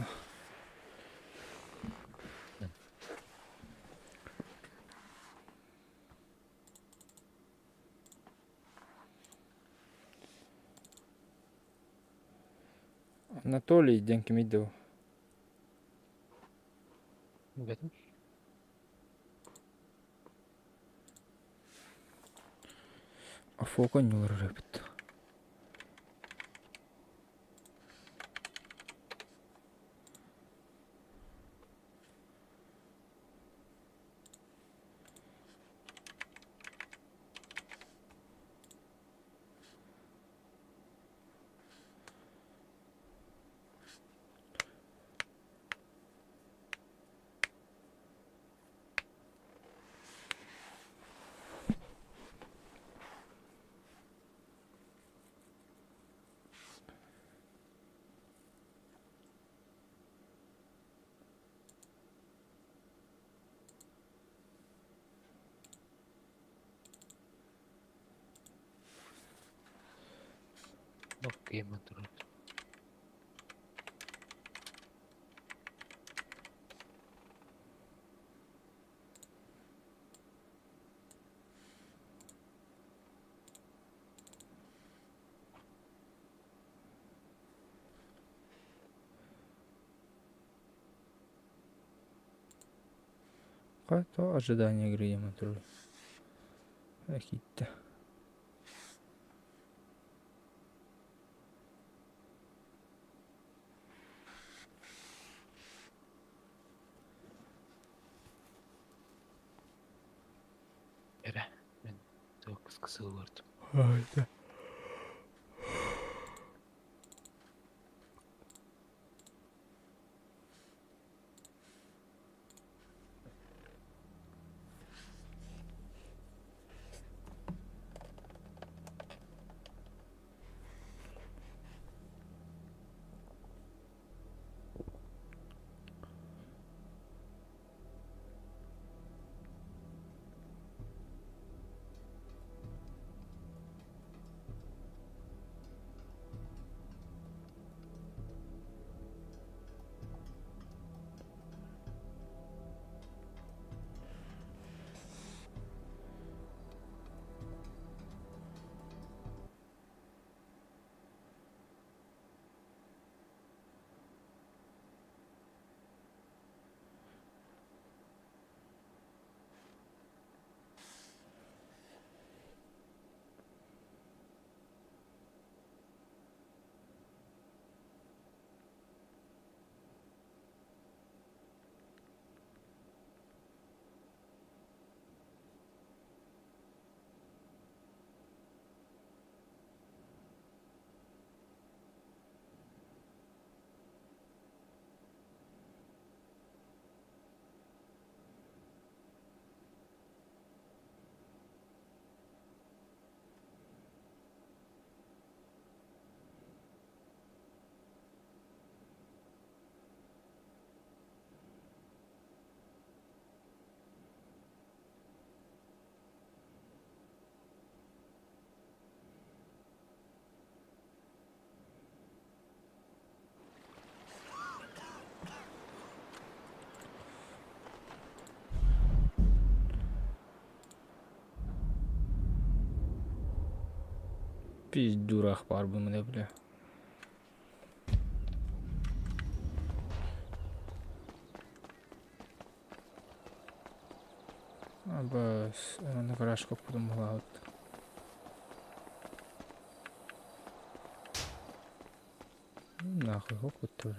Анатолий диэн кимий дуу? Бэтим. Афока ньулар эбит. Окей, матур. То ожидание игры диэн турар. Кииттэ. Эрэ. Мен туох кыс-кысыллардым. Пиздюрах бар бу менә бля. Абас, аны гаражка кудum булат. Нахуй хокуттур.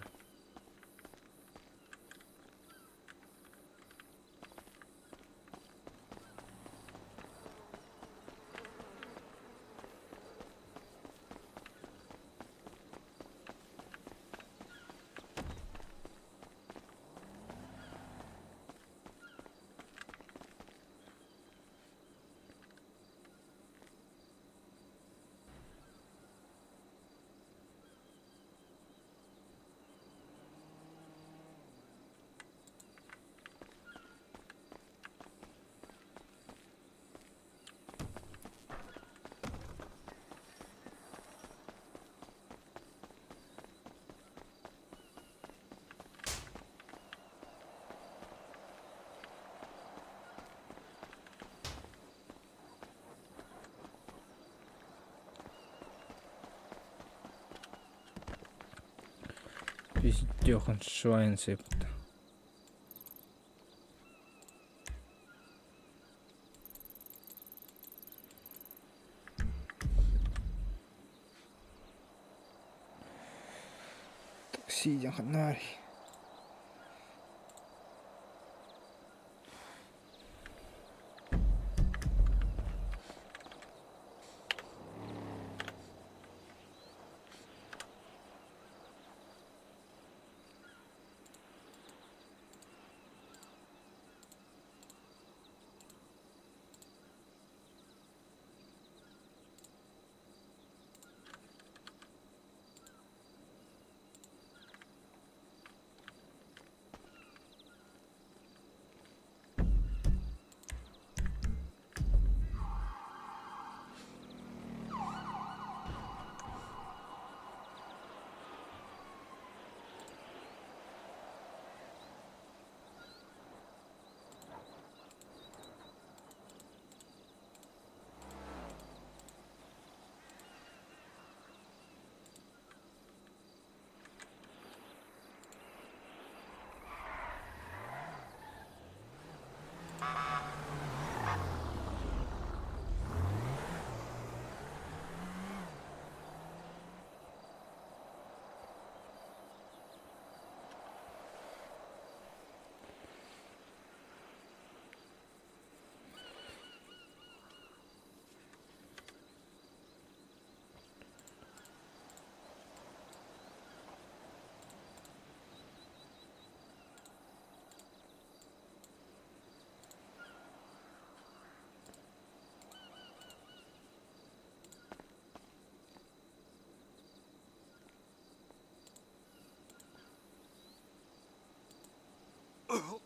Пиздёхан швайн сыпт. Такси ханарь. Здорово.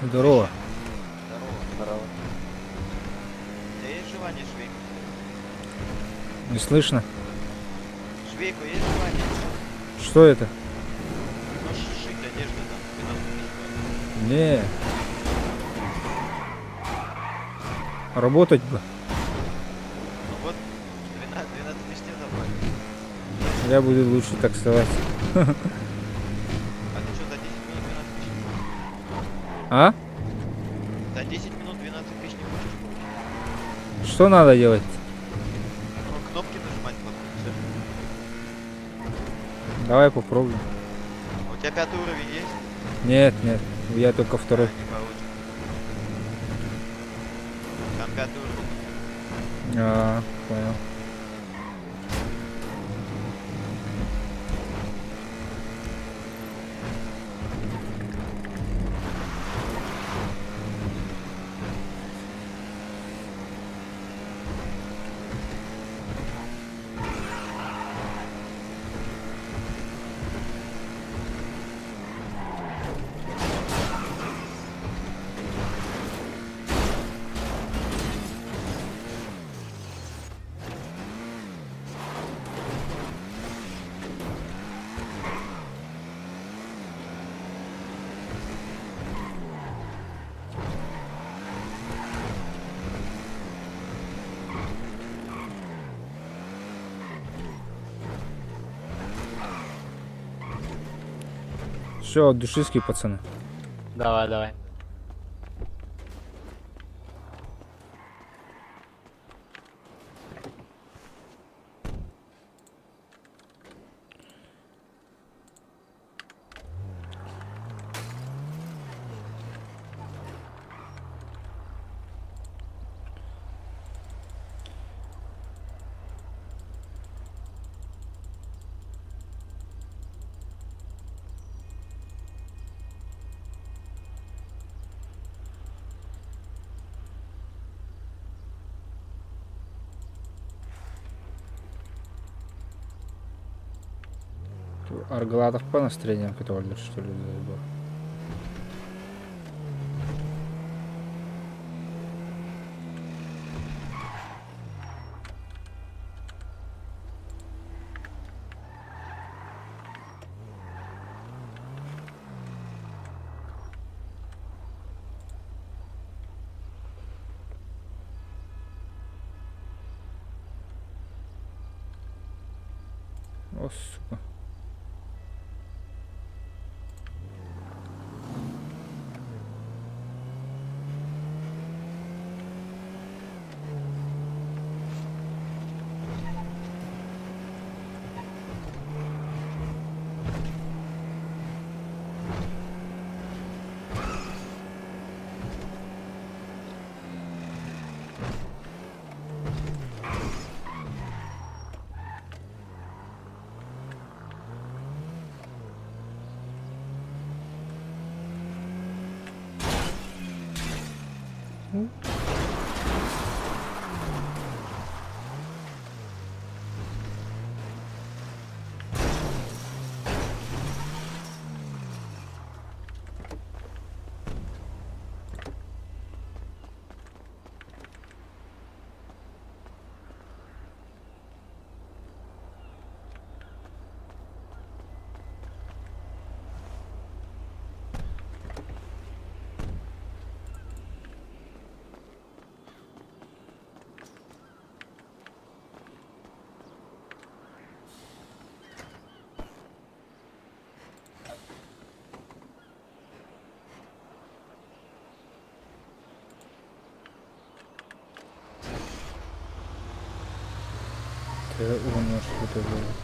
Здорово. Здорово. У тебя есть желание швейку? Не слышно? Швейку есть желание? Что это? Ну, шить одежду там, 12 тысяч. Не. Работать бы. Ну вот, 12, 12 тысяч тебе заплатят. Я буду лучше таксовать. А ты что, за 10 минут 12 тысяч не хочешь? А? За 10 минут 12 тысяч не хочешь получить? Что надо делать? Ну, кнопки нажимать потом, всё. Давай попробуем. А у тебя пятый уровень есть? Нет, нет, я только второй. Не получится. Там пятый уровень. А, понял. Все, от душиски, пацаны. Давай, давай. Аргылаатахпа настроением көтөҕүллэр что ли буо. О, сука. Төһө уһун маршрута буолуой?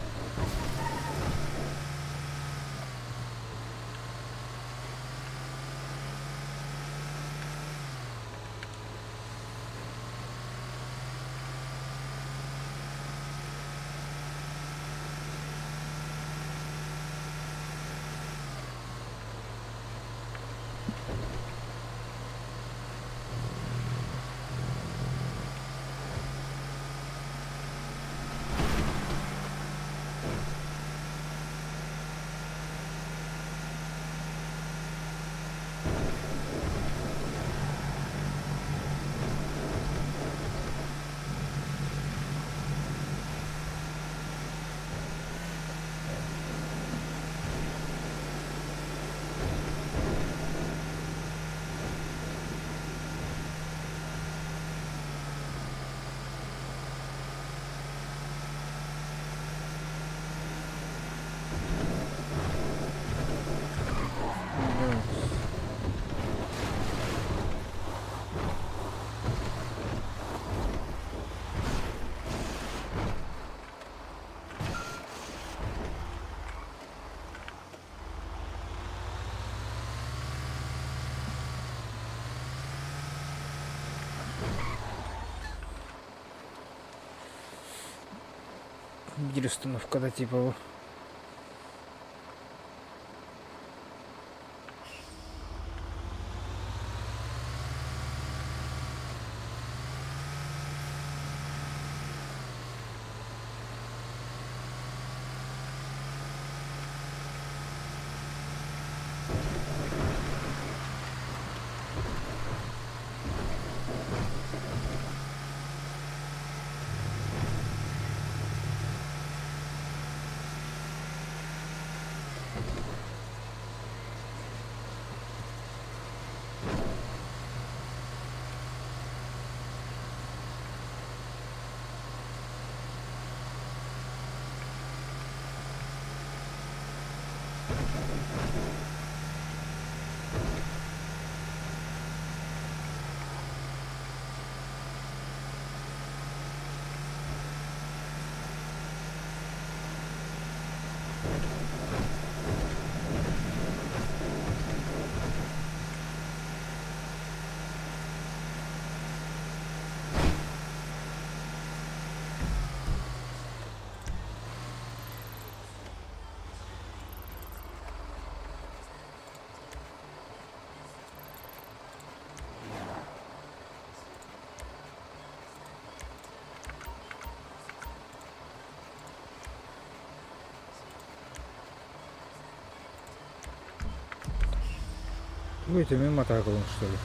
Биир установкада типа Тугу это мимо атаакалыым что ли?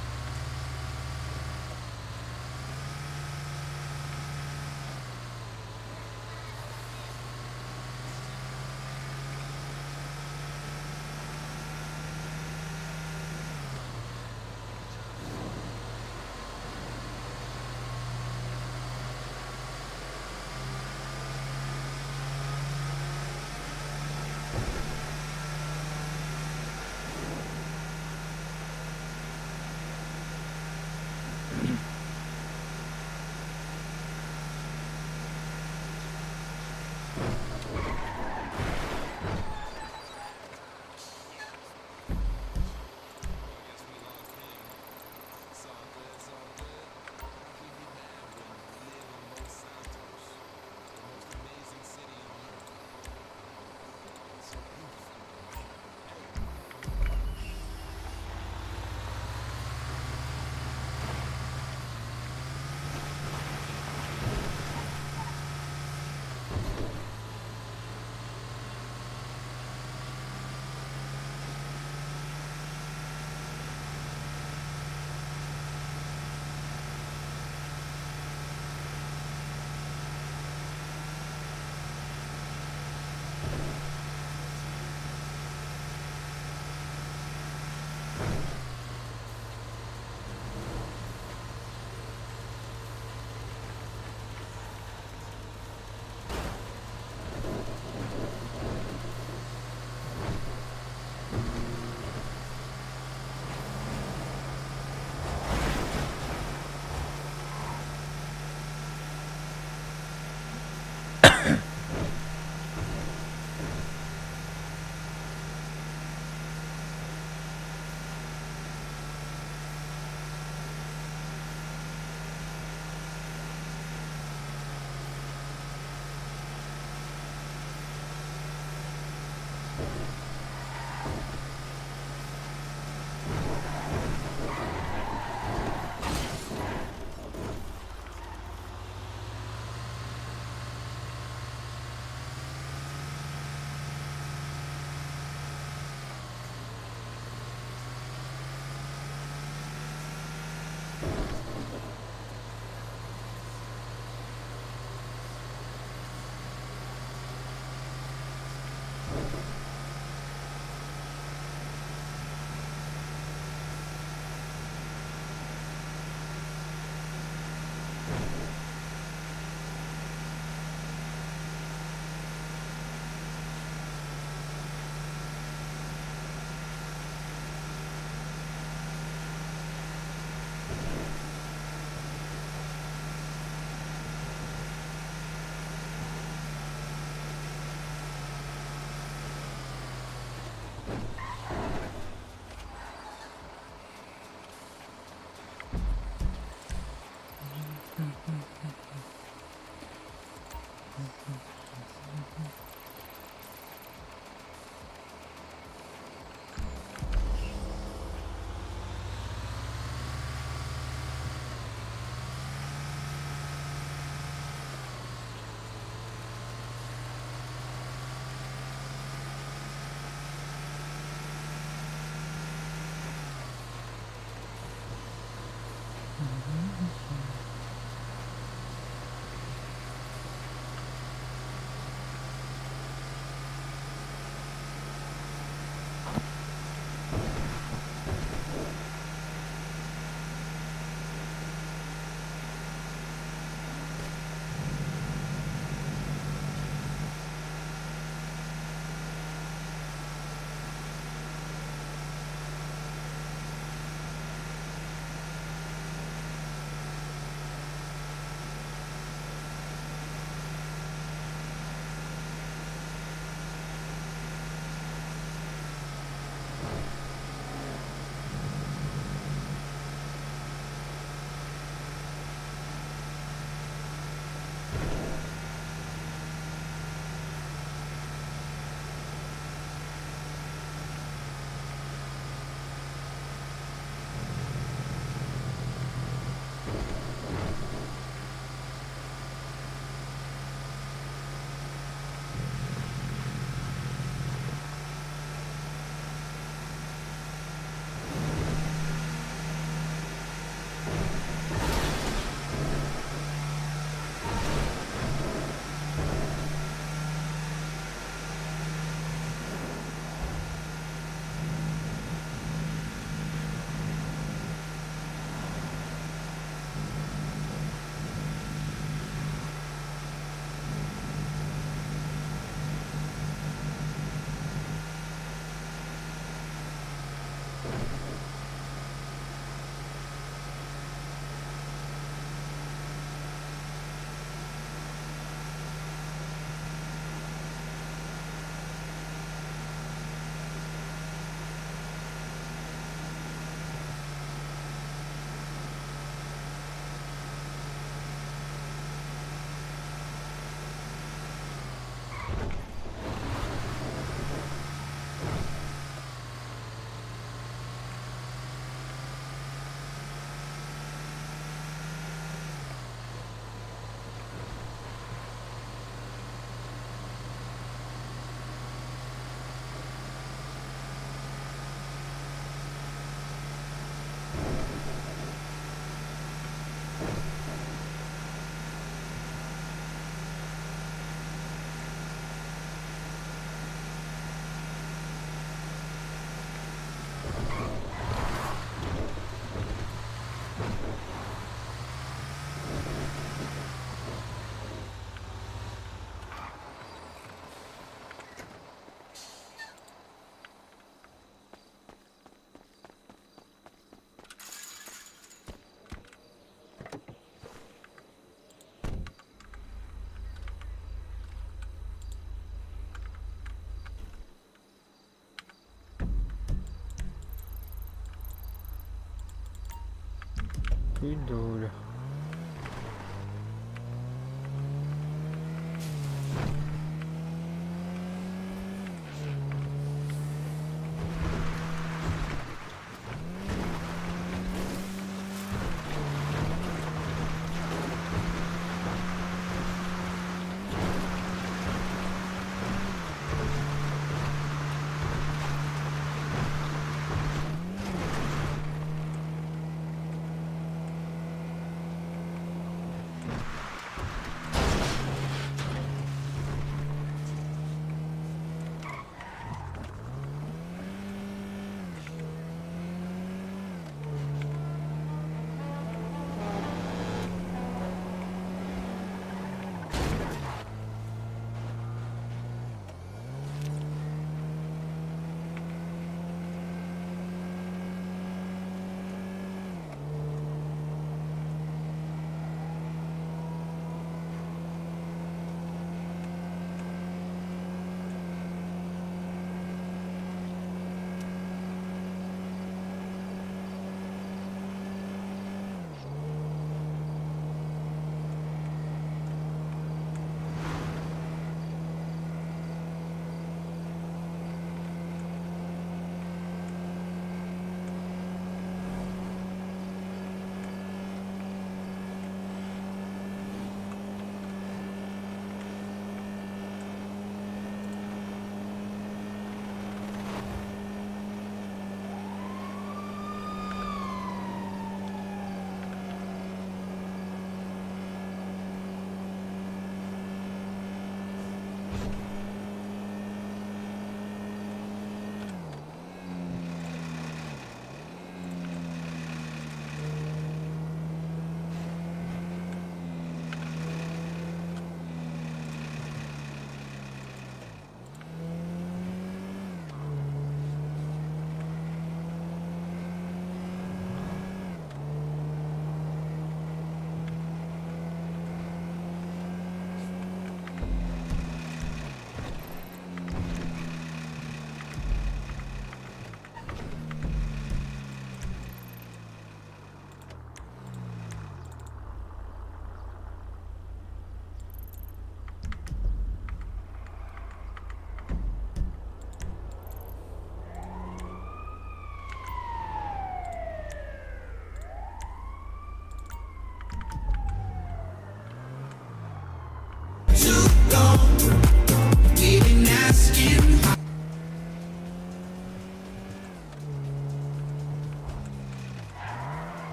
Чуй доля.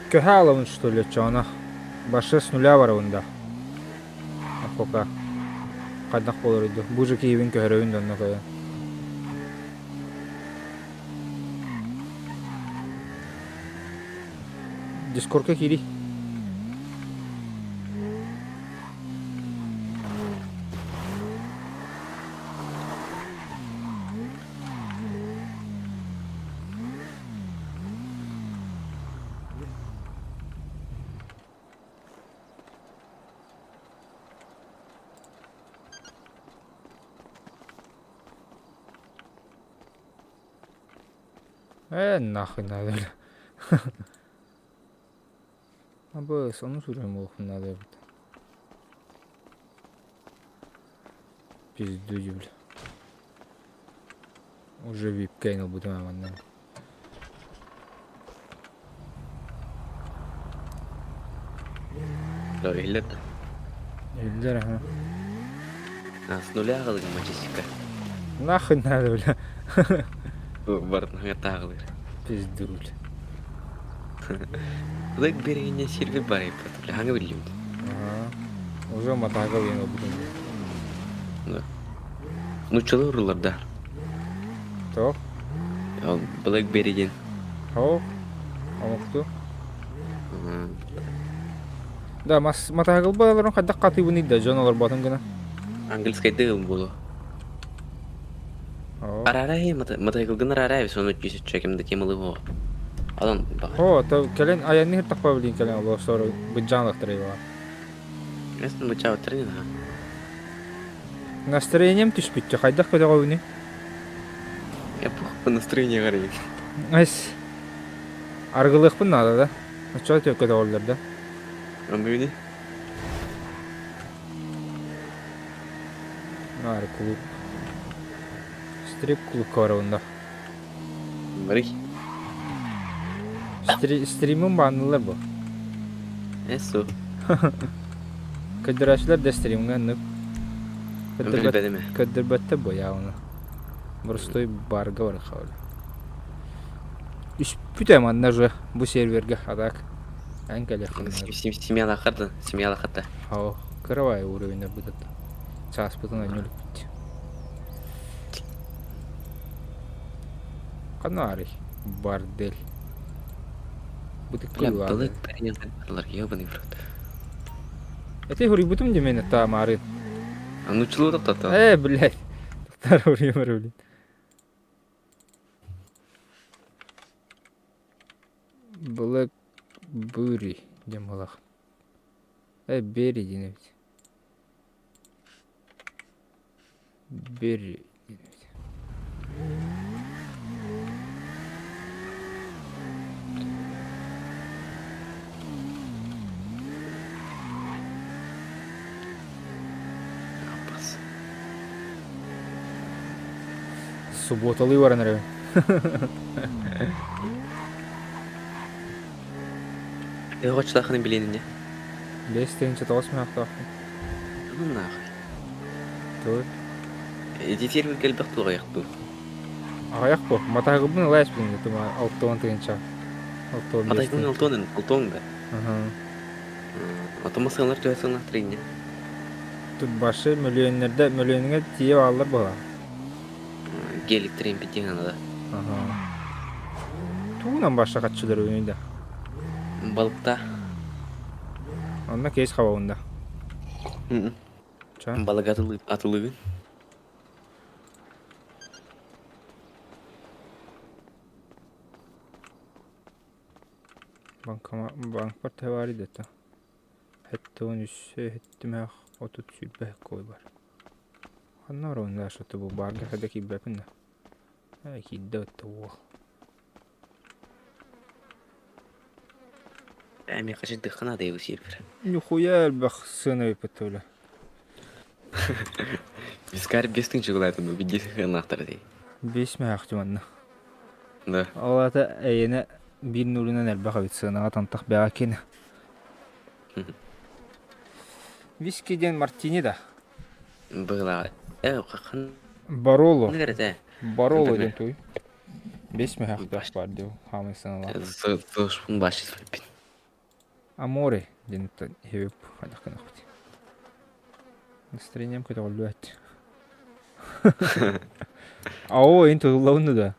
Көһө аалабын что ли оччоҕуна Башы с нуля барабын да Пока хайдах буоларый дуу бу же киһибин көһөрөбүн да онно көйөн Дискордка киирий. Ээ, нахуй надо, бля. Абыс, ону суруйан буолуохпун наада эбит. Пизду бля. Уже випкэйн ылбытым ээ манна. Да, иһиллэр да. Иһиллэр аһа. А, с нуля аҕалыгын мачистика. Нахуй надо, бля. Барытын хаҥатта аҕалыыр. Пизду, бля. Лык берегине сервер бар эбит, бля, хаҥа биллибит. Ага. Уже матаага диэн ылбытым. Да. Нуччалыы уруллар да. Тоох? Ол Blackberry диэн. Хоох? Омуктуу? Да, мас матаагылба олорон хайдах хатыыбыный да дьон олорботун гына. Английскайдыы ыл буолуо. Араарай матайгылгын араарай сону чүсүччө ким да темалыы Алан баҕар. О, то кэлин айанныыр тахпа билин кэлин олоосору быдьаан лахтарай баҕар. Эстэн бычаабыттарын наһаа. Настроением түспүттэ хайдах көтөҕөбүнүй? Я по настроение гарый. Эс аргылыахпын наада да. Оччоҕо көтөҕөллөр да. Андыгыни? Наар клуб. Стрип клубка барабын да. Барый. Стримым бааннылар бу. Эсу. Көрдөрөөччүлэр да стримҥа оннук. Билбэтим. Көрдөрбөттөр бу явно. Боростуой барга бар хаалар. Үспүтэ манна же бу сервергэ а так эн кэлиэххин Семьялааххар да, семьялааххар да. Хоо, кыравай уровеньнар бытат. Чааспытын анньылыппыт. Канарий, бордель. Бля, балык принял ебаный в рот. Эти хуруйбутум демен это мары. А ну чулу тоқтатты. Э, блядь. Тоқтар уруймар, блин. Black Burry диэн буолах. Э, Берри диэн эбит. Берри диэн эбит. Субботалыы баран эрэбин. Өҕөчлахын билиэнинэ. 5 9 мөөхтөөхпүн. Ну нахуй. Той. Ити сервер кэлбэх туоҕайах дуу. Аҕыйах бу. Матаһыгыбын ыла эспин тума 60 тыһыынча. 65 Матайгын алтуон алтуон да. Аха. Атома сыалар төһө сыалаах тренне. Тут башы мөлүйүөннэрдэ мөлүйүөнҥэ тиийэ бааллар буолаа. Гелик трен питиҥ да. Аха. Тугунан баша хаччылар үүнүй да. Балыкта. Онно кейс хабабын да. Ча. Балык атылыгын. Банкама банкпар тэвари дата. 73 7 30 кой бар. Ханна оронда шаты бу барга хада киирбэппин да. Ээ киирдэ отто уол. Эми хачырдыхха наада его сервер. Нихуя элбэх сыана ыйпыт бля. Вискарь без тынчы гулайтын убедись хынаахтар дей. Бес мэхти манна. Да. Ол ата эйэнэ биир нулунан элбэх эбит сыанаҕа тантах бэҕэ кини. Виски диэн мартини да. Была. Э, хахан. Бароло. Награда. Бароло диэн туй. Бес мэхтах бар диу хаамай сыаналаах. Зошпун баши свипин. Аморе диэн хэвип хайдах гынахпыт. Настроением көтөҕүллүбэт. Ао ин тутуллабын да.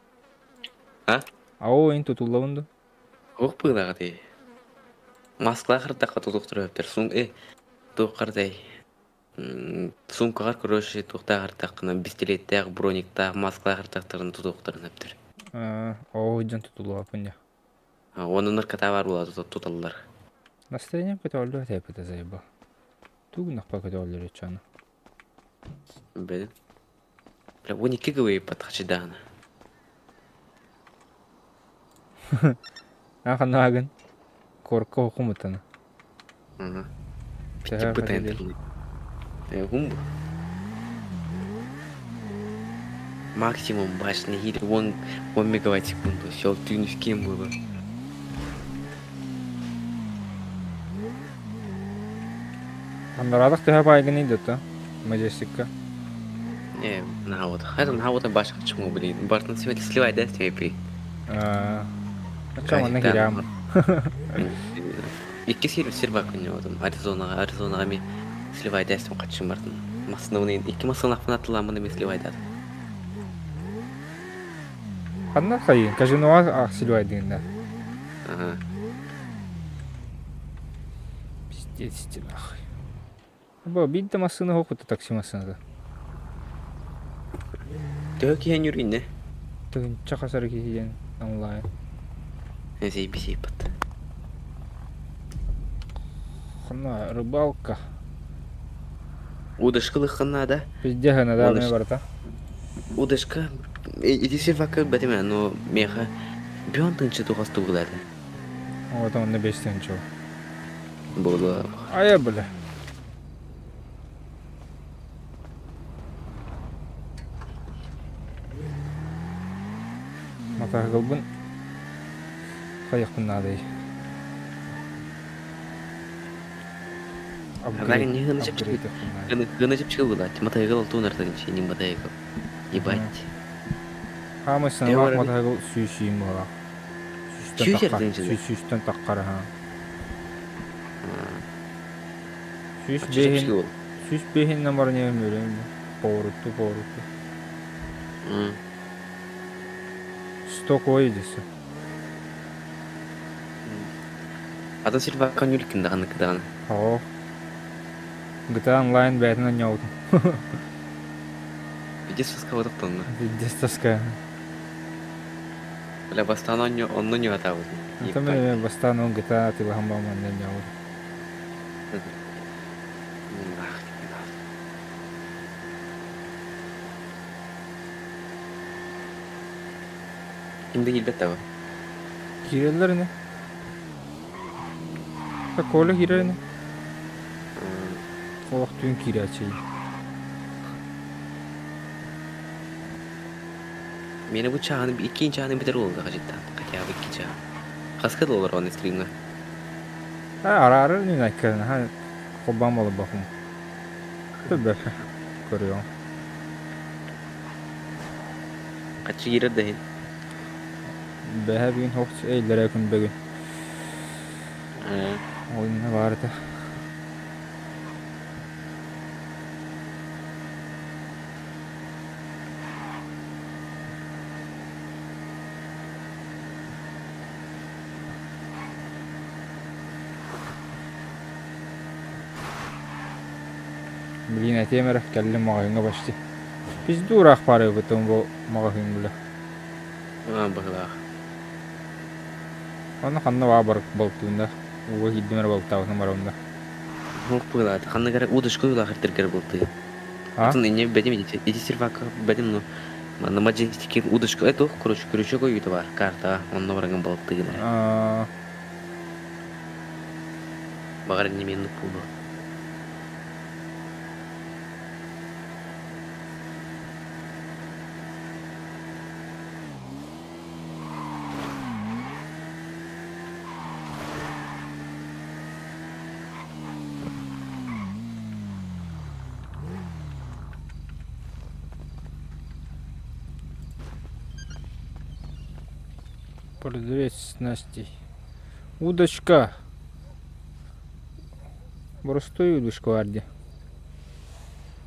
А? Ао ин тутуллабын да. Ох быылаҕа дии. Москва хардахха тутуохтара өптөр. Сун э туох хардай суумкаҕар короче туохтаах хардаххына бистилиэттээх, брониктаах, маскалаах хардахтарын тутуохтарын өптөр. Оо дьон тутуллубаппын дьэ. Оннунар катаа баар буола туталлар. Настроением көтөҕүллүбэт эппитэ заеба. Тугунахпа көтөҕүллэр иччаны. Бэдин. Бля, 12 гывыйыппат хачыдаана. Эн ханна Корка хумутана. Ага. Төһө Быта хатыдый? интернет. Гум. Максимум башни или 1 мегабайт в секунду. Все, ты ни с кем было. Андарадах төһө баайгын идета? Majesticка. Не, на вот. Это на вот башка чему, блин. Бартон сегодня сливай, да, тебе А чё манна киирээм? Икки сир сир бар күнне одым. Аризонаға, Аризонаға мен сливай дәстім қатшым бардым. Масына икки масына фанатыламын мен сливай дадым. Ханна хайын, казиноға ах сливай дегенде. Ага. Пиздец ти нахуй. Бо бидде массыны хокута такси массыната. Төһө киһен юринне. Тыгынча хасар киһиен онлайн. Зей бисей пат. Ханна рыбалка. Удашкылы да. Пиздец да Оны мен барта. Удашка иди сервака бәтеме, но меха бьон тынчы тугас тугылады. Вот он на бестен чё. Было. А я бля. Матаһыгылбын хайахпын наадай. Агаrin не гына чып гына гына чып чыгылды. Матайгыл тунар тыгынчы, не матайгыл. Ебать. Хаамай сыналаах матаһыгыл сүүсүүм буолар. Сүүстэн Сүүс таххар. эрдинчи. Сүүстэн таххар аха. Сүүс Чып бэһин чыгыл. сүүс бэһин номер не мөрөм. Поворотту поворотту. Сто кой десе. Атын сервака нүлкин даганы кыдаганы. Оо. GTA онлайн бэйтин ньоутун. Иди соска тоқтонна. Пиздец тоска. Бля, бастан онно онно не атабыт. Это мен бастан он GTA тылахан бааман ньоут. Кимде килбет таба? Киирэллэр ини. Коля киирэр ини. Олох түүн киирээччи. Мени бу чааны иккин чааны битер болду кажыттан. Хотя бы икки чаа. Хаска доллар оны стримга. А араар ни найккан ха хоббам болу бахум. Төбө. Көрüyorum. Качы кирер дехин. Бэһэ бүгүн хохс эйлere күн бүгүн. Ойна баарыта. Блин, этиэм эрэ кэллим маҕаһыыҥҥа почти. Пизду ыраах паарыйбытым бу маҕаһыын бile. А, быһылаах. Онно ханна баа бар балтыында. Ууга киирдим эрэ балтаабытым барабын да. Хук быһылаат. Ханна кара удышка улаах иртергер болты. А? Атын ине бедим иди сервака бедим ну. Манна маджестики удышка это короче крючок үйүтү бар карта онно барган болты гына. А, Багар немен пулу. Продавец снастей. Удочка. Боростуой удочка баар дии.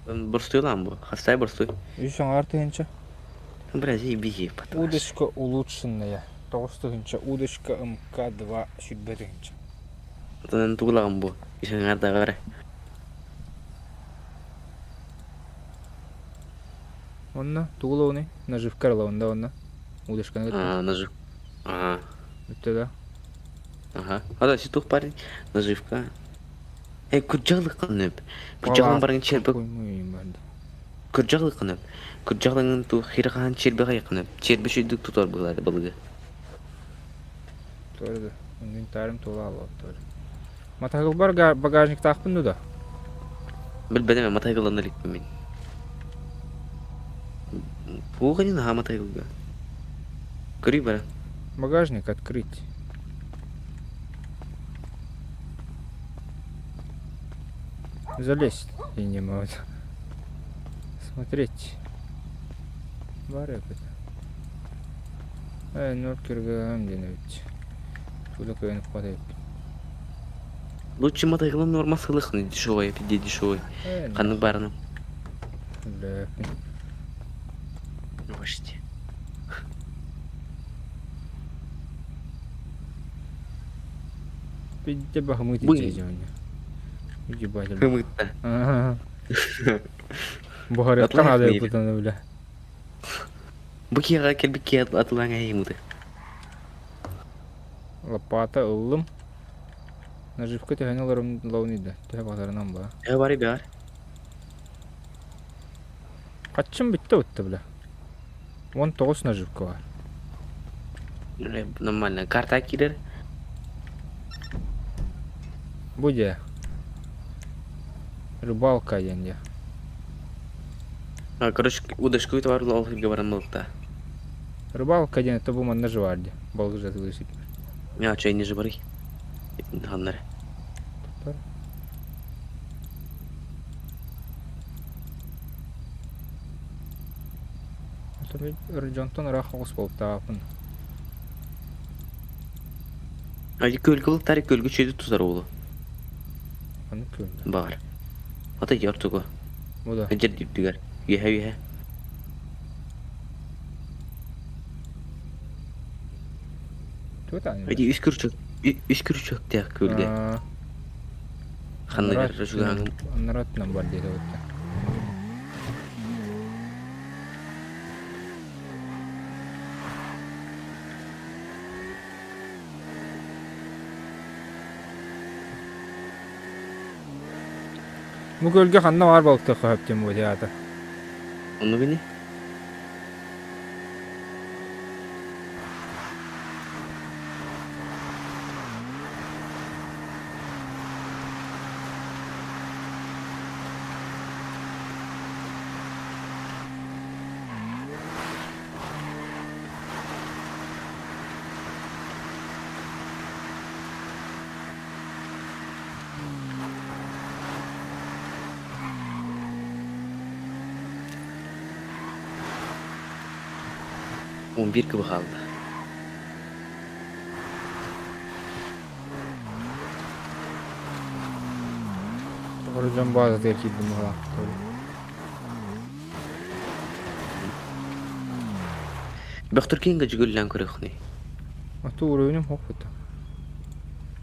Борстуйлан бу. Хастай борстуй. Үс аҥаар тыһыынча. Бля, беги потом. Удочка улучшенная. Тоҕус тыһыынча. Удочка МК-2 сүүрбэ тыһыынча. Тугулаган бу. Ишаңарда бар. Онно тугулауны наживка ылабында онно. Удочканы кытта. А, нажив. Ага. Бүттэ да. Ага. А да, ситух парень. Наживка. Эй, күржалык кынып. Күржалын барган чербе күржалык кынып. Күржалыңын ту хиргаан чербе кынып. Чербе шүйдүк тутар булады былыгы. Туора да. Инвентарым туола аллаҕыт туора. Матаһыгылбар багажниктаахпын ду да? Билбэтим ээ, матайгылана иликпин мин. Туох наһаа матайгылга. Көрүй бара. Багажник открыть. Залезть я не могу. Смотреть. Бар это. Э, 0 килограмм диэн эбит. Туда кыайан укпат эбиппин. Лучше матайгылан норма сылыхны дешевая, пиде дешевый. Э, Ханнык барыны. Бля. Почти. Пиде бахмыт Бу- дьоня. Ебать. Хымытта. Ага. Буһарыахха наада Атлаах путаны бля. Бу киэҕэ кэлбит киһи атылаан эйимыты. Лопата ыллым. Наживка төһөнү ыларым лаунида. Төһө баҕарынан ба. Э бары бар. Хаччым бүтте утты бля. 19 наживка бар. Нормально. Карта кирер. Бу дьэ. Рыбалка диэн дьэ. А, короче, удочку товар ол баран балыкта. Рыбалка диэн это бу манна жывар дьэ. Балык жатылыы сиппит. Я чай не же бары. Ханнар. Дьонтон ыраах оҕус буолтаапын. Ай көлгө балыктары көлгө чөйдү тутар оолу. Аны көлдө. Бар. Ата жортуго. Бу да. Жер дүптүгер. Үһэ үһэ. Туут аны. Эти үс күрчөк. Үс күрчөктөөх көлгө. Ханныгар жугаҥым. Аннаратынан бар диэтэ бутта. Бу көлгө ханна баар балыктыахха сөп диэн буолуо аата. Онну гини? 11 кыбы хаалла. Дьон баазатыгар киирдим быһалаах. Бөхтөр киингэ жүгүллээн көрүөхнүй. Ату уровенем хоп бутта.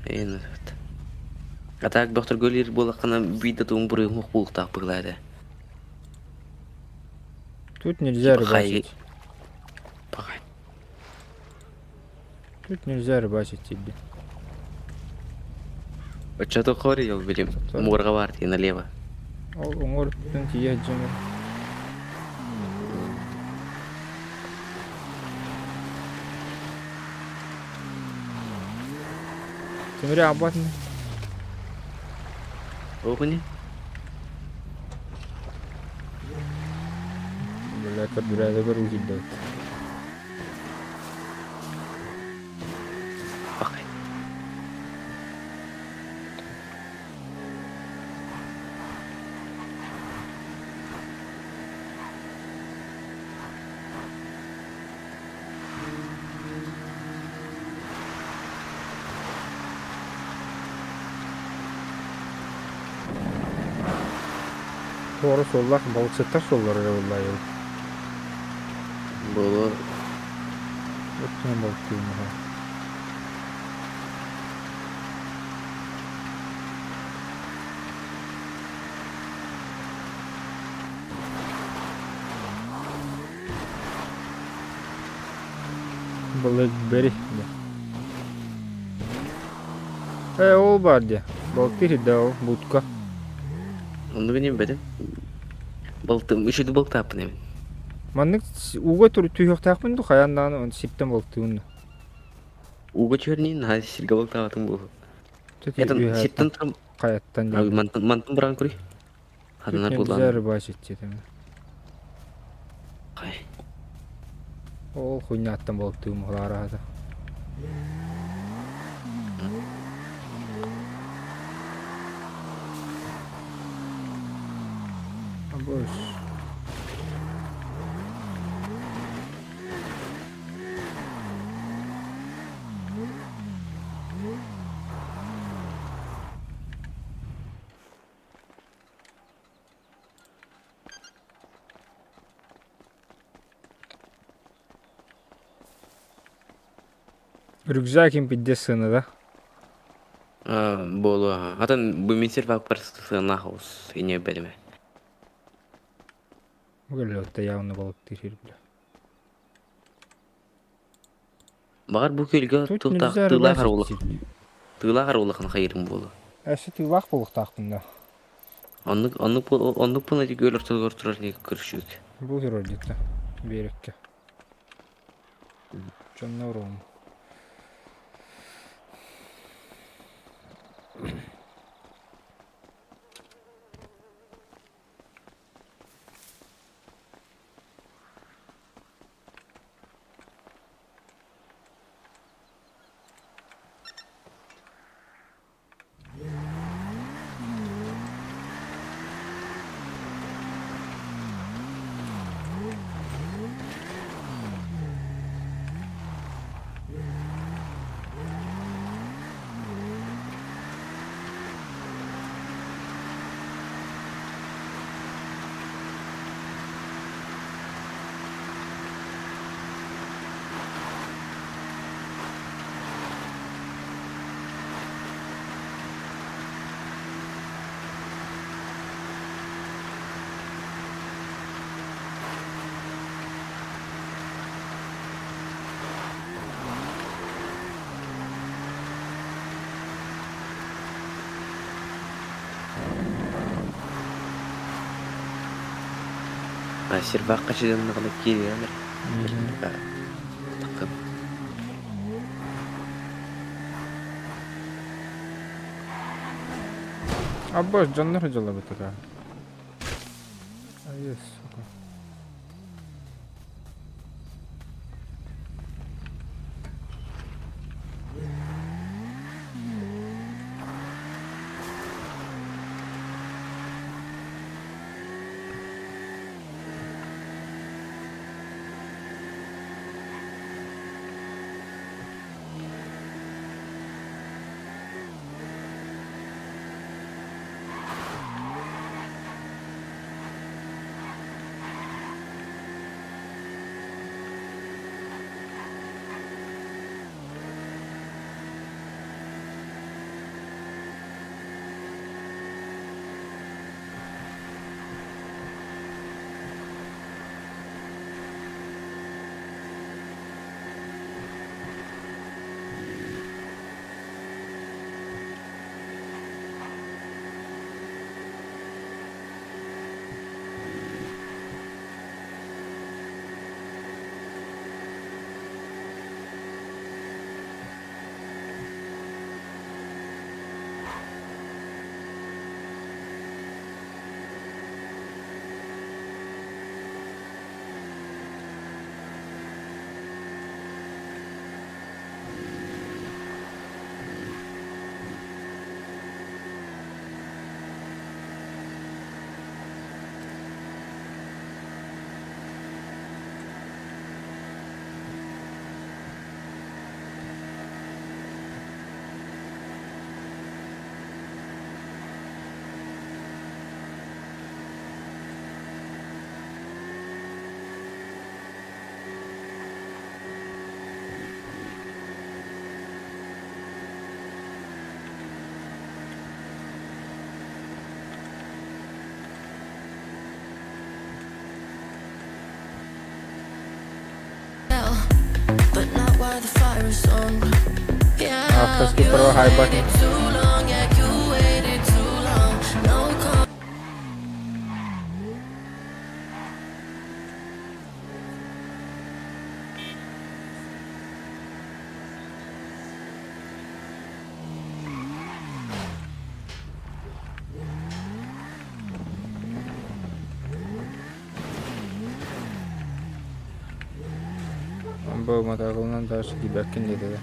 Эйн А так бөхтөр гөлир буолаххына биирдэ тугун буруйум хуох буолуохтаах быһыылаа этэ. Тут нельзя Типа хай- рыбачить. Пахай. Тут нельзя рыбачить тебе. Оччото хори билим. Муорга бар тиий налево. Ол уҥуор өттүн тиийэ сылдьан Тимири аҕалбат ини. Ол ини? Бля, көрдүрээдэ көрүү киирдэ эбит. Пахай. Туора суоллаах балыксыттар суоллара эрэ буоллаа ол. Буолуо. Өттүнэн балыктыыбын аһаа. Блэкберри диэн. Ээ ол баар диэ. Балыктыыр сирдэ ол будка. Оннук ини билбэтим. Балтым үчүгэй балыктааппын эбит. Маннык ууга түһүөхтээхпин дуу хайаан даҕаны сиртэн балыктыыбын дуу? Ууга түһэрниин наһаа сиргэ балыктаабатым буолуо. Төти Этан үөһэттэн сиртэн туран хайаттан диэн. мантан мантан быраан көрүй. Тут Ханнар нельзя буоллаҕына. рыбачить диэтим. Хай. Ол хуйняттан балыктыым халаараата. Абыш. Рюкзак им пиздец сыана да? Буолуо. Атын бу мин сервакпар сыанаах оҕус ине бэлэмэ. Бу явно балыктыыр сир бля. Баҕар бу күөлгэ Тут тыллаах нельзя тыылаах рыбачить аруулах диир. тыылаах аруулахын хайырым буолуо. Өссө тыылаах буолуохтаахпын да. Оннук оннук оннук буолан ити күөл ортотугар турар көрсүк. Бу турар диэтэ. Биэрэккэ. Дьонно уруум. Сервакка чыгыннаҕына киириэн такын. Аббас дьоннор дьалабыт этэ. Ай, сука. Автоскипер хай button. Арба матаакылынан дальше киирбэккин диэтэ да.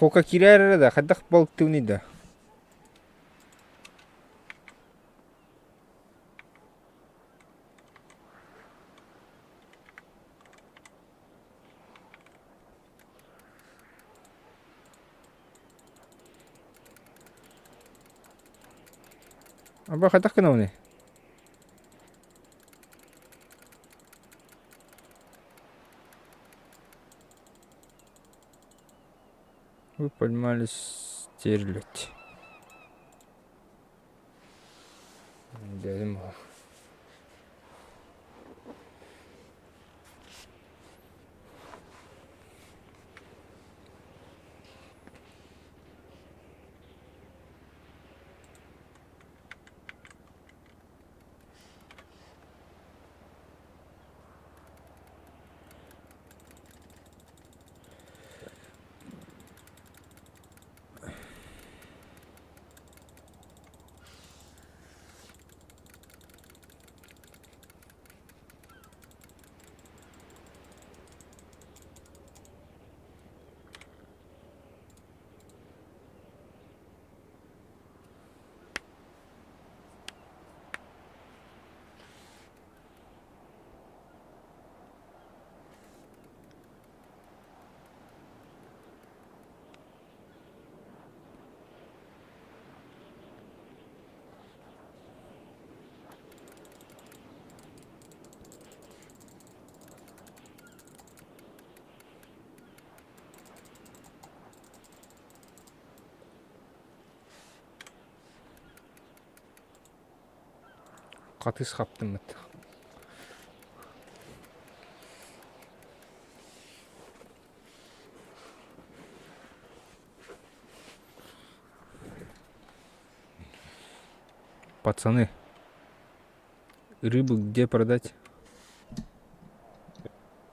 Фока киирэр эрэ да, хайдах балыктыыный да? Аба хайдах гынабыный? Вы поймали стерлядь. Дядя Хатыс хаптыммыт. Пацаны, рыбу где продать?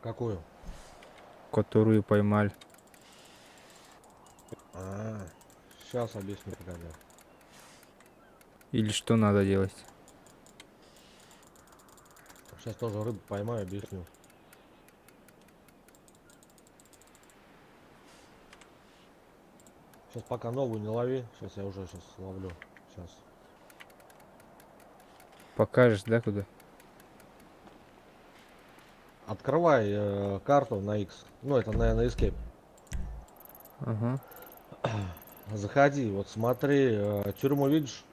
Какую? Которую поймали. А, сейчас объясню, погоди. Или что надо делать? Сейчас тоже рыбу поймаю, объясню. Сейчас пока новую не лови. Сейчас я уже сейчас ловлю. Сейчас. Покажешь, да, куда? Открывай карту на X. Ну, это, наверное, Escape. Ага. Заходи, вот смотри, тюрьму видишь?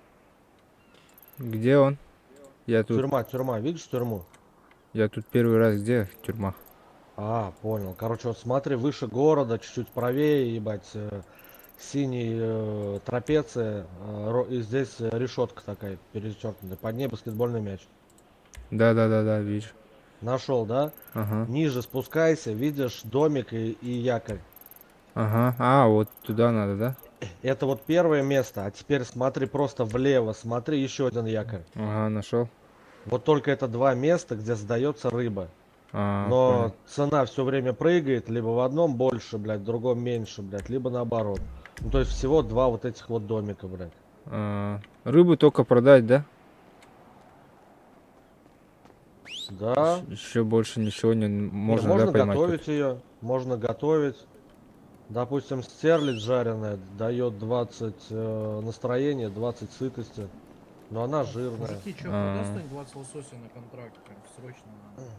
Где он? Я тут. Тюрьма, тюрьма, видишь тюрьму? Я тут первый раз где тюрьма? А, понял. Короче, вот смотри, выше города, чуть-чуть правее, ебать, синий трапеция, и здесь решетка такая перечеркнутая, под ней баскетбольный мяч. Да-да-да-да, вижу. Нашел, да? Ага. Ниже спускайся, видишь домик и якорь. Ага, а, вот туда надо, да? Это вот первое место, а теперь смотри просто влево, смотри еще один якорь. Ага, нашел. Вот только это два места, где сдается рыба. А, Но понял. цена все время прыгает, либо в одном больше, блядь, в другом меньше, блядь, либо наоборот. Ну, то есть всего два вот этих вот домика, блядь. А, рыбу только продать, да? Да. Еще больше ничего не можно, Не, можно да, поймать тут? готовить ее, можно готовить. Допустим, стерлядь жареная дает 20 настроения, 20 сытости. Но она жирная. Мужики, что, продаст кто-нибудь 20 лосося на контракт? Прям срочно надо.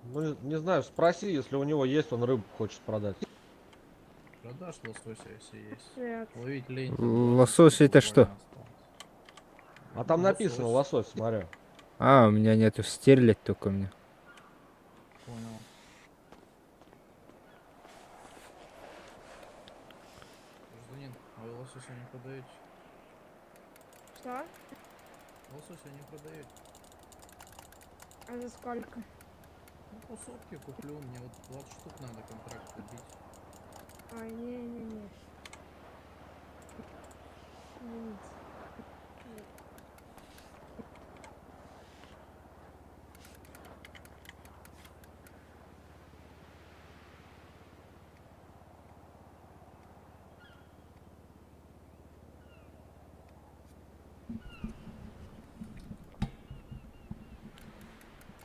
Ну, не знаю, спроси, если у него есть, он рыбу хочет продать. Продашь лосося, если есть. Ловить лень. Лосось это что? А там написано лосось, смотри. А, у меня нету стерлядь только у меня. Понял. Гражданин, а вы лосося не продаете? Что? Лосося не продаете? А за сколько? Ну, по сотке куплю, мне вот 20 штук надо контракт добить. Ой, не-не-не. Извините.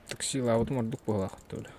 Таксилаабытым ордук буолаах толя.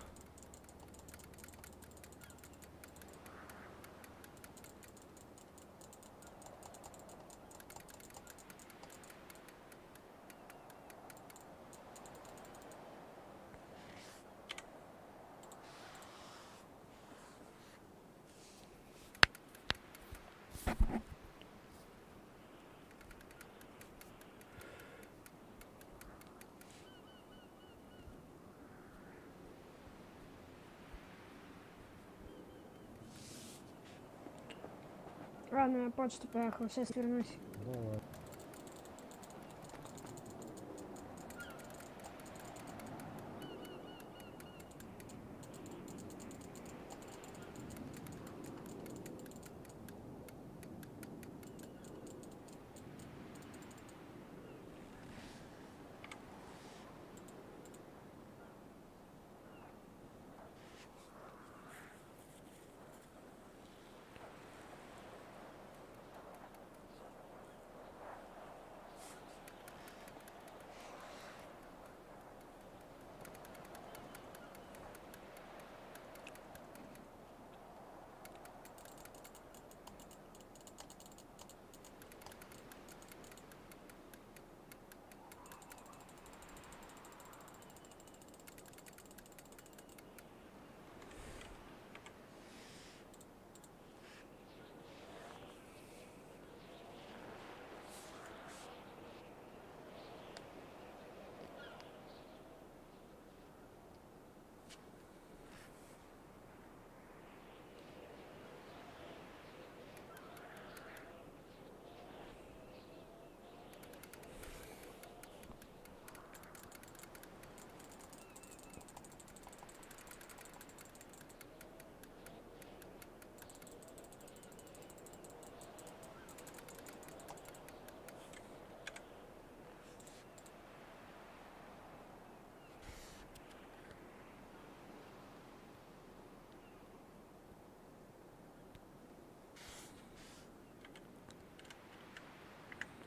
Ладно, я почту поехал, сейчас вернусь. Давай.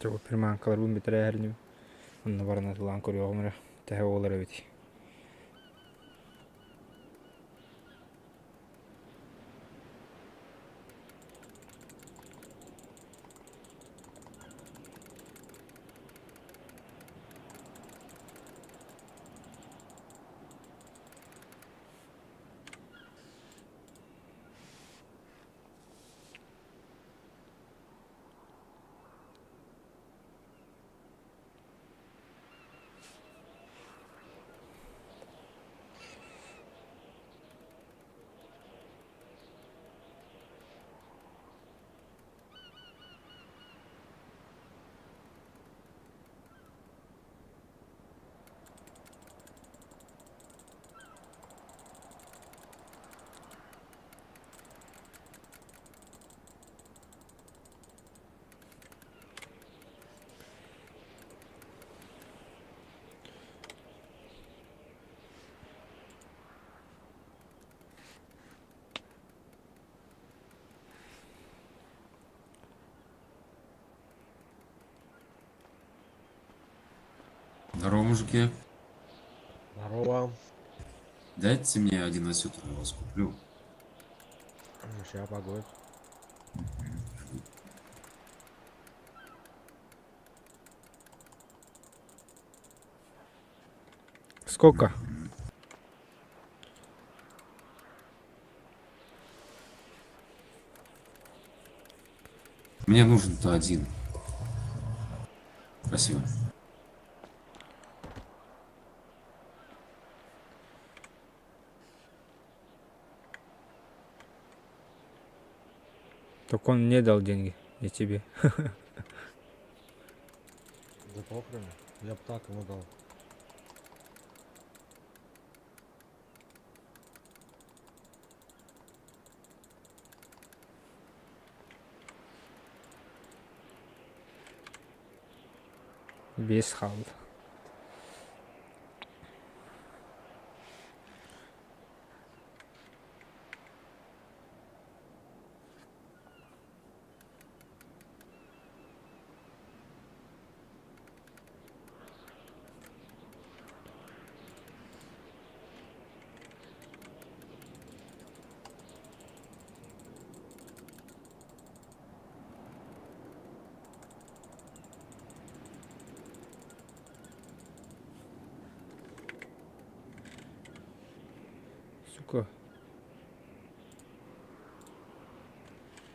Чего приманкаларбын бүтэрээһэрним. Онно баран атылаан көрүөҕүм эрэ. Тэһэ буолар эбит. Здорово, мужики. Здорово. Дайте мне один осетр, я вас куплю. Сейчас, погодь. Сколько? Мне нужен-то один. Спасибо. Так он мне дал деньги, не тебе. Да похрен. Я б так ему дал. Без хаалла. Сука.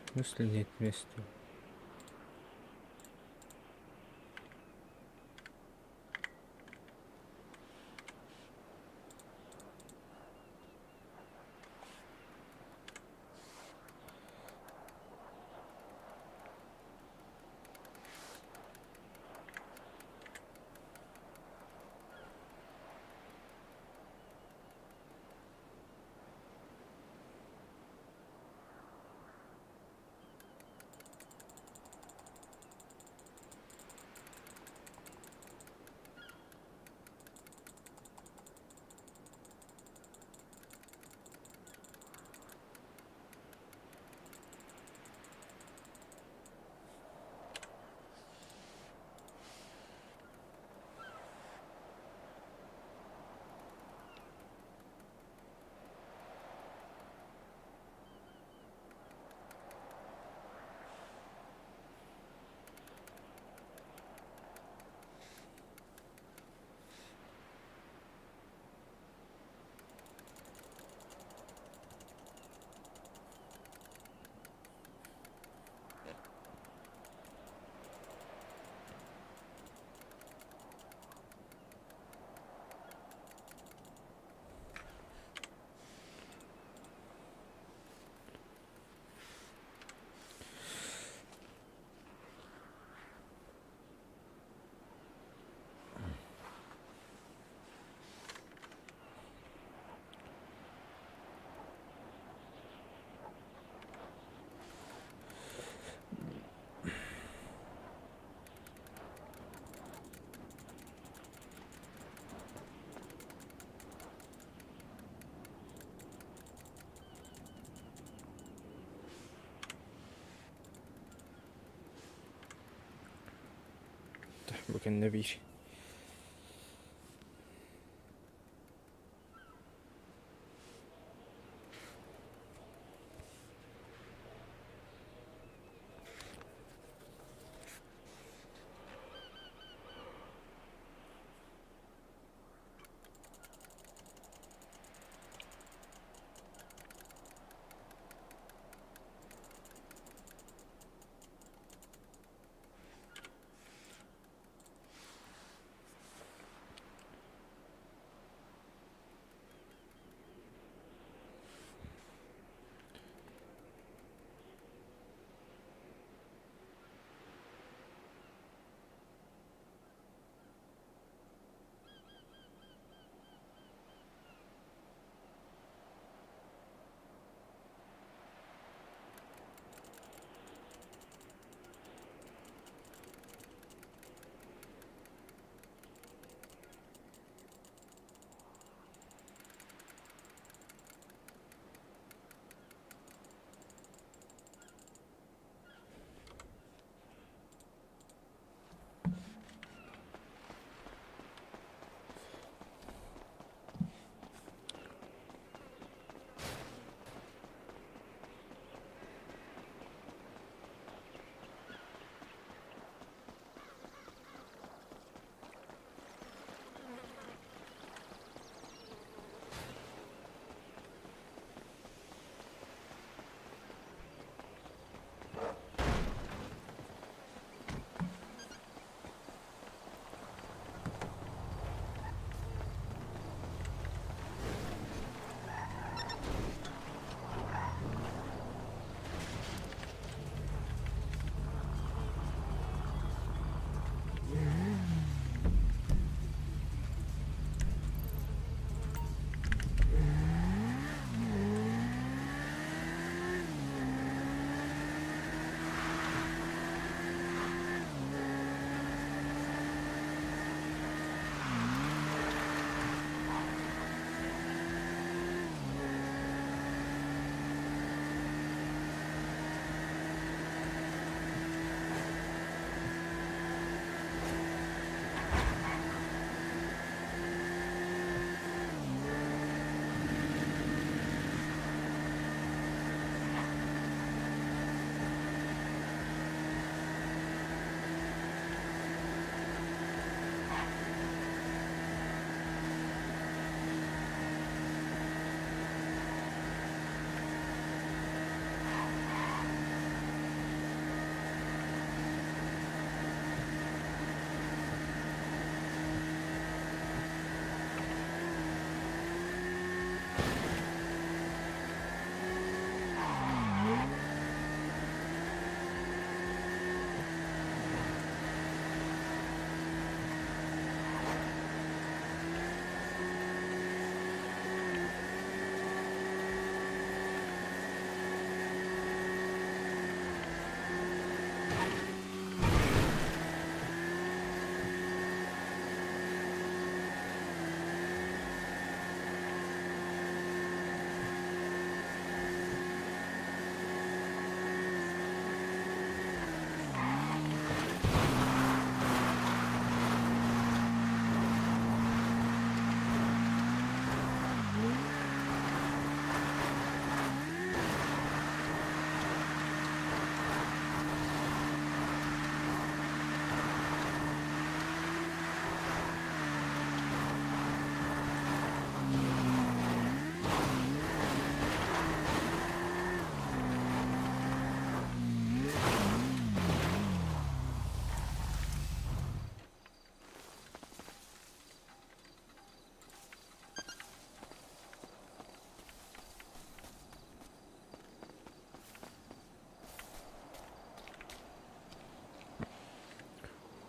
В смысле нет места? Бу кэннэ биир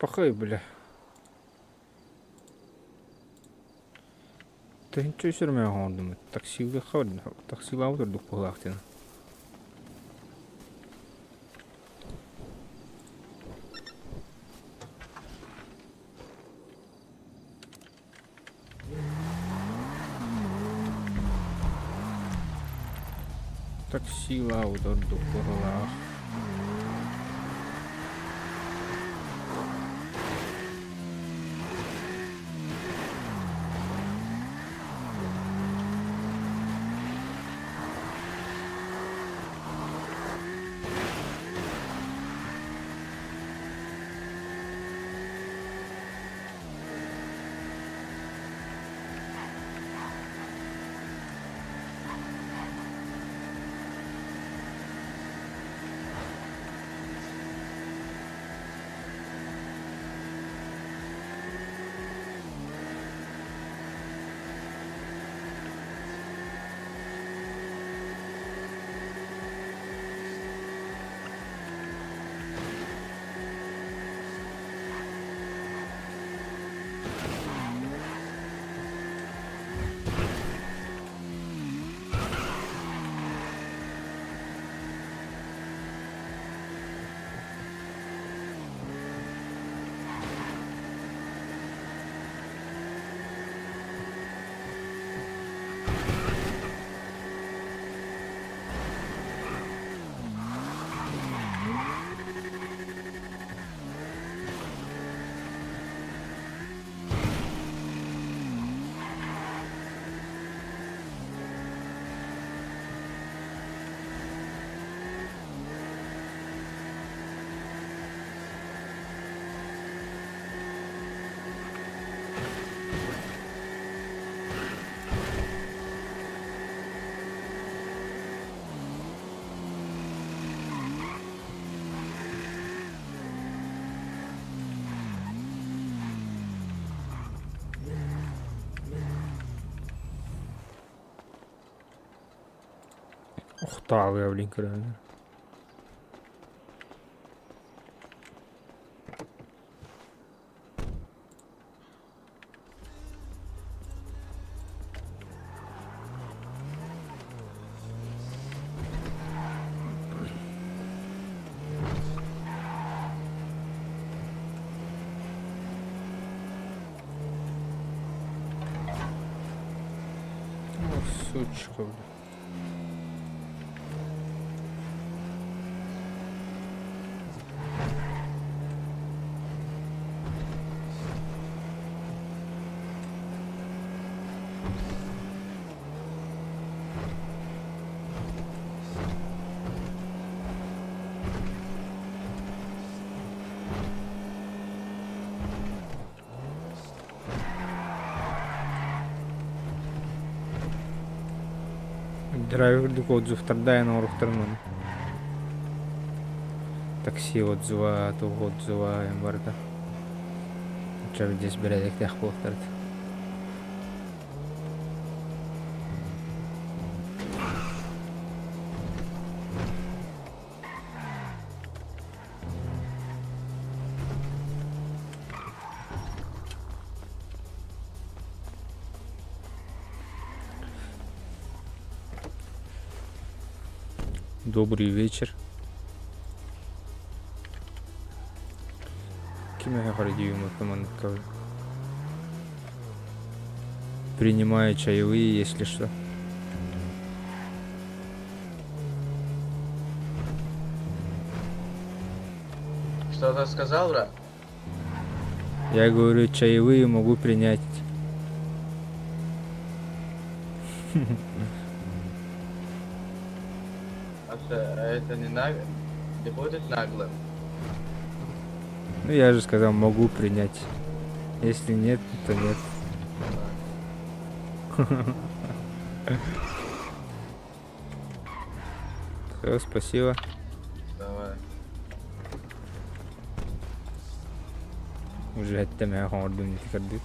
Пахай, бля. Тыһыынча үс өрмөөх оҥордум. Таксилыахха таксилаабыт ордук быһыылаах диэн. Таксилаабыт ордук быһыылаах. Охтаалыа блин көрөөннөр. О, сучка, блин. Драйвер курдук отзывтардаан оҥоруохтарын ону. Такси отзыва, туох отзыва эм барыта. Чэ здесь бэрээдэктээх буолуохтара этэ. Добрый вечер. Ким эһэ Принимаю чаевые, если что. Что-то сказал, брат? Я говорю, чаевые могу принять. А это не наг... Не будет наглым? Ну, я же сказал, могу принять. Если нет, то нет. Все, спасибо. Давай. Уже сэттэ мэһэ оҥордум ити көрдүк.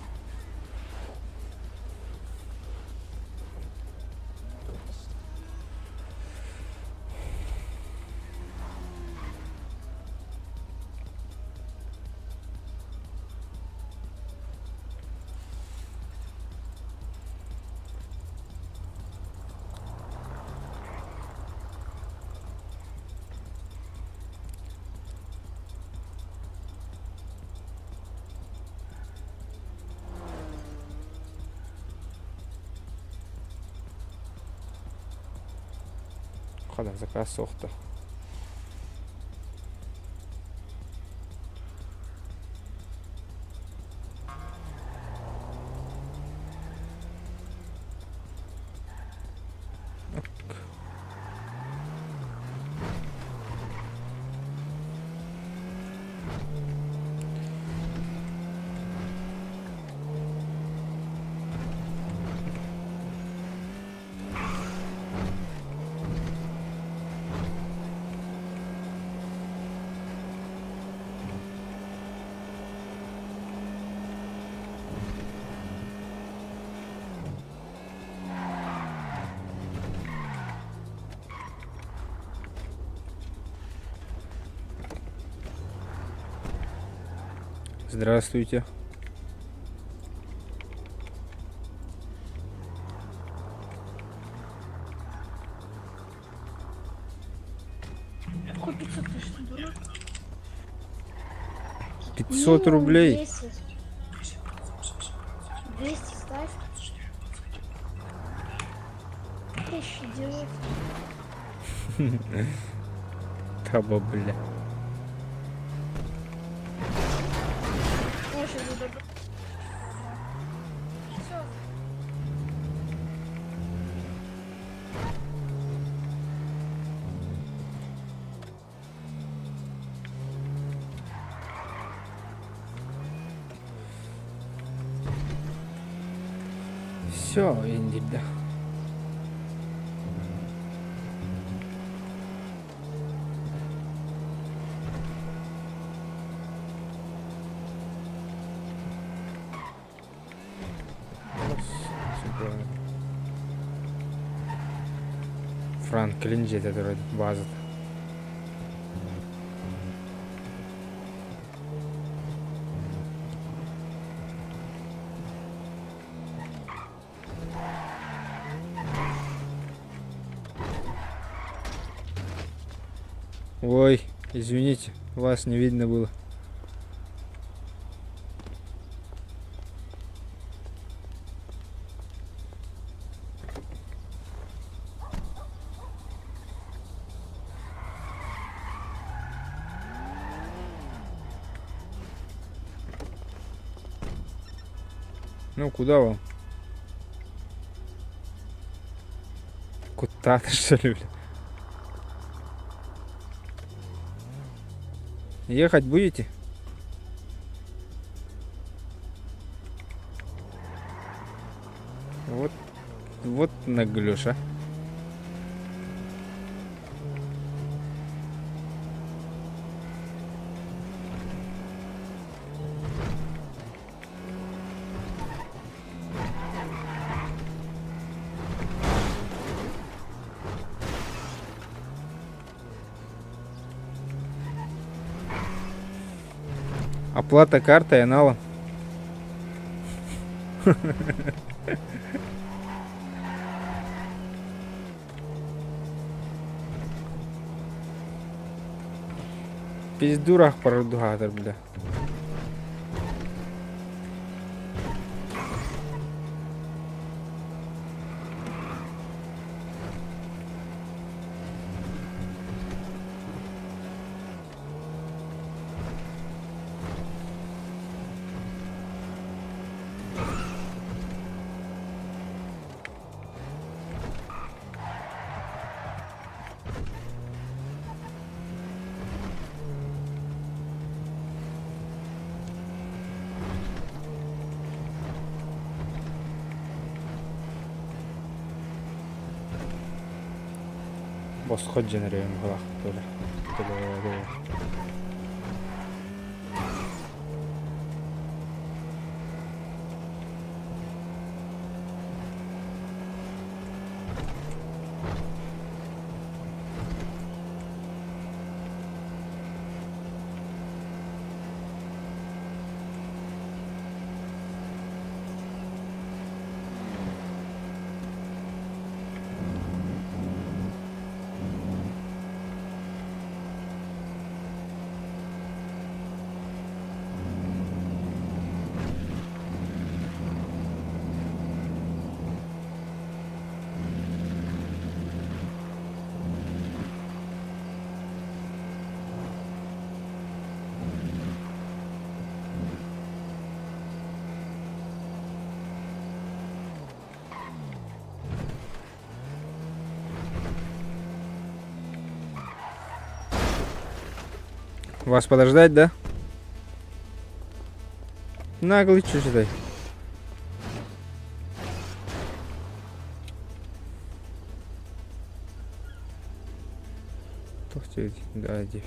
Хада заказ суохта. Здравствуйте. Какой 500, ты что, дурак? 500 Минимум рублей. 10. 200 ставь. Ты еще идиот. Таба, бля. Я сейчас буду. Все. Все, Индильда. Франклин дьиэтэ турар базата. Ой, извините, вас не видно было. Ну, куда вам? Куда-то, что ли, бля? Ехать будете? Вот, вот наглюша. Оплата картой аналом. Пиздурах продугатор, бля. Босхо дьэнэрэ быһалаах төлө төлө Вас подождать, да? Наглый чужой. Да, 9.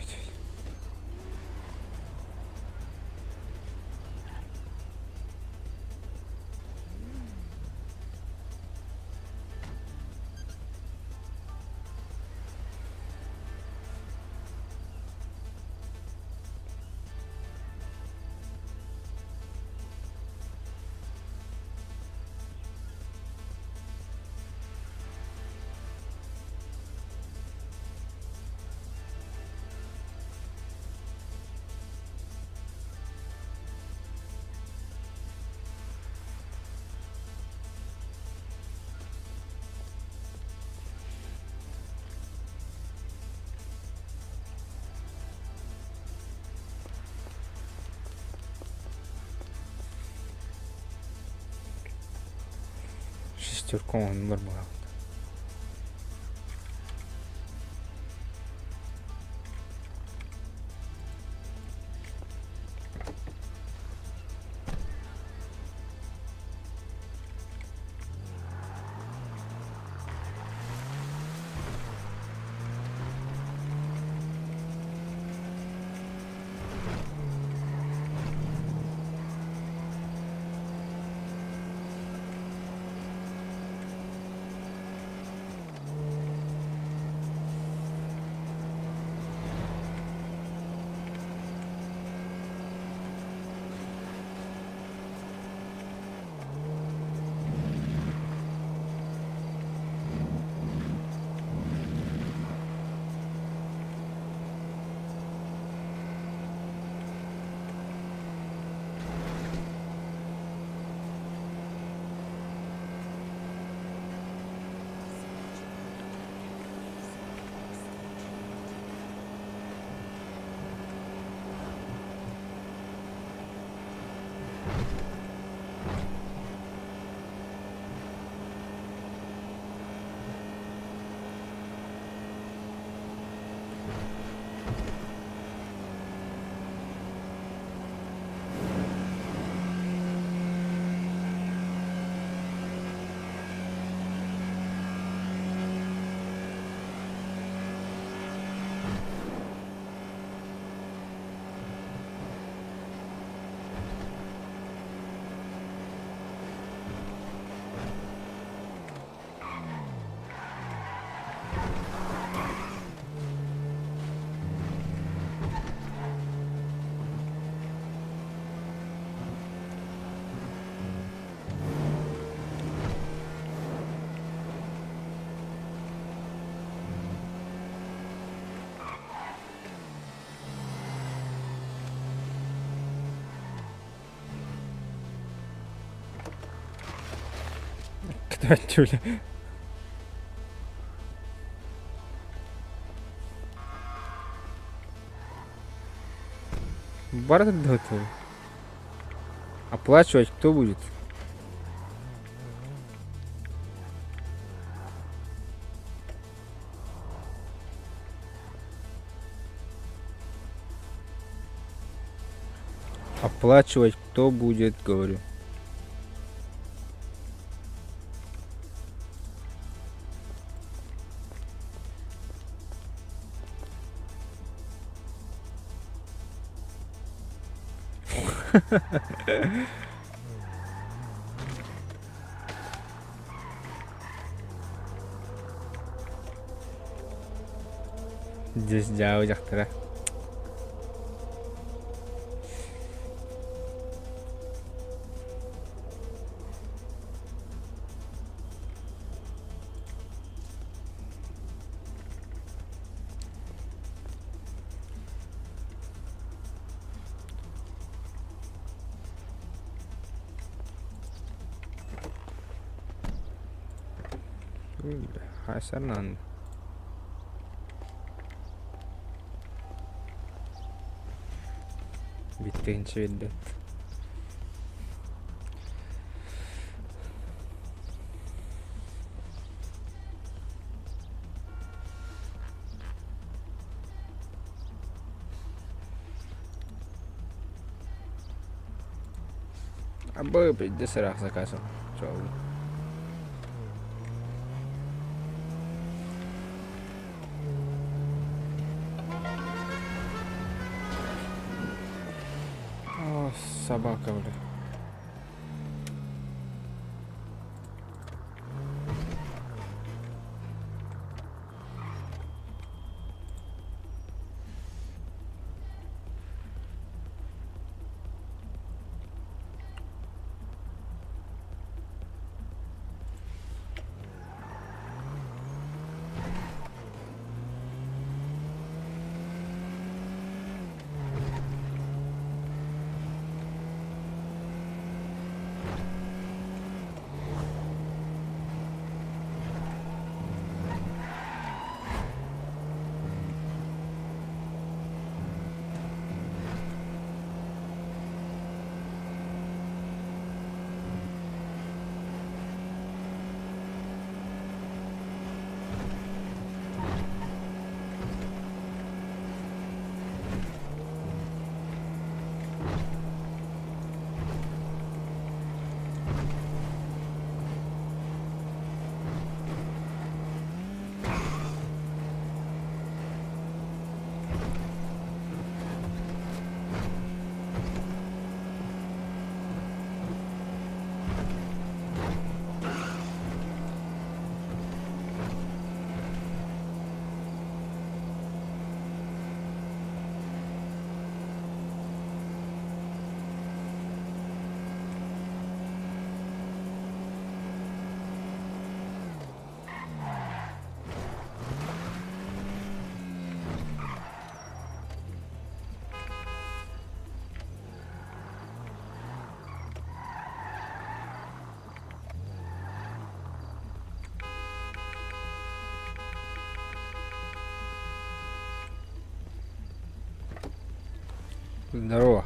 Шестерка он бар буолар. Көтөөччү Бара турда Оплачивать кто будет? Оплачивать кто будет, говорю. Здесь дьаабы дьахтара. Хайсарнан. Биттигинче билбэт. Абы пиздец ыраах заказ суолу. О, собака, бля. Здорово.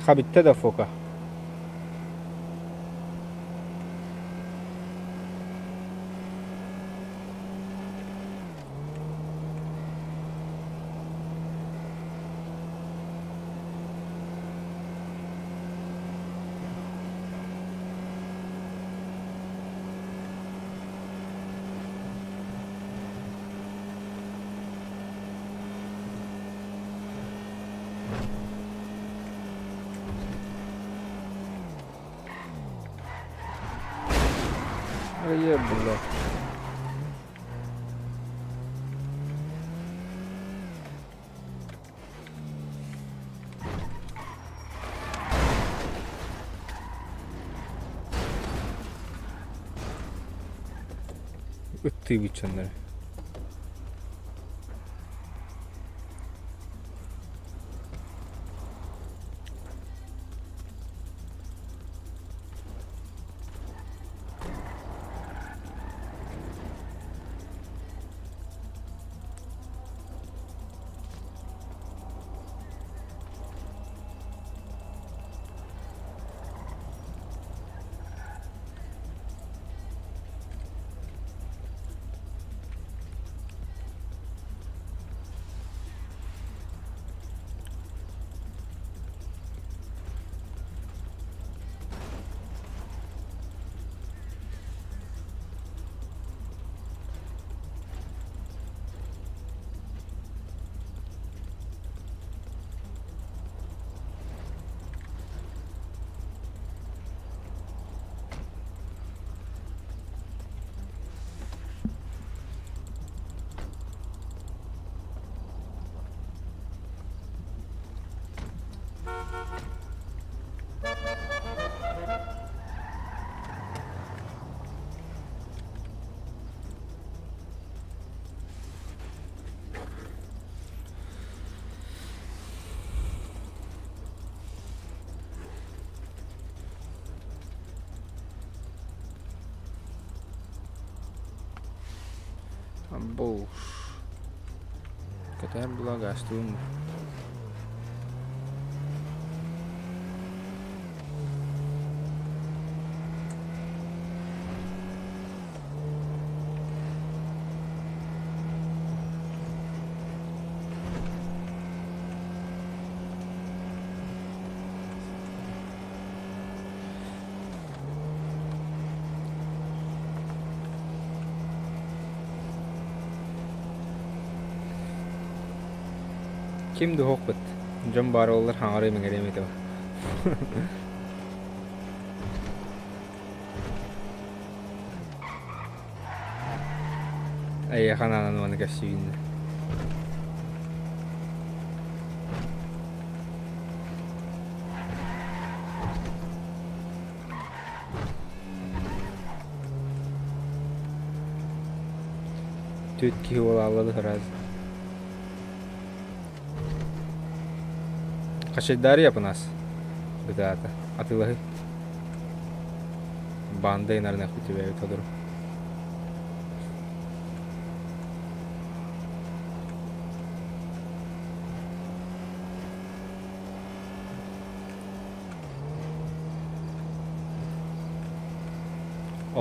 Хабитта да фока. Ае, бля. Ыттыы дьоннор. Буш. Кэтэһэр була гаастыыбын бу. Ким да уһукпут, дьон баар буоллар хаҥарыам-иҥэриэм этэ. Эйиэхэ анаан уонна кэпсиибин да. Түөрт киһи буолааллар сразу. Хачайдаары япынаас бытаата атыылаһыы Баанда инарныахпыт түбээбит тодору.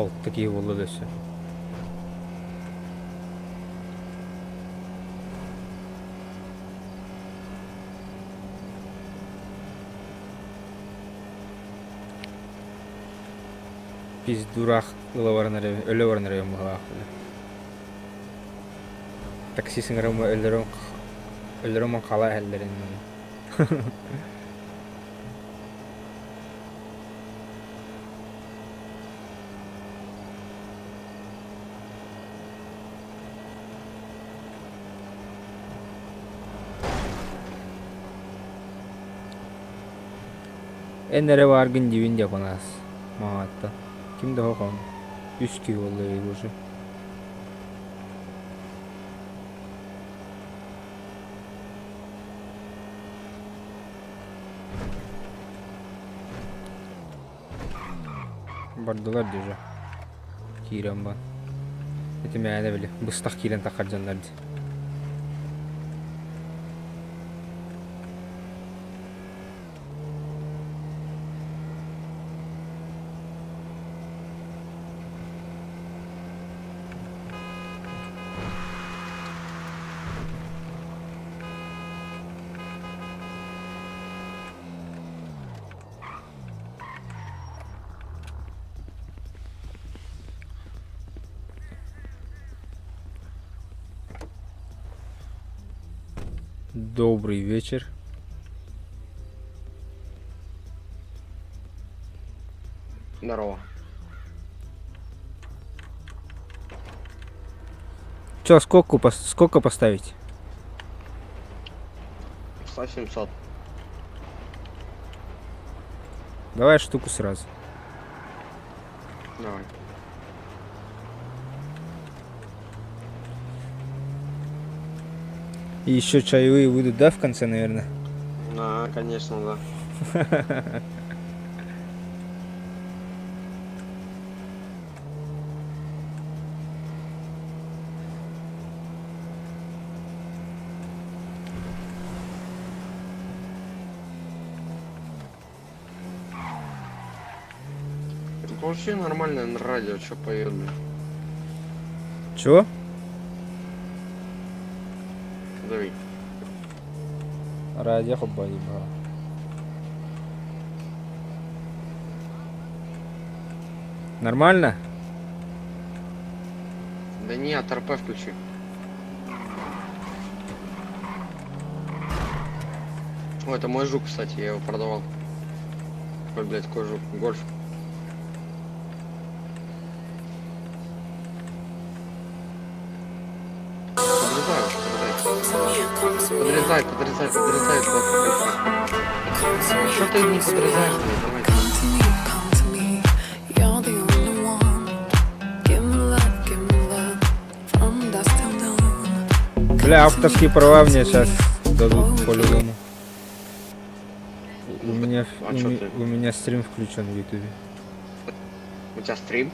Алта киһи буолла да өссө. Пиздурах ыла баран эрэ өлө баран эрэ быһалаах Такси сыҥырым өлөрүм өлөрүм хала иһэллэрин Эн эрэ бааргын диибин дьапанаас маҥааттан ким да оһох үс киһи буолла уже Бардылар дии уже киирэн бан ити мээнэ били быстах киирэн таххар дьоннор дии Добрый вечер. Здорово. Чё, сколько, сколько поставить? Ставь 700. Давай штуку сразу. Давай. И еще чаевые выйдут, да, в конце, наверное? Да, конечно, да. Это вообще нормально на радио, что поет, бля. Чего? Дави. Радио хобба ебало. Нормально? Да не, от РП включи. О, это мой жук, кстати, я его продавал. Ой, блядь, какой жук? Гольф. Подрезай, подрезай. Подрезай, подрезай, подрезай. Что ты не подрезаешь, блядь, давай. Бля, авторские права мне сейчас дадут по-любому. У меня, А у, чё ми- ты? у меня стрим включен в ютубе. У тебя стрим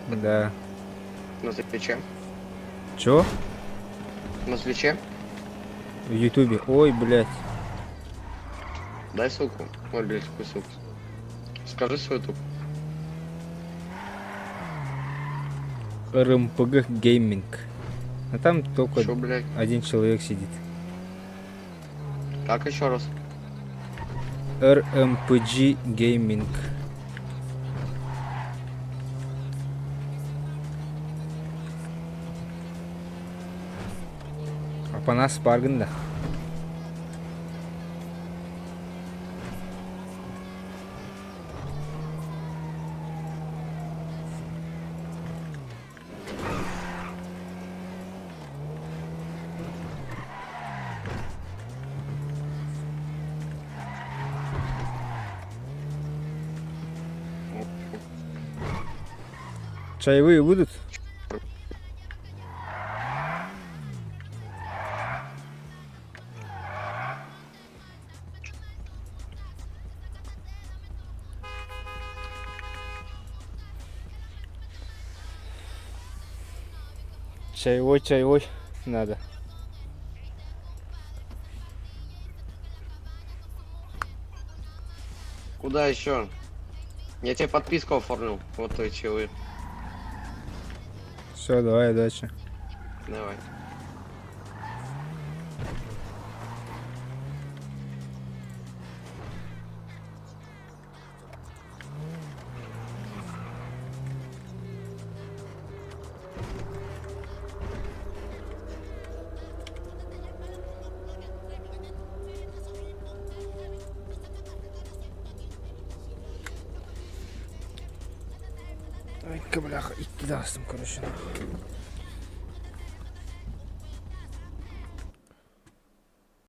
Да. на Твиче? Чё? На Твиче? В Ютубе. Ой, блядь. Дай ссылку. Ой, блядь, какую ссылку? Скажи свой ютуб. РМПГ Гейминг. А там только Чё, блядь? один человек сидит. Как еще раз? РМПГ Гейминг. Апанас бааргын да? Чаевые будут? Чаевой, чаевой надо. Куда еще? Я тебе подписку оформил. Вот твои чаевые. Все, давай, удачи. Давай. Ай, бляха, икки даастым, короче. нахуй.